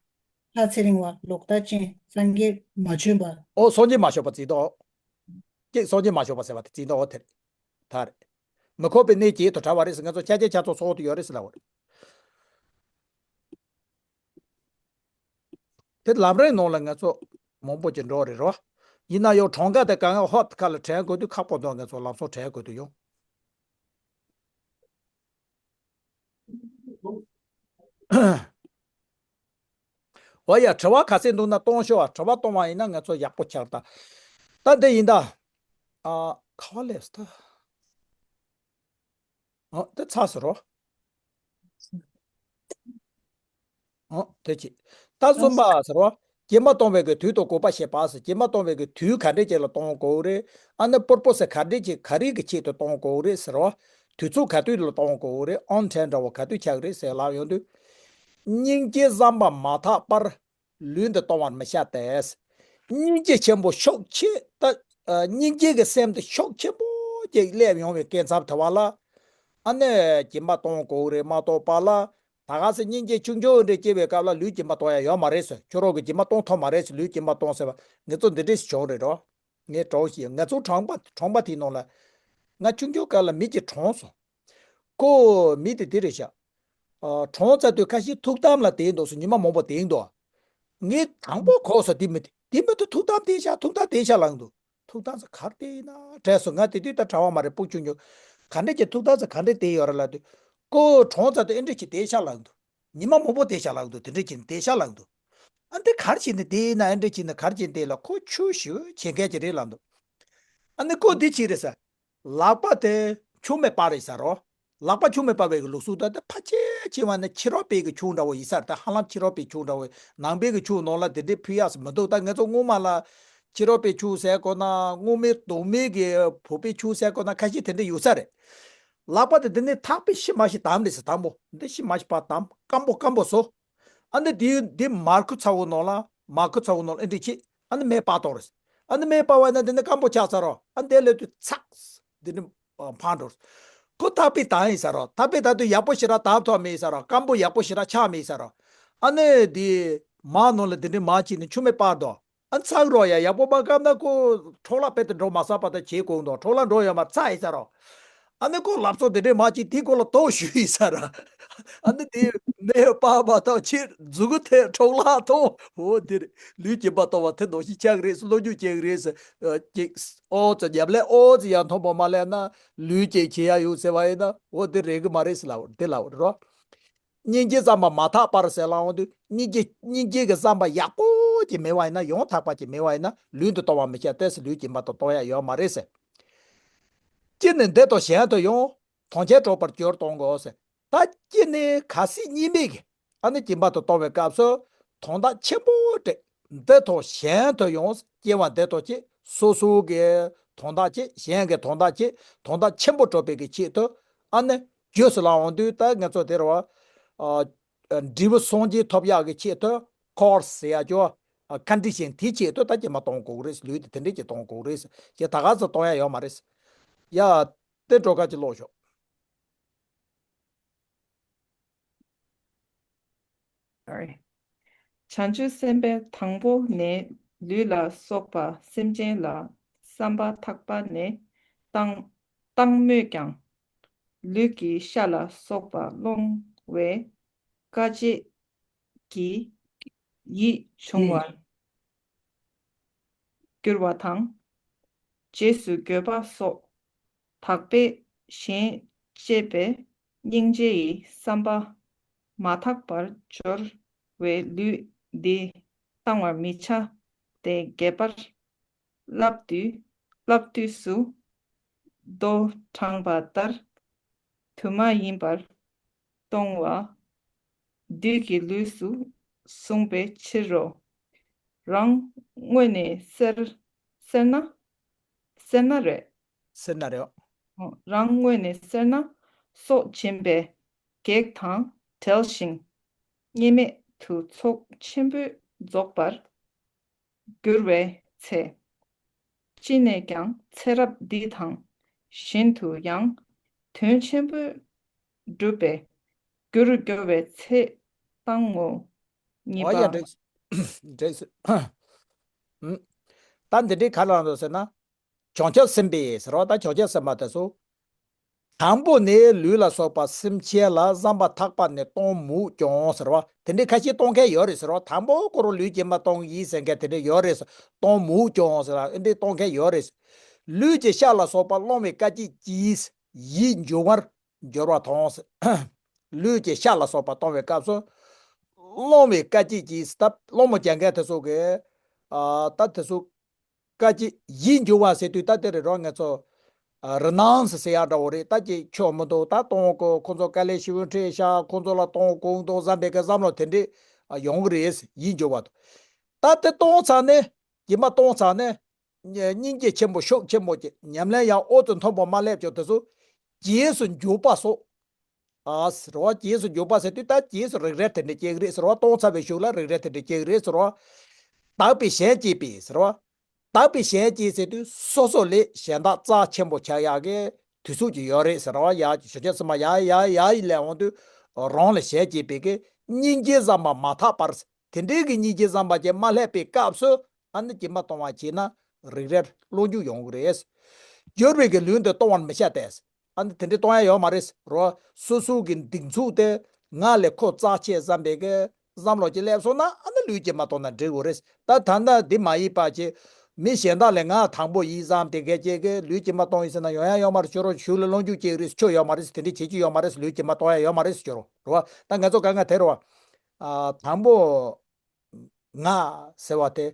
ལྷ་ཚེ་རིང་བ། ལོག་ལྟ་ཅན། སངས་རྒྱས་མ་བྱོན་པ། ཨོ་སངས་རྒྱས་མ་བྱོན་པ་བརྩིས་འདུག་ཨོ། ཀྱེ་སངས་རྒྱས་མ་བྱོན་པ་ཟེར་བ་དེ་བརྩིས་འདུག་ཨོ་དེ་རེད། ད་རེད། མི་ཁོམ་པའི་གནས་བརྒྱད་དུ་བྲལ་བ་རེད་ཟེར། ང་ཚོ་ཆ་ཆ་ཆ་ཚོགས་ཚོགས་དུ་ཡོད་རེད་ཟེར་ལབ་པ་རེད། དེ་ལམ་རིམ་ནང་ལ་ང་ཚོ་མང་པོ་ཅིག་འགྲོ་རེད་རོ། ཡིན་ན་ཡང་གྲངས་ཀ་དེ་གང་ཧོབ་ཁ་ལ་དྲན་དགོས་དུས་ཁག་པོ་འདུག་ང་ཚོ་ལམ་སང་དྲན་དགོས་དུས་ཡོང་། འོ་ཡ། དྲི་བ་ག་ཚད་འདུག་ན་གཏོང་ཤོག་ཨ། དྲི་བ་གཏོང་བ་ཡིན་ན་ང་ཚོ་ཡག་པོ་ཆགས་ད། ད་འདི་ཡིན་ད། ཨ། ག་བ་སླེབས་སོང་ད། ཨ། དེ་ཚར་སོང་རོ། ཨ། དེ་ཅི། ད་གསུམ་པ་ཟེར་བ། སྦྱིན་པ་གཏོང་བའི་གི་དུས་དང་དགོས་པ་བཤད་པ་ཟེར། སྦྱིན་པ་གཏོང་བའི་གི་དུས་ག་འདྲས་ཅིག་ལ་གཏོང་དགོས་རེད། ཨ་ནི་པུར་པོ་སི་ག་འདྲས་ཅིག་ག་རེ་གི་ཆེད་དུ་གཏོང་དགོས་རེད་ཟེར་བ། དུས་ཚོད་ག་དུས་ལ་གཏོང་དགོས་རེད། ཨོན་ཊེམ་འདྲ་བོ་ག་དུས་ཆགས་རེད་ཟེར་ལབ་ཡོང་དུས། སྙིང་རྗེ་བསམ་པ་མ་ཐག་པར། ལུས་འདི་གཏོང་བར་མི་བྱ་སྟེ། སྙིང་རྗེ་ཆེན་པོ་ཤུགས་ཆེ་ད། ཨ། སྙིང་རྗེ་གི་སེམས་དེ་ཤུགས་ཆེན་པོ་ཅིག་སླེབས་ཡོང་བའི་སྐབས་མཚམས་དེ་བ་ལ། ཨ་ནི་སྦྱིན་པ་གཏོང་དགོས་རེད་མ་གཏོགས་པ་ལ། ད་ག་སེ་སྙིང་རྗེ་ཆུང་ཆུང་འདྲ་སྐྱེ་བའི་སྐབས་ལ་ལུས་སྦྱིན་པ་གཏོང་ཡ་ཡོད་མ་རེད་ཟེར། ཁྱོད་རང་གི་སྦྱིན་པ་གཏོང་ཐུབ་མ་རེད་ཟེར། ལུས་སྦྱིན་པ་གཏོང་ཟེར་བ་ངེད་ཚོ་འདི་འདྲས་བྱུང་རེད་རོ། ངས་གྲོངས་ཤིག་ང་ཚོ་གྲོང་པ་གྲོང་པ་དེའི་ནང་ལ། ང་ཆུང་ཆུང་སྐབས་ལ་མི་གཅིག་གྲོངས་སོང་། ཁོ་མི་དེ་དེ་རེད་ཤག་ཨ། གྲོངས་ཚར་དུས་ཁ་ཤས་ཐུགས་དམ་ལ་བསྡད་འདུག་སོ། ཉི་མ་མང་པོ་བསྡད་འདུག་ངས་དང་པོ་གོ་སོང་། དེ་མི་དེ་དེ་མི་དེ་ཐུགས་དམ་བསྡད་ཤག་ཐུགས་དམ་བསྡད་ཤག་ལབ་འདུག་ཐུགས་དམ་ཟེར་ག་རེ་བསྡད་ཡིན་ན་དྲན་སོང་། ང་དེ་དུས་ད་གྲྭ་པ་མ་རེད། སྤུ་གུ་ཆུང་ཆུང་། ག་འདྲས་ཀྱི་ཐུགས་དམ་ཟེར་ག་འདྲས་བསྡད་ཡོད་རེད་ལབ་དུས། ཁོ་གྲོངས་ཚར་དུས་ཨེ་འདྲས་ཀྱི་བསྡད་ཤག་ལབ་འདུག་ཉི་མ་མང་པོ་བསྡད་ཤག་ལབ་འདུག་དེ་འདྲས་ཀྱི་བསྡད་ཤག་ལབ་འདུག་ཨ་འདི་ག་རེ་བྱས་ནས་བསྡད་ཡིན་ན། ཨེ་འདྲས་བྱས་ནས་ག་རེ་བྱས་ནས་བསྡད་ལ། ཁོ་ཆུང་ཞིག་བྱེད་མཁན་ཅིག་རེད་ལབ་འདུག་ཨ་ནི་ཁོ་འདི་ཅི་རེད་ཟེར། ལག་པ་དེ་ཆུ་མེ་སྤར་རེད་ཟེར་རོ། ལག་པ་ཆུ་མེ་སྤར་བའི་གི་ལུགས་སྲོལ་ད་ལྟ་ཕལ་ཆེར་ཕྱི་བ་ནི་ཕྱི་རོལ་པའི་གི་ཆུ་འདྲ་བོ་ཡིན་ས་རེད། ད་ཧ་ལམ་ཕྱི་རོལ་པའི་ཆུ་འདྲ་བོ། ནང་པའི་གི་ཆུ་ནང་ལ་དེ་འདྲའི་ཕུལ་ཡག་ས་མི་འདུག་ད་ང་ཚོ་སྔོན་མ་ལ་ཕྱི་རོལ་པའི་ཆུ་ཟེར་དགོས་ན། སྔོན་མའི་གདོད་མའི་གི་བོད་པའི་ཆུ་ཟེར་དགོས་ན་ཁ་ཤས་དེ་འདྲ་ཡོད་ས་རེད། ལག་པ་དེ་འདི་ནས་ཐག་པས་ཤི་མ་ཤི་དམ་རེད་ཟེར། དང་པོ་འདི་ཤི་མ་ཤི་བར་དམ། སྐམ་པོ་སྐམ་པོ་བཟོ། ཨ་ནི་དེ་དེ་མར་ཁུ་ཚ་བོ་ནང་ལ། མར་ཁུ་ཚ་བོ་ནང་ལ་ཨེ་འདྲ་བྱེད། ཨ་ནི་མེ་སྤར་གཏོང་རེད། ཨ་ནི་མེ་སྤར་བ་ན་དེ་ནི་སྐམ་པོ་ཆགས་ཚར་རོ། ཨ་ནི་དེ་ལས་དུས་ཚགས་དེ་ནི་འཕར་འགྲོ་རེད། ཁོ་ཐག་པས་དམ་ཡིན་ས་རོ། ཐག་པས་དམ་དུས་ཡག་པོ་ཞེ་དྲག་དམ་ཐུབ་མེད་ས་རོ། སྐམ་པོ་ཡག་པོ་ཞེ་དྲག་ཆགས་མེད་ས་རོ། ཨ་ནི་དེ་མར་ནང་ལ་དེ་འདྲའི་མར་བྱས་ནས་ཆུ་མེ་སྤར་དོ། ཨ་ཚགས་རོ་ཡ། ཡག་པོ་མ་སྐམ་ན་ཁོ་འཕྲོ་བརླག་དཔེ་དེ་འགྲོ་མ་ས་པ་དང་བྱེད་དགོས་འདུག་འཕྲོ་བརླག་འགྲོ་ཡོད་མ་ཚ་ཡིན་ས་རོ། ཨ་ནི་ཁོ་ལབ་སོང་། དེ་འདྲའི་མ་ཅིག་དེའི་སྐོར་ལ་དོགས་ཞུ་ཡིན་ས་ར། ཨ་ནི་དེ་མེ་སྤར་བ་དང་ཕྱིར་མཛུ་གུ་དེ་འཕྲོ་བརླག་གཏོང་། འོ་དེ་རེད། ལུས་སྦྱིན་པ་གཏོང་བ་དེ་ནང་བཞིན་ཆགས་རེད་ཟེར། སློབ་སྦྱོང་བྱེད་ཀྱི་རེད་ཟེར། ཨ་ཅིག་ཨོ་ཙི་ཉབ་ལེ་ཨོ་ཙི་ཡང་མཐོང་པོ་མ་ལེན་ན་ལུས་ཅིག་བྱེད་ཡ་ཡོད་ཟེར་བ་ཡིན་ན། འོ་དེ་རེད་གི་མ་རེད་ཟེར་ལབ་དེ་ལབ་རོ། སྙིང་རྗེ་བསམ་པ་མ་ཐག་པར་ཟེར་ལབ་འོང་དུས། སྙིང་རྗེ་སྙིང་རྗེ་གི་བསམ་པ་ཡག་པོ་ཅིག་མེད་པ་ཡིན་ན། ཡང་དག་པ་ཅིག་མེད་པ་ཡིན་ན་ལུས་འདི་གཏོང་བར་མི་བྱ་སྟེ་ཟེར། ལུས་སྦྱིན་པ་དང་གཏོང་ཡ་ཡོད་མ་རེད་ཟེར། སྐྱེས་ནས་འདི་དང་གཞན་དུ་ཡང་། དོན་ཆེན་གྲོགས་པར་གྱུར་གཏོང་དགོས་ཟེར། ད་སྐྱེས་ནས་ཁ་སིག་གཉིས་མེད་ཀྱི་ཨ་ནི་སྦྱིན་པ་དུ་གཏོང་བའི་སྐབས་སུ་དོན་དག་ཆེན་པོ་སྤྲད། འདི་དང་གཞན་དུ་ཡང་སྐྱེ་བ་འདི་དང་གཅིག་སོ་སོ་གི་དོན་དག་གཅིག་གཞན་གྱི་དོན་དག་གཅིག་དོན་དག་ཆེན་པོ་སྒྲུབ་པའི་གི་ཆེད་དུ་ཨ་ནི་རྗེས་སུ་ལ་འོང་དུས། ད་ང་ཚོ་དེ་རུ་བ། འབྲས་བུ་སངས་རྒྱས་ཐོབ་ཡག་གི་ཆེད་དུ་ཁོར་སི་ཟེར་ཡག་ཅོ། ཁོན་ཌི་ཤན་དེའི་ཆེད་དུ་ད་སྦྱིན་པ་གཏོང་དགོས་རེད། ལུས་དེ་དེ་འདྲས་ཀྱི་གཏོང་དགོས་རེད། ཀྱི་ད་ག་ཚོད་གཏོང་ཡ་ཡོད་མ་རེད། ཡ། དེ་འགྲོ་ཁ་ཅིག་ཀློག་ཤོག Sorry. བྱང་ཆུབ་སེམས་དཔའི་དང་པོ་ནས་ལུས་ལ་སོགས་པ་སེམས་ཅན་ལ་བསམ་པ་ཐག་པ་ནས་བཏང་བཏང་སྨོས་ཀྱང་། ལུས་ཀྱི་ཤ་ལ་སོགས་པ་སློང་བའི་དཀའ་སྤྱད་ཀྱིས་ཡིད་འབྱུང་བར་འགྱུར་བ་དང་། རྗེས་སུ་འགྱོད་པ་སོགས་དག་པས་གཞན་གཅེས་པའི་སྙིང་རྗེ་ཡི་བསམ་པ་མ་དག་པར་སྦྱོར་བས་ལུས་འདི་གཏང་བར་མི་བྱ་སྟེ། རྒྱས་པར་བསླབ་དུས་བསླབ་དུས་སུ་མདོ་དྲངས་པ་ལྟར་དུ་མ་ཡིན་པར་གཏོང་བ་བདུད་ཀྱི་ལུས་སུ་གསུངས་པའི་ཕྱིར་རོ། རང་དངོས་ནས་སེར་སེར་སྣ་སེར་སྣ་རེད། སེར་སྣ་རེད། རང་དངོས་ནས་སེར་སྣ་སོགས་སྦྱིན་པའི་གེགས་དང་བྲལ་ཞིང་། ཉེས་མེད་དུ་ཚོགས་ཆེན་པོས་རྫོགས་པར་འགྱུར་བའི་ཚེ། ཅི་ནས་ཀྱང་ཚེ་རབས་འདི་དང་གཞན་དུ་ཡང་དོན་ཆེན་པོ་འགྲུབ་པའི་རྒྱུར་འགྱུར་བའི་ཚེ་བཏང་ངོ་། གཉིས་པ། འོ་ཡ་འགྲིག་འགྲིག་ད་འདི་འདྲའི་ག་ལ་འདུག་ཟེར་ན། བྱང་ཆུབ་སེམས་དཔའི་ཟེར་བ་ད་བྱང་ཆུབ་སེམས་དཔའ་དེ་ཚོ། དང་པོ་ནས་ལུས་ལ་སོགས་པ་སེམས་ཅན་ལ་བསམ་པ་ཐག་པ་ནས་གཏོང་མུས་ཀྱང་ཟེར་བ་དེ་འདྲའི་ཁ་ཤས་གཏོང་མཁན་ཡོད་རེད་ཟེར་བ། དང་པོ་ཁོ་རང་ལུས་སྦྱིན་པ་གཏོང་ཡིན་ཟེར་མཁན་དེ་འདྲ་ཡོད་རེད། གཏོང་མུས་ཀྱང་ཟེར་བ་འདི་གཏོང་མཁན་ཡོད་རེད། ལུས་ཀྱི་ཤ་ལ་སོགས་པ་སློང་བའི་དཀའ་སྤྱད་ཀྱིས་ཡིད་འབྱུང་བར་འགྱུར་བ་དང་། ལུས་ཀྱི་ཤ་ལ་སོགས་པ་གཏོང་བའི་སྐབས་སུ། སློང་བའི་དཀའ་སྤྱད་ཀྱིས་ད་སློང་མོ་རྒྱག་མཁན་དེ་ཚོ་གི། ད་དེ་ཚོ། དཀའ་སྤྱད་ཡིད་འབྱུང་བ་ཟེར་དུས་ད་དེ་རེད་རོ། ང་ཚོ་རི་ནང་སི་ཟེར་ཡག་འདྲ་བོ་རེད། ད་ཅིག་ཆོ་མི་འདུག་ད་གཏོང་དགོས། ཁོ་ཚོ་དཀའ་ལས་ཞེ་པོ་འཕྲད་ཤག་ཁོ་ཚོ་ལ་གཏོང་དགོས་འདུག་བསམ་པའི་གི་བསམ་བློ་དེ་འདྲས་ཡོང་གི་རེད། ཡིད་འབྱུང་བ་དང་། ད་དེ་གཏོང་ཚར་ནས་སྦྱིན་པ་གཏོང་ཚར་ནས་སྙིང་རྗེ་ཆེན་པོ་ཤུགས་ཆེན་པོ་ཀྱི་ཉམས་ལེན་ཡང་ཨོ་ཙི་མཐོན་པོ་མ་སླེབས་ཀྱང་དེ་ཚོ་རྗེས་སུ་འཇུག་པ་སོགས། ཨ་ཟེར་བ་རྗེས་སུ་འཇུག་པ་ཟེར་དུས་ད་རྗེས་སུ་རིགས་རལ་དེ་འདྲ་སྐྱེ་གི་རེད་ཟེར་བ། གཏོང་ཚར་བའི་གཞུག་ལ་རིགས་རལ་དེ་འདྲ་སྐྱེ་གི་རེད་ཟེར་བ། དག་པའི་གཞན་གཅེས་པའི་ཟེར་བ། དག་པའི་གཞན་གཅེས་ཟེར་དུས་སོ་སོ་ལས་གཞན་དག་རྩ་ཆེན་པོ་ཆགས་ཡག་གི་དུས་ཚོད་ཅིག་ཡོད་རེད་ཟེར་བ། ཡ་ཞུ་ཆ་ཚིམ་པ་ཡ་ཡ་ཡ་ཡི་ལས་འོང་དུས་རང་ལས་གཞན་གཅེས་པའི་གི་སྙིང་རྗེ་བསམ་པ་མ་དག་པར། དེ་འདྲའི་གི་སྙིང་རྗེ་བསམ་པ་ཅན་མ་སླེབས་པའི་སྐབས་སུ་ཨ་ནི་སྦྱིན་པ་གཏོང་བ་བྱས་ན་རིགས་རལ་སློང་རྒྱུ་ཡོང་གི་རེད། འབྱོར་བའི་གི་ལུས་འདི་གཏོང་བར་མི་བྱ་སྟེ། ཨ་ནི་དེ་འདྲའི་གཏོང་ཡ་ཡོད་མ་རེད་རོ། སོ་སོ་གི་སྡིགས་མཛུབ་དེ་ང་ལས་ཁོ་རྩ་ཆེ་བསམ་པའི་གི་བསམ་བློ་ཅིག་སླེབས་སོང་ན་ཨ་ནི་ལུས་སྦྱིན་པ་གཏོང་ན་འགྲིག་གི་རེད། ད་ད་ལྟ་འདི་མ་ཡིན་པ་ཅིག་མི་གཞན་དག་ལས་ང་དང་པོ་ཡིན་བསམ་དེ་གས་ཅིག་གི་ལུས་སྦྱིན་པ་གཏོང་ཡིན་ཟེར་ན་ཡོང་ཡ་ཡོད་མ་རེད། ཁྱོད་རང་གཞུག་ལ་སློང་རྒྱུ་ཅིག་རེད། ཁྱོད་ཡོད་མ་རེད། དེ་འདྲའི་བྱེད་རྒྱུ་ཡོད་མ་རེད། ལུས་སྦྱིན་པ་གཏོང་ཡ་ཡོད་མ་རེད་ཟེར་རྒྱུ་རོ། རོ། ད་ང་ཚོ་ག་ང་དེ་རོ། ཨ། དང་པོ། ང་ཟེར་བ་དེ་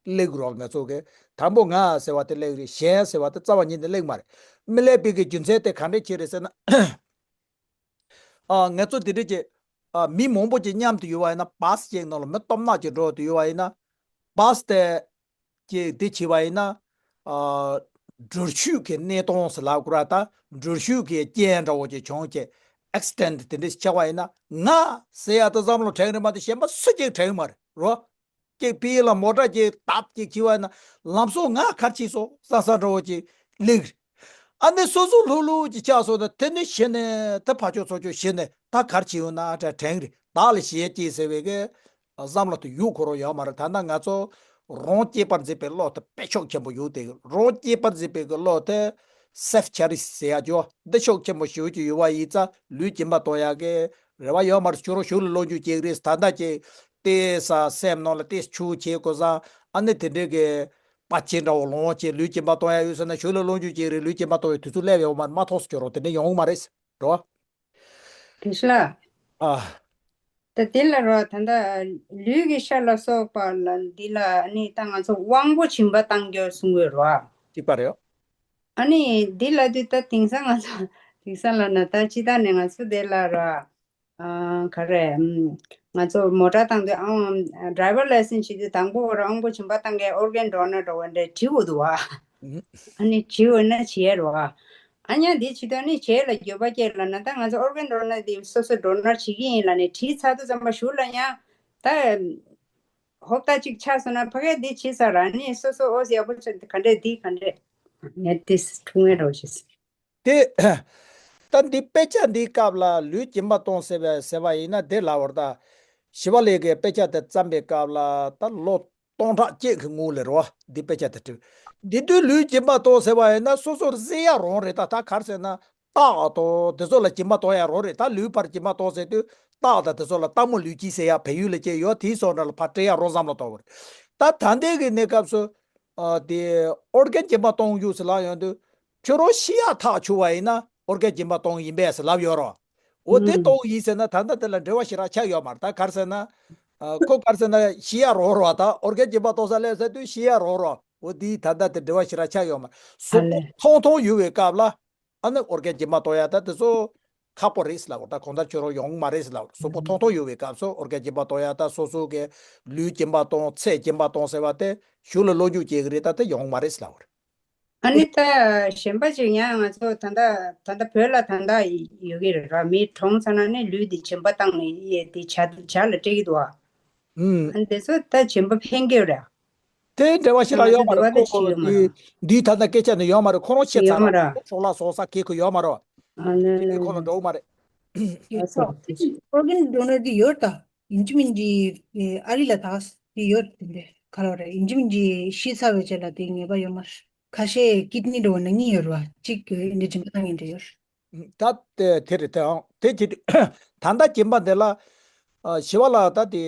སླེབས་རོགས། ང་ཚོ་གི་དང་པོ་ང་ཟེར་བ་དེ་སླེབས་རེད། གཞན་ཟེར་བ་དེ་རྩ་བ་ཉིད་ནས་སླེབས་མ་རེད། མི་སླེབས་པའི་གི་རྒྱུ་མཚན་དེ་ག་འདྲས་ཅིག་རེད་ཟེར་ན། ཨ། ང་ཚོ་དེ་འདྲས་ཀྱི། ཨ། མི་མང་པོ་ཅིག་མཉམ་དུ་ཡོད་པ་ཡིན་ན། བཱས་ཅིག་ནང་ལ་མི་སྟོབས་ནག་ཅིག་འགྲོ་དུ་ཡོད་པ་ཡིན་ན། བཱས་དེ་ཀྱི་དེ་བྱས་པ་ཡིན་ན། ཨ། འགྲུལ་བཞུད་ཀྱི་གནས་སྟངས་སུ་ལབ་དགོས་ར། ད་འགྲུལ་བཞུད་ཀྱི་རྐྱེན་འདྲ་བོ་ཅིག་བྱུང་སྟེ་ཨེག་སི་ཌེན་ཊི་དེ་འདྲ་ཞིག་ཆགས་པ་ཡིན་ན། ང་ཟེར་ཡ་དེ་བསམ་བློ་དྲན་རེད་མ་གཏོགས་གཞན་པ་སུ་གཅིག་དྲན་གི་མ་རེད་རོ། གཅིག་པི་ལ་མོ་ཊ་གཅིག་བཏབ་གཅིག་བྱས་པ་ཡིན་ན། ལམ་སང་ང་ག་རེ་བྱས་སོང་བསམ་བསམ་འདྲ་བོ་ཅིག་སླེབས་རེད། ཨ་ནི་སོ་སོ་ལྷུག་ལྷུག་ཅིག་ཆགས་སོང་ན་དེ་ནི་གཞི་ནས་ད་ཕར་ཕྱོགས་ཚུར་ཕྱོགས་གཞི་ནས་ད་ག་རེ་བྱས་ཡོད་ན་ཨ་དྲ་དྲན་གི་རེད། བདག་ལ་གཞན་གཅེས་ཟེར་བའི་གི་བསམ་བློ་དེ་ཡོད་ཁོ་རང་ཡོད་མ་རེད། ད་ལྟ་ང་ཚོ་རང་གཅེས་པར་འཛིན་པའི་བློ་དེ་དཔེ་ཤུགས་ཆེན་པོ་ཡོད་དེ། རང་གཅེས་པར་འཛིན་པའི་གི་བློ་དེ་སེལཕ་ཅེ་རི་ཟེར་ཡ་ཅོ་འདི་ཤུགས་ཆེན་པོ་ཞེ་པོ་ཅིག་ཡོད་པ་ཡིན་ཙང་ལུས་སྦྱིན་པ་གཏོང་ཡ་གི་རེ་བ་ཡོད་མ་རེད། ཁྱོད་རང་གཞུག་ལ་སློང་རྒྱུ་ཅིག་རེད། ད་ལྟ་ཅིག་ཏོག་ཙམ་སེམས་ནང་ལ་ཏོག་ཙམ་ཆུ་བྱེད་དགོས་ཙང་། ཨ་ནི་དེ་འདྲའི་གི་པ་ཆེ་འདྲ་བོ་ལོངས་ཅིག་ལུས་སྦྱིན་པ་གཏོང་ཡ་ཡོད་ཟེར་ན་གཞུག་ལ་སློང་རྒྱུ་ཅིག་རེད། ལུས་སྦྱིན་པ་གཏོང་བའི་དུས་ཚོད་སླེབས་ཡོད་མ་རེད། མ་ཐོགས་སུ་ཁྱོད་རང་དེ་འདྲ་ཡོང་གི་མ་རེད་རོ། དེ་ཤ་ལ། ཨ། ད་དེ་ལ་རོ། ད་ལྟ་ལུས་ཀྱི་ཤ་ལ་སོགས་པ་ལ་འདི་ལ་ནི་ད་ང་ཚོ་དབང་པོ་སྦྱིན་པ་བཏང་རྒྱུ་གསུང་གི་རོ། གཅིག་པ་རེད། ཨ་ནི་འདི་ལ་དུས་ད་དེང་སང་ང་ཚོ་དེང་སང་ལ་ན་ད་ཅི་ད་ནས་ང་ཚོ་དེ་ལ་ར་ཨ་ག་རེ་ཨམ་ང་ཚོ་མོ་ཊ་བཏང་དུས་ཨང་ཌ་རའི་ཝར་ལའི་སེན་སི་བྱེད་དུས་དང་པོ་ར་དབང་པོ་བྱིན་པ་བཏང་མཁན་ཨོར་གན་ཌོ་ནར་འགྲོ་བ་འདྲ་བྲིས་འོ་འདུག་བ། ཨ་ནི་བྲིས་འོ་ན་བྱེད་ཡ་རོ་བ། ཨ་ཉ་འདི་བྱེད་དུས་ཨ་ནི་བྱེད་ལ་འགྱོད་པ་སྐྱེ་ལ་ན་ད་ང་ཚོ་ཨོར་གན་ཌོ་ནར་འདི་སོ་སོ་ཌོ་ནར་བྱེད་ཀྱི་ཡིན་ལ་ནི་བྲིས་ཚར་དུས་ཙམ་པ་ཞུ་ལ་ཉ་ད། ཧོབ་ཏ་གཅིག་ཆགས་སོང་ན་ཕ་གས་འདི་བྱེད་ས་ར་ནི་སོ་སོ་ཨོ་ཟི་ཡག་པོ་བྱེད་ག་འདྲས་འདི་ག་འདྲས་ངས་ཏིས་ཐུང་ངེ་རོ་ཞེས། དེ། ད་འདི་དཔེ་ཆ་འདིའི་སྐབས་ལ་ལུས་སྦྱིན་པ་གཏོང་ཟེར་བ་ཟེར་བ་ཡིན་ན་དེ་ལ་བར་ད། ཞི་བ་ལྷས་ཀྱི་དཔེ་ཆ་དེ་བརྩམས་པའི་སྐབས་ལ་ད་ལོ་སྟོང་ཕྲག་གཅིག་གི་སྔོན་ལ་རོ་འདི་དཔེ་ཆ་དེ་བྲིས། འདི་དུས་ལུས་སྦྱིན་པ་གཏོང་ཟེར་བ་ཡིན་ན་སོ་སོར་གཟིགས་ཡ་རང་རེད། ད་ད་གར་ཟེར་ན། སྟག་དང་དེ་ཚོ་ལ་སྦྱིན་པ་གཏོང་ཡ་རང་རེད། ད་ལུས་ཕར་སྦྱིན་པ་གཏོང་ཟེར་དུས་སྟག་དང་དེ་ཚོ་ལ་སྟག་མོ་ལུས་སྦྱིན་ཟེར་ཡ་བལ་ཡུལ་ལ་སྐྱེས་ཡོད། དེའི་སོགས་འདྲ་ལ་ཕར་སྤྲད་ཡ་རང་བསམ་བློ་གཏོང་བ་རེད། ད་ད་ལྟའི་གི་གནས་སྐབས་སུ་ཨ་དེ་ཨོར་གན་སྦྱིན་པ་གཏོང་རྒྱུ་ཟེར་ལབ་ཡོང་དུས་ཁྱོད་རང་ཤི་ཡ་ཐག་ཆོད་པ་ཡིན་ན་ཨོར་གན་སྦྱིན་པ་གཏོང་ཡིན་པས་ཟེར་ལབ་ཡོད་རོ། འོ་དེ་གཏོང་ཡིན་ཟེར་ན་ད་ལྟ་དེ་ལ་འབྲེལ་བ་ཞེ་དྲག་ཆགས་ཡོད་མ་རེད། ད་གར་ཟེར་ན་ཨ་ཁོ་གར་ཟེར་ན་ཤི་ཡ་རོ་རོ། ད་ཨོར་གན་སྦྱིན་པ་གཏོང་ས་ལས་ཟེར་དུས་ཤི་ཡ་རོ་རོ། འོ་དེ་ད་ལྟ་དེ་འབྲེལ་བ་ཞེ་དྲག་ཆགས་ཡོད་མ་རེད། གཟུགས་པོ་ཐོང་ཐོང་ཡོད་པའི་སྐབས་ལ། ཨ་ནི་ཨོར་གན་སྦྱིན་པ་གཏོང་ཡ་ད་དེ་ཚོ་ཁག་པོ་རེད་ཟེར་ལབ་པ། ད་གང་ལྟར་ཁྱོད་རང་ཡོང་མ་རེད་ཟེར་ལབ་པ། གཟུགས་པོ་ཐོང་ཐོང་ཡོད་པའི་སྐབས་སུ་ཨོར་གན་སྦྱིན་པ་གཏོང་ཡ་ད་སོ་སོ་གི་ལུས་སྦྱིན་པ་གཏོང་ཚེ་སྦྱིན་པ་གཏོང་ཟེར་བ་དེ་གཞུག་ལ་བློ་འཇུག་བྱེད་ཀྱི་རེད། ད་དེ་ཡོང་མ་རེད་ཟེར་ལབ་པ་རེད། ཨ་ནི་ད་གཞན་པ་ཅིག་ཡང་ང་ཚོ་ད་ལྟ་ད་ལྟ་བོད་ལ་ད་ལྟ་ཡོད་ཀྱི་རེད་ར། མི་གྲོངས་ཚར་ན་ནི་ལུས་དེ་སྦྱིན་པ་བཏང་ནས་ཡེ་དེ་ཇ་ཇ་ལ་སྤྲད་ཀྱི་འདུག་ཨ། ཨ་ནི་དེ་ཚོ་ད་སྦྱིན་པ་ཕན་གྱི་རེད། དེ་འབྲེལ་བ་ཞིག་ལ་ཡོད་མ་རེད། ཁོ་ཁོ་འདི་འདི་ད་ལྟ་སྐད་ཆ་ནི་ཡོད་མ་རེད། ཁོ་རང་ཤེས་ཚར་ར། ཤོག་ལྷག་བཟོ་ས་གི་ཁོ་ཡོད་མ་རེད། དེ་ཁོ་ལ་འགྲོ་གི་མ་རེད། ཨོར་གན་ཌོ་ནར་འདི་ཡོད་ད། ཡིན་གཅིག་མིན་གཅིག་ཨ་རི་ལ་ད་འདི་ཡོད་དེ་འདྲ་ག་ལ་རེད། ཡིན་གཅིག་མིན་གཅིག་ཤི་ཚར་བའི་རྗེས་ལ་དེ་ངེས་པ་ཡོད་མ་རེད། ཁ་ཤས་ཀིད་ནི་འགྲོ་བ་ནང་གཉིས་ཡོད་རེད་བ། གཅིག་གི་འདི་སྦྱིན་པ་བཏང་མཁན་འདྲ་ཡོད་རེད། ད་དེ་དེ་རེད། དེའང་དེ་ཅི་ད་ལྟ་སྦྱིན་པ་འདི་ལ་ཞི་བ་ལྷ་ད་དེ་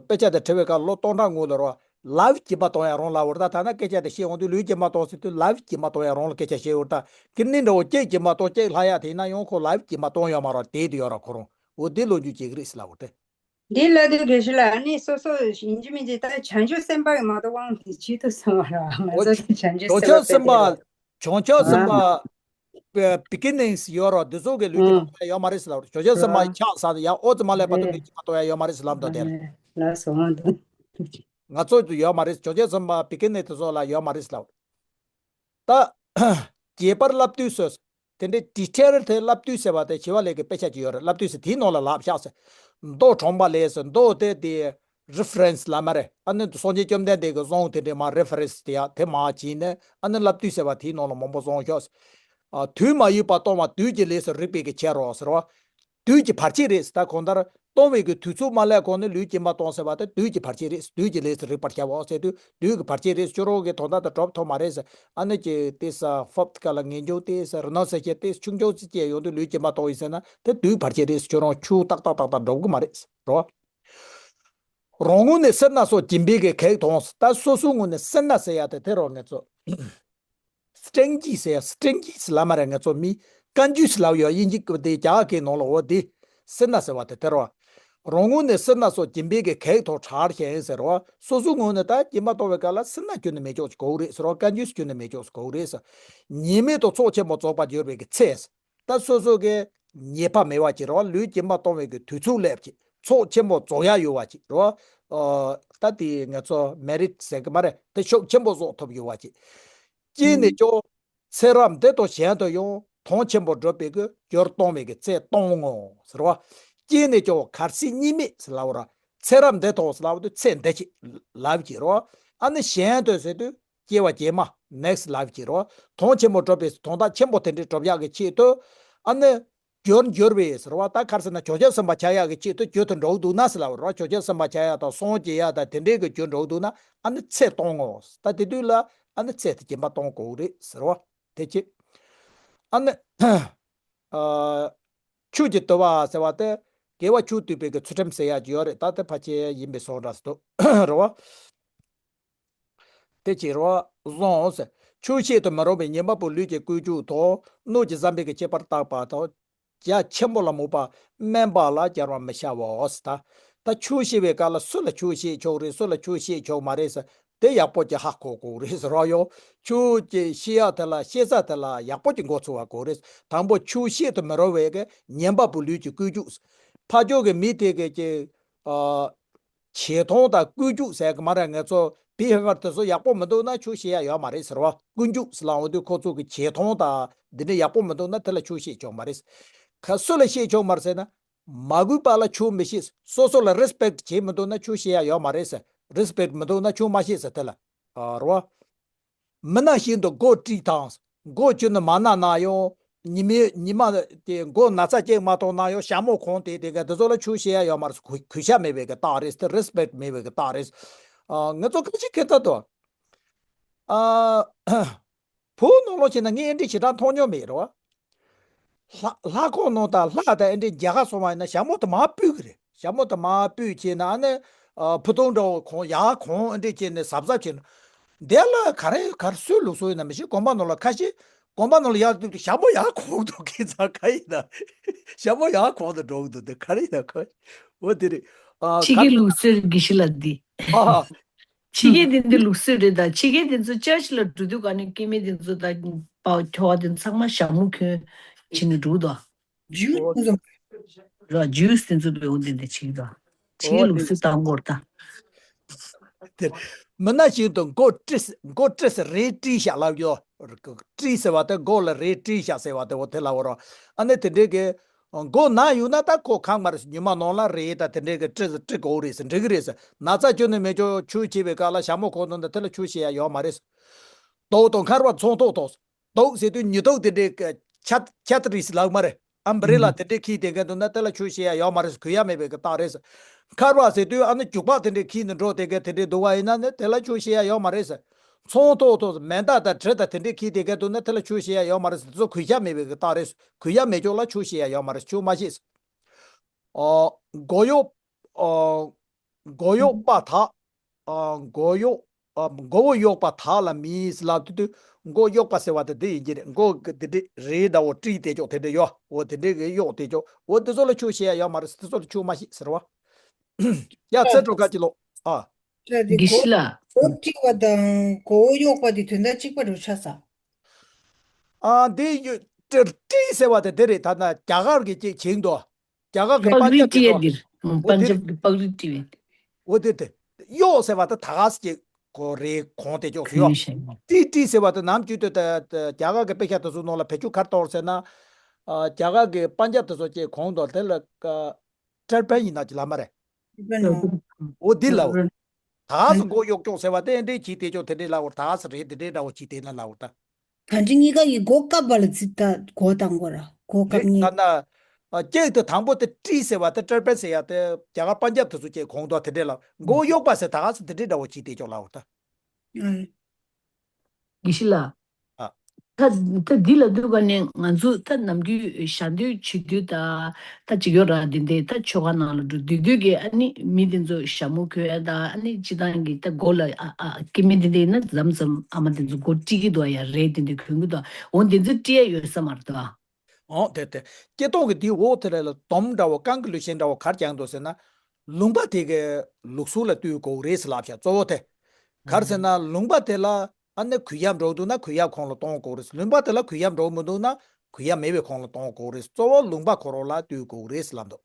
དཔེ་ཆ་དེ་བྲིས་པའི་སྐབས་ལོ་སྟོང་ཕྲག་སྔོན་ལ་རོ། ལའིབ་སྦྱིན་པ་གཏོང་ཡ་རང་ལབ་པ་རེད། ད་ཐ་ན་སྐད་ཆ་དེ་བཤད་འོང་དུས་ལུས་སྦྱིན་པ་གཏོང་ཟེར་དུས་ལའིབ་སྦྱིན་པ་གཏོང་ཡ་རང་ལ་སྐད་ཆ་བཤད་ཡོད་རེད། ད་ཀིད་ནི་འདྲ་བོ་གཅིག་སྦྱིན་པ་གཏོང་གཅིག་ལྷག་ཡ་དེ་ཡིན་ན་ཡང་ཁོ་ལའིབ་སྦྱིན་པ་གཏོང་ཡོད་མ་རེད། དེ་དེ་ཡོད་ར་ཁོ་རང་འོ་དེ་ལོ་རྒྱུས་བྱེད་ཀྱི་རེད་ཟེར་ལབ་པ་རེད། འདི་ལ་དུས་དགེ་བཤེས་ལགས་ཨ་ནི་སོ་སོ་ཡིན་གཅིག་མིན་གཅིག་ད་བྱང་ཆུབ་སེམས་དཔའ་གི་མ་གཏོགས་དབང་དེ་བྱེད་ཐུབ་སོང་བ་ར། ང་ཚོ་དེ་བྱང་ཆུབ་སེམས་དཔའ་དཔེ་དེ་བྱང་ཆུབ་སེམས་དཔའ་བི་གི་ནིང་སི་ཡོད་ར། འདི་ཚོ་གི་ལུས་ཀྱི་ཨང་ལ་ཡོད་མ་རེད་ཟེར་ལབ་ར། བྱང་ཆུབ་སེམས་དཔའ་ཆགས་ས་ཡང་ཨོ་ཙི་མ་ལས་པ་དུ་ལུས་ཀྱི་མ་གཏོགས་ཡ་ཡོད་མ་རེད་ཟེར་ལབ་འདུག་དེ་ར། ལ་སོང་བ་འདུག་ང་ཚོ་ཡོད་མ་རེད། བྱང་ཆུབ་སེམས་དཔའ་བི་གི་ནིང་སི་དེ་ཚོ་ལ་ཡོད་མ་རེད་ཟེར་ལབ། ད། རྒྱས་པར་བསླབ་བཏུས་སོ། དེ་འདྲའི་ཌི་ཊེལ་དེ་བསླབ་བཏུས་ཟེར་བ་དེ་ཞི་བ་ལྷས་ཀྱི་དཔེ་ཆ་ཅིག་ཡོད་རེད། བསླབ་བཏུས་ཟེར་དེའི་ནང་ལ་ལབ་བཞག་ཟེར། མདོ་གྲོང་པ་ལས་ཟེར། མདོ་དེ་དེ་རི་ཕ་རན་སི་ལབ་མ་རེད། ཨ་ནི་སངས་རྒྱས་བཅོམ་ལྡན་འདས་ཀྱི་གསུང་དེ་འདྲའི་མ་རི་ཕ་རན་སི་དེ་ཡག་དེ་མ་བྱིན་ནས་ཨ་ནི་བསླབ་བཏུས་ཟེར་བ་དེའི་ནང་ལ་མང་པོ་གསུངས་ཤག་ཟེར། ཨ། དུས་མ་ཡིན་པར་གཏོང་བ་དུས་ཀྱི་ལས་སུ་རིགས་པའི་གི་ཕྱིར་རོ་ཟེར་བ། དུས་ཀྱི་བར་ཆད་རེད་ཟེར། ད་གང་ལྟར་གཏོང་བའི་གི་དུས་ཚོད་མ་སླེབས་གོང་ནས་ལུས་སྦྱིན་པ་གཏོང་ཟེར་བ་དེ་དུས་ཀྱི་བར་ཆད་རེད། དུས་ཀྱི་ལས་སུ་རིག་པར་བྱའོ་ཟེར་དུས་དུས་ཀྱི་བར་ཆད་རེད། ཁྱོད་རང་གི་དོན་དག་དེ་གྲུབ་ཐུབ་མ་རེད་ཟེར། ཨ་ནི་ཀྱི་དེ་ས་ཕོབ་ཀ་ལ་ངེས་འབྱུང་དེ་ས་རི་ནོ་སེ་ཤན་དེ་ཆུང་ཆུང་ཅིག་སྐྱེས་ཡོང་དུས་ལུས་སྦྱིན་པ་གཏོང་ཡིན་ཟེར་ན་དེ་དུས་བར་ཆད་རེད། ཁྱོད་རང་ཆུ་ཏག་ཏག་ཏག་ཏག་འགྲོ་གི་མ་རེད་རོ། རང་ངོས་ནས་སེར་སྣ་སོགས་སྦྱིན་པའི་གི་གེགས་མཐོང་ཟེར། ད་སོ་སོའི་ངོས་ནས་སེར་སྣ་ཟེར་ཡ་དེ་དེ་རོ་ངེད་ཚོ། སི་ཊིང་ཀི་ཟེར་ཡ། སི་ཊིང་ཀི་ཟེར་ལབ་མ་རེད། ང་ཚོ་མི་རྐང་འཇུས་ཟེར་ལབ་ཡོད། དབྱིན་ཇི་སྐད་དེ་རྒྱ་གར་སྐད་ནང་ལ་འོ་དེ་སེར་སྣ་ཟེར་བ་དེ་དེ་རེད་བ། རང་ངོས་ནས་སེར་སྣ་སོགས་སྦྱིན་པའི་གི་གེགས་མཐོང་དྲག་ཤས་ཟེར་བ། སོ་སོའི་ངོས་ནས་ད་སྦྱིན་པ་གཏོང་བའི་སྐབས་ལ་སེར་སྣ་ཁྱོན་ནས་མེད་ཆོག་ཅིག་དགོས་རེད་ཟེར་བ། རྐང་འཇུས་ཁྱོན་ནས་མེད་ཆོག་ཅིག་དགོས་རེད་ཟེར། ཉེས་དམིགས་དང་ཚོགས་ཆེན་པོ་རྫོགས་པར་འགྱུར་བའི་གི་ཚེ། ད་སོ་སོ་གི་ཉེས་པ་མེད་པ་ཅིག་རེད་བ། ལུས་སྦྱིན་པ་གཏོང་བའི་གི་དུས་ཚོད་སླེབས་ཅིག་ཚོགས་ཆེན་པོ་རྫོགས་ཡ་ཡོད་པ་ཅིག་རེད་བ། ཨ། ད་དེ་ང་ཚོ་མེ་རིཊ་ཟེར་གི་མ་རེད། དེ་ཤུགས་ཆེན་པོ་རྫོགས་ཐུབ་ཡོད་པ་ཅིག་སྐྱེས་ནས་ཀྱང་ཚེ་རབས་འདི་དང་གཞན་དུ་ཡང་མཐོང་ཆེན་པོ་སྒྲུབ་པའི་གི་རྒྱུར་གཏོང་བའི་གི་ཚེ་གཏོང་ངོ་ཟེར་བ། སྐྱེས་ནས་ཀྱང་གར་སོགས་གཉིས་མེད་ཟེར་ལབ་པ་ར། ཚེ་རབས་འདི་དང་ཟེར་ལབ་པ་དེ་ཚེ་འདི་ཅིག་ལབ་ཀྱི་རེད་བ། ཨ་ནི་གཞན་དུ་ཟེར་དུས་སྐྱེ་བ་རྗེས་མ་ནེག་སི་ཊི་ལའིཕ་ཅིག་རེད་བ། མཐོང་ཆེན་པོ་སྒྲུབ་པའི་དོན་དག་ཆེན་པོ་དེ་འདྲའི་སྒྲུབ་ཡག་གི་ཆེད་དུ། ཨ་ནི་རྒྱུར་འགྱུར་བའི་ཟེར་བ། ད་ག་རེ་ཟེར་ན་བྱང་ཆུབ་སེམས་དཔའ་ཆགས་ཡག་གི་ཆེད་དུ་རྒྱུ་དེ་འགྲོ་གི་འདུག་ན་ཟེར་ལབ་པ་རེད་བ། བྱང་ཆུབ་སེམས་དཔའ་ཆགས་ཡག་དང་སངས་རྒྱས་ཡག་དང་དེ་འདྲའི་གི་རྒྱུ་འགྲོ་གི་འདུག་ན་ཨ་ནི་ཚེ་གཏོང་ངོ་། ད་དེ་དུས་ལ་ཨ་ནི་ཚེ་དེ་སྦྱིན་པ་གཏོང་དགོས་རེད་ཟེར་བ། དེ་ཅི། ཨ་ནི། ཨ། ཆོས་ཀྱི་དུལ་བ་ཟེར་བ་དེ་དགེ་བ་ཆོས་སྡུད་པའི་གི་ཚུལ་ཁྲིམས་ཟེར་ཡག་ཅིག་ཡོད་རེད། ད་དེ་ཕལ་ཆེར་ཡིན་པའི་བཟོ་འདྲ་ཞིག་འདུག་རེད་བ། དེ་ཅི་རེད་བ། བཟང་ཟེར། ཆོས་བཤད་དུ་མི་རུང་བའི་ཉོན་མོངས་པའི་ལུས་ཀྱི་ཀུན་སྤྱོད་དང་སྣོད་ཀྱི་བསམ་པའི་གི་ཁྱད་པར་བརྟག་པ་དང་། རྒྱ་ཆེན་པོ་ལ་མོས་པ་དམན་པ་ལ་སྦྱར་བར་མི་བྱའོ་ཟེར། ད་ད་ཆོས་བཤད་པའི་སྐབས་ལ་སུ་ལ་ཆོས་བཤད་ཆོག་རེད། སུ་ལ་ཆོས་བཤད་ཆོག་མ་རེད་ཟེར། དེ་ཡག་པོ་ཅིག་ཧ་གོ་དགོས་རེད་ཟེར་བ་ཡོད། ཆོས་ཅིག་ཤེས་ཡ་དེ་ལ་ཤེས་ས་དེ་ལ་ཡག་པོ་ཅིག་མགོ་ཚོད་པ་དགོས་རེད། དང་པོ་ཆོས་ཤེས་དུ་མི་རུང་བའི་གི་ཉན་པ་པོ་ལུས་ཀྱི་ཀུན་སྤྱོད། ཕ་ཕྱོགས་ཀྱི་མི་དེ་གི་ཅིག་ཨ། ཆེ་མཐོང་དང་ཀུན་སྤྱོད་ཟེར་གི་མ་རེད། ང་ཚོ་བི་ཧེ་བར་དེ་ཚོ་ཡག་པོ་མི་འདུག་ན་ཆོས་ཤེས་ཡ་ཡོད་མ་རེད་ཟེར་བ། ཀུན་སྤྱོད་ཟེར་ལབ་འོང་དུས་ཁོ་ཚོ་གི་ཆེ་མཐོང་དང་འདི་འདྲ་ཡག་པོ་མི་འདུག་ན་དེ་ལ་ཆོས་ཤེས་ཆོག་མ་རེད། ཁ་སུ་ལ་ཤེས་ཆོག་མ་རེད་ཟེར་ན། མ་གུས་པ་ལ་ཆོས་མི་ཤེས། སོ་སོ་ལ་རེ་སི་པེག་བྱེད་མི་འདུག་ན་ཆོས་ཤེས་ཡ་ཡོད་མ་རེད་ཟེར། རེ་སི་པེག་མི་འདུག་ན་ཆོས་མ་ཤེས་ཟེར་དེ་ལ། ཨ་རོ། མི་ན་བཞིན་དུ་མགོ་དཀྲིས་དང་། མགོ་གཅིག་ནི་མ་ན་ན་ཡང་། ཉི་མའི་ཉི་མ་དེ་མགོ་ན་ཚ་ཅིག་མ་གཏོང་ན་ཡང་ཞྭ་མོ་གོན་དེ་དེ་ག་དེ་ཚོ་ལ་ཆོས་བཤད་ཡ་ཡོད་མ་རེད། གུས་གུས་ཞབས་མེད་པའི་གི་རྟགས་རེད། དེ་རེ་སི་པེག་མེད་པའི་གི་རྟགས་རེད། ཨ་ང་ཚོ་ཁ་ཅིག་ཁེ་ཐག་ཏུ། ཨ་བོད་ནང་ལོགས་བྱས་ན་ངས་ཨེ་འདྲ་ཞེ་དྲག་མཐོང་མྱོང་མེད་རེད་བ། ལྷ་ལྷ་ཁང་ནང་དང་ལྷ་དང་ཨེ་འདྲའི་མཇལ་ཁ་སོང་བ་ཡིན་ན་ཞྭ་མོ་དེ་མར་ཕུད་གི་རེད། ཞྭ་མོ་དེ་མར་ཕུད་བྱས་ན་ཨ་ནི་ཨ་ཕུ་ཐུང་འདྲ་བོ་གོན་ཡག་གོན་ཨེ་འདྲ་བྱས་ནས་གཟབ་གཟབ་བྱས་ན། དེ་ལ་ག་རེ་ག་རེ་སུའི་ལུགས་སྲོལ་ཡིན་ན་མི་ཤེས། དགོན་པ་ནང་ལ་ཁ་ཤས་དགོན་པ་ནང་ལ་ཡར་འདུག་ཞྭ་མོ་ཡར་གོན་འདུག་ཁྱེད་ཚང་ག་ཡིན་ན། ཞྭ་མོ་ཡར་གོན་དུ་འགྲོ་གི་འདུག་དེ་ག་རེ་ཡིན་ན་ག་འོ་དེ་རེད། ཨ་ཕྱི་རྒྱལ་ལུགས་སྲོལ་གྱི་ཤི་ལ་འདི། ཨ། ཕྱི་རྒྱལ་དེ་ཚོ་ལུགས་སྲོལ་རེད། ད་ཕྱི་རྒྱལ་དེ་ཚོ་ཅར་ཆི་ལ་འགྲོ་དུས་ག་ནས་སྐྱེ་དམན་དེ་ཚོ་དང་པའོ་ཁྱོ་ག་དེ་ཚང་མ་ཞྭ་མོ་གྱོན་བྱས་ནས་འགྲོ་དོ། ཇུས་ཨོ་ཚོ། ར་ཇུས་དེ་ཚོ་བེའུ་དེ་འདི་ཕྱི་གི་དོ། ཕྱི་ཨོ་རྒྱལ་ལུགས་དེ་སྲོལ་དང་པོར་ད། དེ་མི་ན་བཞིན་དུ་མགོ་དཀྲིས་མགོ་དཀྲིས་རས་དཀྲིས་བཞག་ལབ་ཡོད། དཀྲིས་ཟེར་བ་དེ་མགོ་ལ་རས་དཀྲིས་བཞག་ཟེར་བ་དེ་འོ་དེ་ལབ་པ་རོ། ཨ་ནི་དེ་འདྲའི་གི་མགོ་ན་ཡོད་ན་ད་ཁོ་ཁག་མ་རེད། ཉི་མ་ནང་ལ་རས་དང་དེ་འདྲའི་གི་དཀྲི་དཀྲི་དགོས་རེད་ཟེར། འགྲིག་གི་རེད་ཟེར། ན་ཚ་ཅོ་ནས་མེད་ཅོ་ཆོས་བྱེད་པའི་སྐབས་ལ་ཞྭ་མོ་གོན་འདུག་ན་དེ་ལ་ཆོས་བཤད་ཡ་ཡོད་མ་རེད། དོག་དང་འཁར་བ་ཚོང་ཐོག་ཐོག་དོག་ཟེར་དུས་ཉི་དོག་དེ་འདྲའི་གི་ཆ་ཆ་ཏི་རིས་ལག་མ་རེད། ཨམ་བྷི་རེ་ལ་དེ་འདྲའི་ཁྱེར་དེ་ག་འདུག་ན་དེ་ལ་ཆོས་བཤད་ཡ་ཡོད་མ་རེད། གུས་ཡ་མེད་པའི་གི་རྟགས་རེད། འཁར་བ་ཟེར་དུས་ཨ་ནི་རྒྱུག་པ་དེ་འདྲའི་ཁྱེར་ནས་འགྲོ་དེ་ག་དེ་འདྲའི་འདུག་བ་ཡིན་ན་ནི་དེ་ལ་ཆོས་བཤད་ཡ་ཡོད་མ་རེད། ཚོང་ཐོག་ཐོག་མེ་མདའ་དང་གྲི་དང་དེ་འདྲའི་ཁྱེར་དེ་ག་འདུག་ན་དེ་ལ་ཆོས་བཤད་ཡ་ཡོད་མ་རེད། དེ་ཚོ་གུས་ཡ་མེད་པའི་གི་རྟགས་རེད། གུས་ཡ་མེད་ཅོག་ལ་ཆོས་བཤད་ཡ་ཡོད་མ་རེད། ཆོས་མ་བཤད། ཨོ། མགོ་གཡོག་ཨོ། མགོ་གཡོག་པ་དག་ཨོ། མགོ་གཡོག་ཨོ། མགོ་བོ་གཡོག་པ་དག་ལ་མིས་ལབ་དུས་དུས་མགོ་གཡོག་པ་ཟེར་བ་དེ་འདི་ཡིན་གྱི་རེད། མགོ་གི་དེ་འདྲི་རེད་ད། འོ་དཀྲིས་དེ་ཅོག་དེ་འདྲི་ཡོད། འོ་དེ་འདྲི་གི་གཡོག་དེ་ཅོག་འོ་དེ་ཚོ་ལ་ཆོས་བཤད་ཡ་ཡོད་མ་རེད། དེ་ཚོ་ལ་ཆོས་མ་བཤད་ཟེར་བ། ཡ་ཚེ་སྒྲོལ་དཀར་གྱི་ལོ། ཨ། དགེ་བཤེས་ལགས། མགོ་དཀྲིས་པ་དང་མགོ་བོ་གཡོག་པ་དེ་དོན་དག་གཅིག་པ་རེད་ཆགས་ས། ཨ་འདི་ཡོད། དཀྲིས་ཟེར་བ་དེ་དེ་རེད། ད་ན་རྒྱ་གར་གི་ཅིག་བྱིངས་འདུག་རྒྱ་གར་གི་པན་ཇབ་དེ་ཚོ། འོ་དེ་རེད། པན་ཇབ་གི་པག་རི་བཀྲི་བའི། འོ་དེ་དེ། གཡོག་ཟེར་བ་དེ་ད་ག་ཟེ་ཅིག་གོ་རེ་གོང་དེ་ཅོག་ཡོད། དཀྲིས་དཀྲིས་ཟེར་བ་དེ་ནམ་རྒྱུན་དུ་ད་རྒྱ་གར་གི་དཔེ་ཆ་དེ་ཚོ་ནང་ལ་བེད་སྤྱོད་ག་རེ་གཏོང་ཟེར་ན། རྒྱ་གར་གི་པན་ཇབ་དེ་ཚོ་ཅིག་གོང་དུ་དེ་ལ་ཀྲར་པན་ཡིན་ན་ཅིག་ལབ་མ་རེད། འོ་འདི་ལ་འོ། ད་ག་ཟེ་མགོ་གཡོག་གྱོག་ཟེར་བ་དེ་འདྲས་ཅིག་དེ་ཅོག་དེ་འདྲས་ལབ་འོ། ད་ག་ཟེ་རེད། དེ་འདྲས་འདྲ་བོ་ཅིག་དེ་ན་ལབ་འོ་ད། ད་འདི་གཉིས་ཀ་ཡི་མགོ་བཀབ་པ་ལ་ཚིག་ད་མགོ་དང་མགོ་ར་མགོ་བཀབ་རེད། ནི། ད་ན། ཨ་ཅིག་དེ་དང་པོ་དེ་དཀྲིས་ཟེར་བ་དེ་ཀྲར་པན་ཟེར་ཡ་དེ་རྒྱ་གར་པན་ཇབ་དེ་ཚོ་ཅིག་གོང་དུ་དེ་འདྲས་ལབ། མགོ་གཡོག་པ་ཟེར་ད་ག་ཟེ་དེ་འདྲས་འདྲ་བོ་ཅིག་དེ་ཅོག་ལབ་འོ་ད། ཨ། དགེ་བཤེས་ལགས། ཨ། ད་ད་འདི་ལ་འདུག་ག་ནས་ང་ཚོ་ད་ནམ་རྒྱུན་ཞག་སྡོད་བྱེད་དུས་ད་ད་ཅིག་ཡོད་ར། འདི་འདི་ད་ཆོ་ག་ནང་ལ་འགྲོ་དུས་དུས་ཀྱི་ཨ་ནི་མི་དེ་ཚོ་ཞྭ་མོ་གྱོན་ཡ་ད་ཨ་ནི་སྤྱི་བཏང་གི་ད་མགོ་ལ་ཨ་ཨ་སྐྱེ་དམན་དེ་འདྲ་ཡིན་ན་མཚམས་མཚམས་ཨ་མ་དེ་ཚོ་མགོ་དཀྲིས་ཀྱི་འདུག་ཡ། རས་དེ་འདྲ་གྱོན་གྱི་འདུག་འོ་འདི་ཚོ་དཀྲིས་ཡ་ཡོད་ས་མ་རེད་ད། འོ་དེ་དེ། སྐྱེ་སྟོང་གི་དེའི་འོག་དེ་རེད་ལ་དོམ་འདྲ་བོ་རྐང་གི་ལུས་ཆེན་འདྲ་བོ་ག་རེ་རྒྱག་འདུག་ཟེར་ན། ལུང་པ་དེ་གི་ལུགས་སྲོལ་ལ་ལྟོས་དགོས་རེད་ཟེར་ལབ་ཤག་གཙོ་བོ་དེ། ག་རེ་ཟེར་ན་ལུང་པ་དེ་ལ་ཨ་ནི་གུས་ཡབ་འགྲོ་འདུག་ན་གུས་ཡབ་ཁོང་ལ་གཏོང་དགོས་རེད། ལུང་པ་དེ་ལ་གུས་ཡབ་འགྲོ་མི་འདུག་ན་གུས་ཡབ་མེད་པའི་ཁོང་ལ་གཏོང་དགོས་རེད། གཙོ་བོ་ལུང་པ་ཁོ་རང་ལ་ལྟོས་དགོས་རེད་ཟེར་ལབ་འདུག་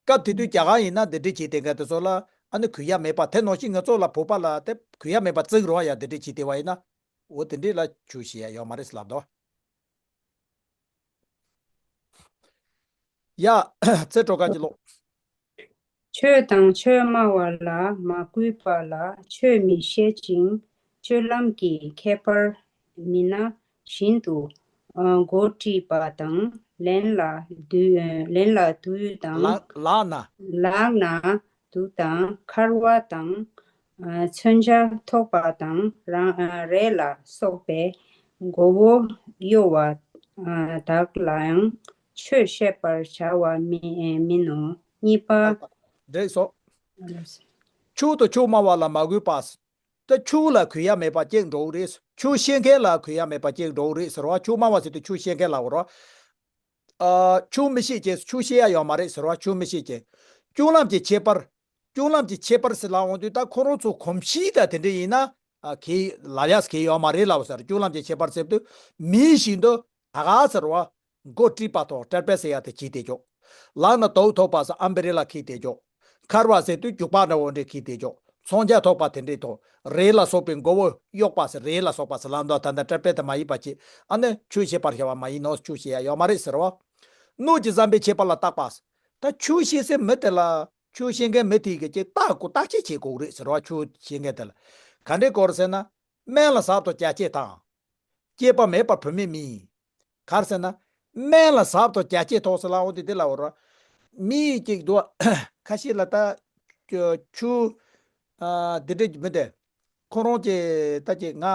སྐབས་དེ་དུས་རྒྱ་གར་ཡིན་ན་འདི་འདྲས་བྱས་དེ་ག་དེ་ཚོ་ལ་ཨ་ནི་གུས་ཡབ་མེད་པ་དེ་ནང་བཞིན་ང་ཚོ་ལ་བོད་པ་ལ་དེ་གུས་ཡབ་མེད་པ་བརྩི་རོགས་ཡ། འདི་འདྲས་བྱས་དེ་བ་ཡིན་ན། འོ་དེ་འདྲས་ལ་ཆོས་བཤད་ཡ་ཡོད་མ་རེད་ཟེར་ལབ་འདུག་ཡ། ཚེ་སྒྲོལ་དཀར་གྱི་ལོ། ཆོས་དང་ཆོས་སྨྲ་བ་ལ་མ་གུས་པ་ལ་ཆོས་མི་བཤད་ཅིང་སྤྱོད་ལམ་གྱི་ཁྱད་པར་མི་སྣ་བཞིན་དུ། ཨ་མགོ་དཀྲིས་པ་དང་ལན་ལ་དུ་ལན་ལ་དུ་དང་ལག་ལག་ན། ལག་ན་དུ་དང་འཁར་བ་དང་། ཨ་མཚོན་ཆ་ཐོགས་པ་དང་རང་ཨ་རས་ལ་སོགས་པའི་མགོ་བོ་གཡོ་བ་ཨ་དག་ལའང་ཆོས་བཤད་པར་བྱ་བ་མི་མིན་ནོ། གཉིས་པ། འགྲིག་སོང་། ཆོས་དང་ཆོས་སྨྲ་བ་ལ་མ་གུས་པ། ད་ཆོས་ལ་གུས་ཡ་མེད་པ་གཅིག་འགྲོ་གི་རེད། ཆོས་བཤད་མཁན་ལ་གུས་ཡ་མེད་པ་གཅིག་འགྲོ་གི་རེད་ཟེར་བ། ཆོས་སྨྲ་བ་ཟེར་དུས་ཆོས་བཤད་མཁན་ལ་འོ་རོ། ཨ་ཆོས་མི་ཤེས་ཀྱི་ཆོས་བཤད་ཡ་ཡོད་མ་རེད་ཟེར་བ། ཆོས་མི་ཤེས་ཀྱི་སྤྱོད་ལམ་གྱི་ཁྱད་པར། སྤྱོད་ལམ་གྱི་ཁྱད་པར་ཟེར་ལབ་འོང་དུས་ད་ཁོ་རང་ཚོ་གོམས་གཤིས་དང་དེ་འདྲ་ཡིན་ན་ཨ་གལ་ལབ་ཡག་གལ་ཡོད་མ་རེད་ལབ་ཟེར། སྤྱོད་ལམ་གྱི་ཁྱད་པར་ཟེར་དུས་མི་ཞིག་འདི་ད་ག་ཟེར་བ། མགོ་དཀྲིས་པ་དང་དཀྲིས་པ་ཟེར་ཡག་དེ་གྱིས་དེ་ཅོག་ལག་ན་དུག་ཐོགས་པ་ཟེར་ཨམ་བྷི་རེ་ལ་གྱིས་དེ་ཅོག་མཁར་བ་ཟེར་དུས་རྒྱུག་པ་འདྲ་བོ་འདྲ་གྱིས་དེ་ཅོག་མཚོན་ཆ་ཐོགས་པ་དེ་འདྲའི་ཐོག་རས་ལ་སོགས་པའི་མགོ་བོ་གཡོགས་པ་ཟེར། རས་ལ་སོགས་པ་ཟེར་ལབ་འདུག་ད་ལྟ་དཀྲིས་པ་དེ་མ་ཡིན་པ་ཅིག་ཨ་ནི་ཆོས་བཤད་པར་བྱ་བ་མ་ཡིན་ནོ། ཆོས་བཤད་ཡག་ཡོད་མ་རེད་ཟེར་བ། སྣོད་ཀྱི་བསམ་པའི་ཁྱད་པར་ལ་བརྟག་པ་ཟེར། ད་ཆོས་བཤད་སའི་མི་དེ་ལ་ཆོས་བཤད་མཁན་མི་དེ་གིས་ཅིག་བརྟག་དགོས། བརྟག་དཔྱད་བྱེད་དགོས་རེད་ཟེར་བ། ཆོས་བཤད་མཁན་དེ་ལ་ག་འདྲའི་སྐོར་ཟེར་ན། སྨན་ལ་ཟབ་ཏུ་བྱ་བྱེད་དང་། སྐྱེས་པ་མེད་པར་བུད་མེད་མིན། ག་རེ་ཟེར་ན། སྨན་ལ་ཟབ་ཏུ་བྱ་བྱེད་ཐོག་ཟེར་ལབ་འོང་དུས་དེ་ལ་འོ་ར། མི་གཅིག་འདུག་ཁ་ཤས་ལ་ད། ཆུ། ཨ་འདི་འདྲ་མི་འདུག་ཁོ་རང་གིས་ད་ཅིག་ང་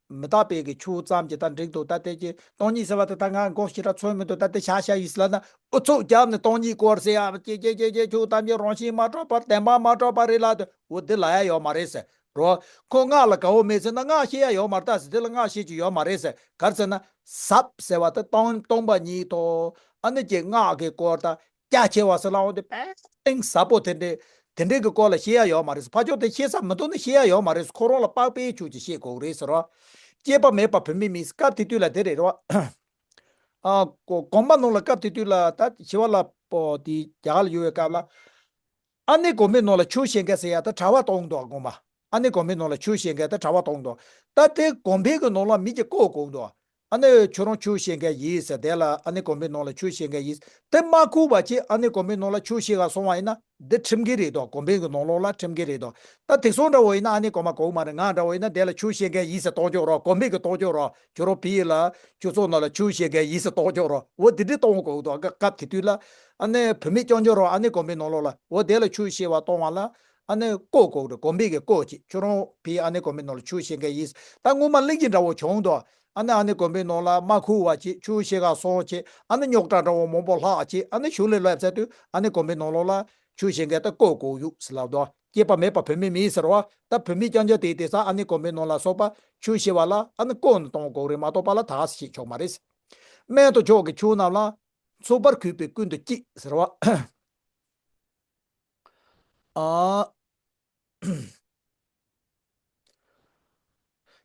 མི་རྟག་པའི་གི་ཆུ་ཙམ་གྱིས་ད་འགྲིག་འདུག་ད་དེ་ཅིག་སྟོང་ཉིད་ཟེར་བ་དེ་ད་ང་མགོ་ཞེ་དྲག་ཚོད་མི་འདུག་ད་དེ་བཞག་བཞག་ཡིན་ཟེར་ལབ་ན། ཨུ་ཚུགས་རྒྱབ་ནས་སྟོང་ཉིད་སྐོར་ཟེར་ཡག་ཅེ་ཅེ་ཅེ་ཅེ། ཆོས་ཐམས་ཅད་རང་བཞིན་མ་གྲུབ་པར་བདེན་པ་མ་གྲུབ་པ་རེད་ལབ་དུས་འོ་འདི་ལབ་ཡག་ཡོད་མ་རེད་ཟེར་རོ། ཁོ་སྔགས་ལ་དགའ་བོ་མེད་ཟེར་ན་སྔགས་བཤད་ཡག་ཡོད་མ་རེད། ད་ཟེར་དེ་ལ་སྔགས་བཤད་རྒྱུ་ཡོད་མ་རེད་ཟེར། ག་རེ་ཟེར་ན་ཟབ་ཟེར་བ་དེ་སྟོང་སྟོང་པ་ཉིད་དོ། ཨ་ནི་ཀྱི་སྔགས་ཀྱི་སྐོར་དང་རྒྱ་ཆེ་བ་ཟེར་ལབ་འོང་དུས་དཔེ་གཏིང་ཟབ་པོ་དེ་འདྲའི་དེ་འདྲའི་གི་སྐོར་ལ་བཤད་ཡག་ཡོད་མ་རེད་ཟེར། ཕར་ཕྱོགས་དེ་བཤད་ས་མི་འདུག་ན་བཤད་ཡག་ཡོད་མ་རེད་ཟེར། ཁོ་རང་ལ་དཔག་པའི་ཆོས་ཅིག་བཤད་དགོས་རེད་ཟེར་རོ། སྐྱེས་པ་མེད་པར་བུད་མེད་མིན་ཟེར། སྐབས་དེ་དུས་ལ་དེ་རེད་རོ། ཨ་གོ་གོམ་པ་ནང་ལ་སྐབས་དེ་དུས་ལ་ད་ཞི་བ་ལྷ་པོ་དེ་རྒྱ་གར་ལ་ཡོད་པའི་སྐབས་ལ། ཨ་ནེ་དགོན་པའི་ནང་ལ་ཆོས་བཤད་མཁན་ཟེར་ཡག་ད་གྲྭ་པ་གཏོང་འདུག་དགོན་པ། ཨ་ནེ་དགོན་པའི་ནང་ལ་ཆོས་བཤད་མཁན་ད་གྲྭ་པ་གཏོང་འདུག་ད་དེ་དགོན་པའི་གི་ནང་ལ་མི་གཅིག་བསྐོ་དགོས་འདུག་ཨ་ནེ་ཁྱོད་རང་ཆོས་བཤད་མཁན་ཡིན་ཟེར། དེ་ལ་ཨ་ནེ་དགོན་པའི་ནང་ལ་ཆོས་བཤད་མཁན་ཡིན་ཟེར། དེ་མ་ཁུར་བ་ཅིག་ཨ་ནེ་དགོན་པའི་ནང་ལ་ཆོས་བཤད་ག་སོང་བ་ཡིན་ན་འདི་ཁྲིམས་འགལ་རེད་འདུག་དགོན་པའི་གི་ནང་ལོགས་ལ་ཁྲིམས་འགལ་རེད་འདུག་ད་དེ་སོང་འདྲ་བོ་ཡིན་ན་ཨ་ནེ་དགོན་པ་གོ་གི་མ་རེད། ང་འདྲ་བོ་ཡིན་ན་དེ་ལ་ཆོས་བཤད་མཁན་ཡིན་ཟེར་གཏོང་ཆོག་རོགས། དགོན་པའི་གི་གཏོང་ཆོག་རོགས། ཁྱོད་རང་བོད་ཡིག་ལ་ཁྱོད་ཚོ་ནང་ལ་ཆོས་བཤད་མཁན་ཡིན་ཟེར་གཏོང་ཆོག་རོགས། འོ་དེ་འདྲའི་གཏོང་དགོས་འདུག་སྐབས་དེ་དུས་ལ། ཨ་ནེ་བུད་མེད་རྐྱང་རྐྱང་རང་ཨ་ནེ་དགོན་པའི་ནང་ལོགས་ལ་འོ་དེ་ལ་ཆོས་བཤད་པ་གཏོང་བ་ལ་ཨ་ནེ་བསྐོ་དགོས་རེད། དགོན་པའི་གི་བསྐོ་ཅིག་ཁྱོད་རང་བོད་ཡིག་ཨ་ནེ་དགོན་པའི་ནང་ལ་ཆོས་བཤད་མཁན་ཡིན། ད་སྔོན་མ་གླེང་གཞི་འདྲ་བོ་བྱུང་འདུག་ཨ་ནེ་ཨ་ནེ་དགོན་པའི་ནང་ལ་མ་ཁུར་བ་ཅིག་ཆོས་བཤད་ག་སོང་ཅིག་ཨ་ནེ་རྙོག་དྲ་འདྲ་བོ་མང་པོ་ལྷག་ཅིག་ཨ་ནེ་གཞུང་ལས་སླེབས་ཚར་དུས་ཨ་ནེ་དགོན་པའི་ནང་ལོགས་ལ་ཆོས་བཤད་མཁན་ད་བསྐོ་དགོས་ཡོད་ཟེར་ལབ་འདུག་སྐྱེས་པ་མེད་པ་བུད་མེད་མིན་ཟེར་བ་ད་བུད་མེད་རྐྱང་རྐྱང་དེ་དེ་ས་ཨ་ནེ་དགོན་པའི་ནང་ལ་སོགས་པ་ཆོས་བཤད་པ་ལ་ཨ་ནེ་བསྐོ་ནས་གཏོང་དགོས་རེད་མ་གཏོགས་པ་ལ་ད་ག་སེ་བཤད་ཆོག་མ་རེད། སྨན་དང་མཆོག་གི་ཆོས་རྣམས་ལ། མཚུངས་པར་གུས་པས་ཀུན་ཏུ་གཅེས་ཟེར་བ། ཨ།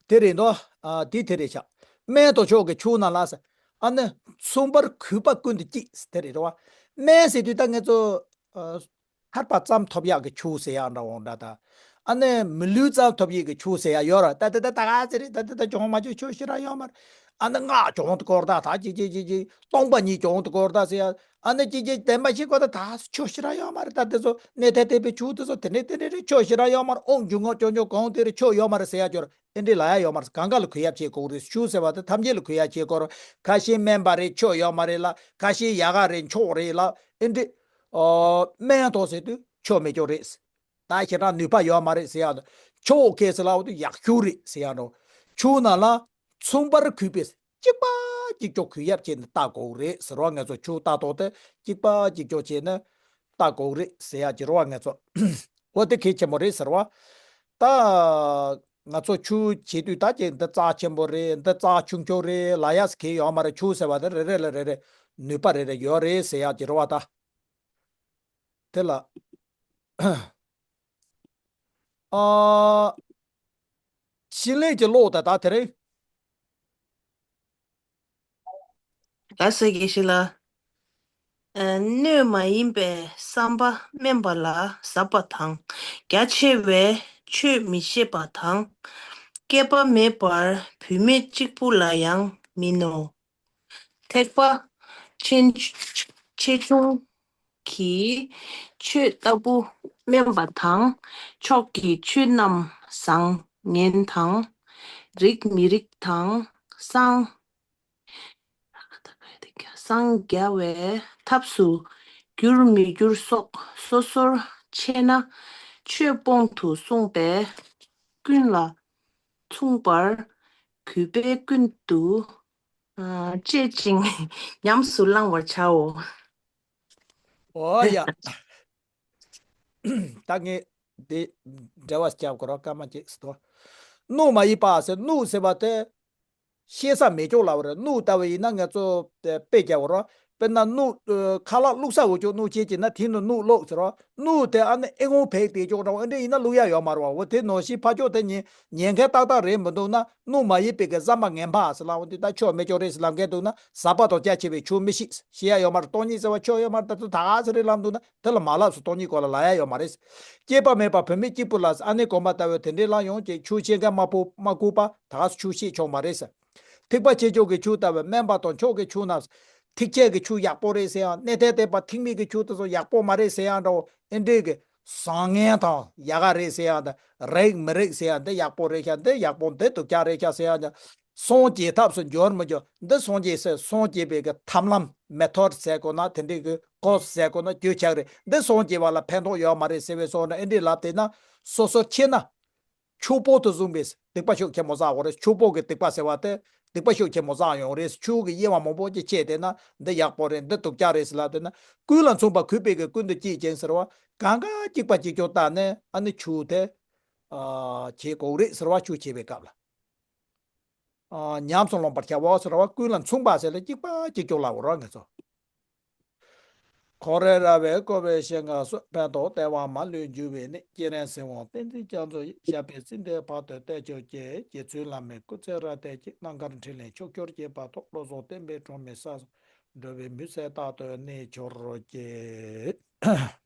དེ་རེད་དོ། ཨ་དེ་དེ་རེད་ཤག་སྨན་དང་མཆོག་གི་ཆོས་རྣམས་ལ་ཟེར། ཨ་ནི་མཚུངས་པར་གུས་པ་ཀུན་ཏུ་གཅེས་དེ་རེད་རོ། སྨན་ཟེར་དུས་ད་ངེད་ཚོ། ཨ། ཐར་པ་ཙམ་ཐོབ་ཡག་གི་ཆོས་ཟེར་ཡག་འདྲ་བོ་འདྲ་ད། ཨ་ནི་མི་ལུས་ཙམ་ཐོབ་ཡག་གི་ཆོས་ཟེར་ཡག་ཡོད་ར། ད་ད་ད་ད་ག་ཚོད་རེད། ད་ད་ད་གྱོང་མ་གྱོང་ཆོས་ཞེ་དྲག་ཡོད་མ་རེད། ཨ་ནི་སྔགས་གྱོང་དུ་སྐོར་ད་ད་ཅི་ཅི་ཅི་ཅི་སྟོང་པ་ཉིད་གྱོང་དུ་སྐོར་ད་ཟེར་ཡག་ཨ་ནི་ཅི་ཅི་བདེན་པ་ཞིག་གོ་ད་ད་ཆོས་ཞེ་དྲག་ཡོད་མ་རེད། ད་དེ་ཚོ་གནས་ཐད་དད་པའི་ཆོས་དེ་ཚོ་དེ་འདྲས་དེ་འདྲས་རེད། ཆོས་ཞེ་དྲག་ཡོད་མ་རེད། དབང་སྒྱུ་འཕྲུལ་སྐྱོན་ཅོག་གང་དེ་རེད། ཆོས་ཡོད་མ་རེད་ཟེར་ཡག་ཅོ་ར་དེ་འདྲས་ལ་ཡག་ཡོད་མ་རེད། གང་ག་ལ་གུས་ཡག་བྱེད་དགོས་རེད། ཆོས་ཟེར་བ་དེ་ཐམས་ཅད་ལ་གུས་ཡག་བྱེད་དགོས་རེད། ཁ་ཤས་སྨན་པ་རེད། ཆོས་ཡོད་མ་རེད་ལ། ཁ་ཤས་ཡག་ག་རེད། མཆོག་རེད་ལ། ཨེ་འདྲས། ཨོ། སྨན་ཐོག་ཟེར་དུས་ཆོག་མི་ཆོག་རེད། ད་ཞེ་དྲག་ནུས་པ་ཡོད་མ་རེད་ཟེར་ཡག་འདུག་ཆོག་གལ་སྲིད་ལ་འོ་དུ་ཡག་ཤོས་རེད་ཟེར་ཡག་འདུག་ཆོས་རྣམས་ལ་མཚུངས་པར་གུས་པས་གཅིག་པ་གཅིག་ཀྱང་གུས་ཡག་བྱས་ནས་ལྟ་དགོས་རེད་ཟེར་བ། ངེད་ཚོ་ཆོས་ལྟ་ཐོག་དེ་གཅིག་པ་གཅིག་ཀྱང་བྱས་ནས་ལྟ་དགོས་རེད་ཟེར་ཡག་ཅིག་རེད་བ། ངེད་ཚོ་འོ་དེ་གལ་ཆེན་པོ་རེད་ཟེར་བ། ད་ང་ཚོ་ཆོས་བྱེད་དུས་ད་ཅིག་འདི་རྩ་ཆེན་པོ་རེད། འདི་རྩ་ཆུང་ཆུང་རེད་ལབ་ཡག་གལ་ཡོད་མ་རེད། ཆོས་ཟེར་བ་དེ་རེ་རེ་ལ་རེ་རེ་ནུས་པ་རེ་རེ་ཡོད་རེད་ཟེར་ཡག་ཅིག་རེད་བ་ད། དེ་ལ། ཨ། ཕྱི་ལས་ཀྱི་གློག་ད་ད་དེ་རིང་། ལགས་སོ་དགེ་བཤེས་ལགས། ཨ། སྣོད་མ་ཡིན་པའི་བསམ་པ་དམན་པ་ལ་ཟབ་པ་དང་། རྒྱ་ཆེ་བའི་ཆོས་མི་ཤེས་པ་དང་། སྐྱེས་པ་མེད་པར་བུད་མེད་གཅིག་པུ་ལ་ཡང་མིན་ནོ། ཐེག་པ་ཆེ་ཆེ་ཆུང་གི་ཆོས་ལྟ་བུ་དམན་པ་དང་། མཆོག་གི་ཆོས་རྣམས་བཟང་ངན་དང་། རིགས་མི་རིགས་དང་། སངས་སངས་རྒྱ་བའི་ཐབས་སུ་འགྱུར་མི་འགྱུར་སོགས་སོ་སོར་ཕྱེ་ན་ཆོས་སྤོང་དུ་གསུངས་པས། ཀུན་ལ་མཚུངས་པར་གུས་པས་ཀུན་ཏུ། ཨ། གཅེས་ཤིང་ཉམས་སུ་བླང་བར་བྱའོ། ཨོ་ཡ། ད་ངས་འདི་འགྲེལ་བ་རྒྱབ་དགོས་ར་སྐར་མ་གཅིག་ཟེར་དོ། སྣོད་མ་ཡིན་པ་ཟེར། སྣོད་ཟེར་བ་དེ་ཤེས་ས་མེད་ཀྱོག་ལབ་པ་རེད། སྣོད་ལྟ་བུ་ཡིན་ན་ང་ཚོ་དཔེ་རྒྱབ་དགོས་ར། དཔེར་ན་སྣུག་ཨ་ཁ་ལག་བླུགས་ས་འོ་ཅོག་སྣུག་བྱེད་ཀྱི་ན་དེ་ནི་སྣུག་བླུགས་ཟེར་བ། སྣུག་དེ་ཨ་ནི་ཨེ་ངོ་བེག་དེ་ཅོག་འདྲ་བ་ཨེ་འདྲ་ཡིན་ན་བླུགས་ཡ་ཡོད་མ་རེད་བ། འོ་དེ་ནང་བཞིན་ཕར་ཕྱོགས་དེ་ཉན་ཉན་མཁན་ཏག་ཏག་རེད་མི་འདུག་ན། སྣུག་མ་ཡིན་པའི་གི་ཟ་མ་ངན་པ་ཟེར་ལབ་འོ་དེ་ད་ཆོ་མེད་ཅོག་རེད་ཟེར་ལབ་མཁན་འདུག་ན། ཟ་པ་དང་རྒྱ་ཆེ་བའི་ཆོ་མི་ཤེས་ཤེས་ཡ་ཡོད་མ་རེད། སྟོང་ཉིད་ཟེར་བ་ཆོ་ཡོད་མ་རེད། ད་དུང་ད་ག་ཟེ་རེད་ལབ་འདུག་ན། དེ་ལ་མ་ལབ་སུ་སྟོང་ཉིད་སྐོར་ལ་ལབ་ཡ་ཡོད་མ་རེད། སྐྱེས་པ་མེད་པ་བུད་མེད་གཅིག་པུ་ལ་ཨ་ནེ་གོང་མ་ལྟ་བུའི་དེ་འདྲའི་ལ་ཡོང་ཅིག་ཆུ་ཤེས་མཁན་མ་ཕོ་མ་ལྐུགས་པ་ད་ག་སུ་ཆུ་ཤེས་ཆོག་མ་རེད་ཟེར། ཐིགས་པ་ཆེ་ཆོག་གི་ཆུ་ལྟ་བུའི་སྨན་པ་དང་མཆོག་གི་ཆུ་རྣམས། ཐིགས་ཆེ་གི་ཆུ་ཡག་པོ་རེད་ཟེར་ཡང་གནས་ཐད་ལྟས་པ་ཐིགས་མེད་ཀྱི་ཆུ་དེ་ཚོ་ཡག་པོ་མ་རེད་ཟེར་ཡང་འདྲ་བོ་ཨེ་འདྲས་ཀྱི། བཟང་ངན་དང་ཡག་ག་རེད་ཟེར་ཡང་དང་རེད་མི་རེད་ཟེར་ཡང་འདི་ཡག་པོ་རེད་ཤག་འདི་ཡག་པོ་འདི་སྡུག་ཅག་རེད་ཤག་ཟེར་ཡང་དང་། སངས་རྒྱས་ཐབས་སུ་འགྱུར་མི་འགྱུར་འདི་སངས་རྒྱས་ཟེར་སངས་རྒྱས་པའི་གི་ཐབས་ལམ་མེ་ཐོར་ཟེར་དགོས་ན་དེ་འདྲའི་གི་ཀོས་ཟེར་དགོས་ན་རྒྱུ་ཆགས་རེད། འདི་སངས་རྒྱས་པ་ལ་ཕན་ཐོགས་ཡོད་མ་རེད་ཟེར་བའི་སོགས་ན་ཨེ་འདྲས་ལབ་བསྡད་ན། སོ་སོར་ཕྱེ་ན། ཕྱུག་པོ་དེ་བཟུང་བས་སྡིག་པ་ཤུགས་ཆེན་མོ་བསགས་ཡོང་རེད། ཕྱུག་པོ་གི་སྡིག་པ་ཟེར་བ་དེ་སྡིག་པ་ཤུགས་ཆེན་མོ་བསགས་ཡོང་རེད། ཕྱུག་གི་དབྱེ་བ་མང་པོ་ཅིག་ཕྱེ་བསྡད་ན་འདི་ཡག་པོ་རེད་འདི་སྡུག་ཅག་རེད་ཟེར་ལབ་བསྡད་ན། ཀུན་ལ་མཚུངས་པ་གུས་པས་ཀྱི་ཀུན་ཏུ་སྐྱིད་ཅིང་ཟེར་བ། གང་ག་གཅིག་པ་གཅིག་རྐྱང་བལྟས་ནས་ཨ་ནི་ཆུ་དེ་ཨ་བྱེད་དགོས་རེད་ཟེར་བ། ཆུ་བྱེད་པའི་སྐབས་ལ་ཨ་ཉམས་སུ་ལོངས་པར་བྱའོ་ཟེར་བ། ཀུན་ལ་མཚུངས་པ་ཟེར་ལ་གཅིག་པ་གཅིག་རྐྱང་ལབ་དགོས་རེད་ང་ཚོ། འཁོར་བའི་ར་བས་བསྐོར་བའི་ཞིང་ཁམས་སུ། ཕན་འདོགས་བདེ་བ་མ་ལུས་འབྱུང་བའི་གནས། སྤྱན་རས་གཟིགས་དབང་བསྟན་འཛིན་རྒྱ་མཚོ་ཡི། ཞབས་པད་སྲིད་མཐའི་བར་དུ་བརྟན་གྱུར་ཅིག། རྗེ་བཙུན་བླ་མའི་སྐུ་ཚེ་རབ་བརྟན་ཅིང་། རྣམ་དཀར་འཕྲིན་ལས་ཕྱོགས་བཅུར་ཁྱབ་པ་དང་། བློ་བཟང་བསྟན་པའི་སྒྲོན་མེ་ས་གསུམ་འགྲོ་བའི་མུན་སེལ་རྟག་ཏུ་གནས་གྱུར་ཅིག།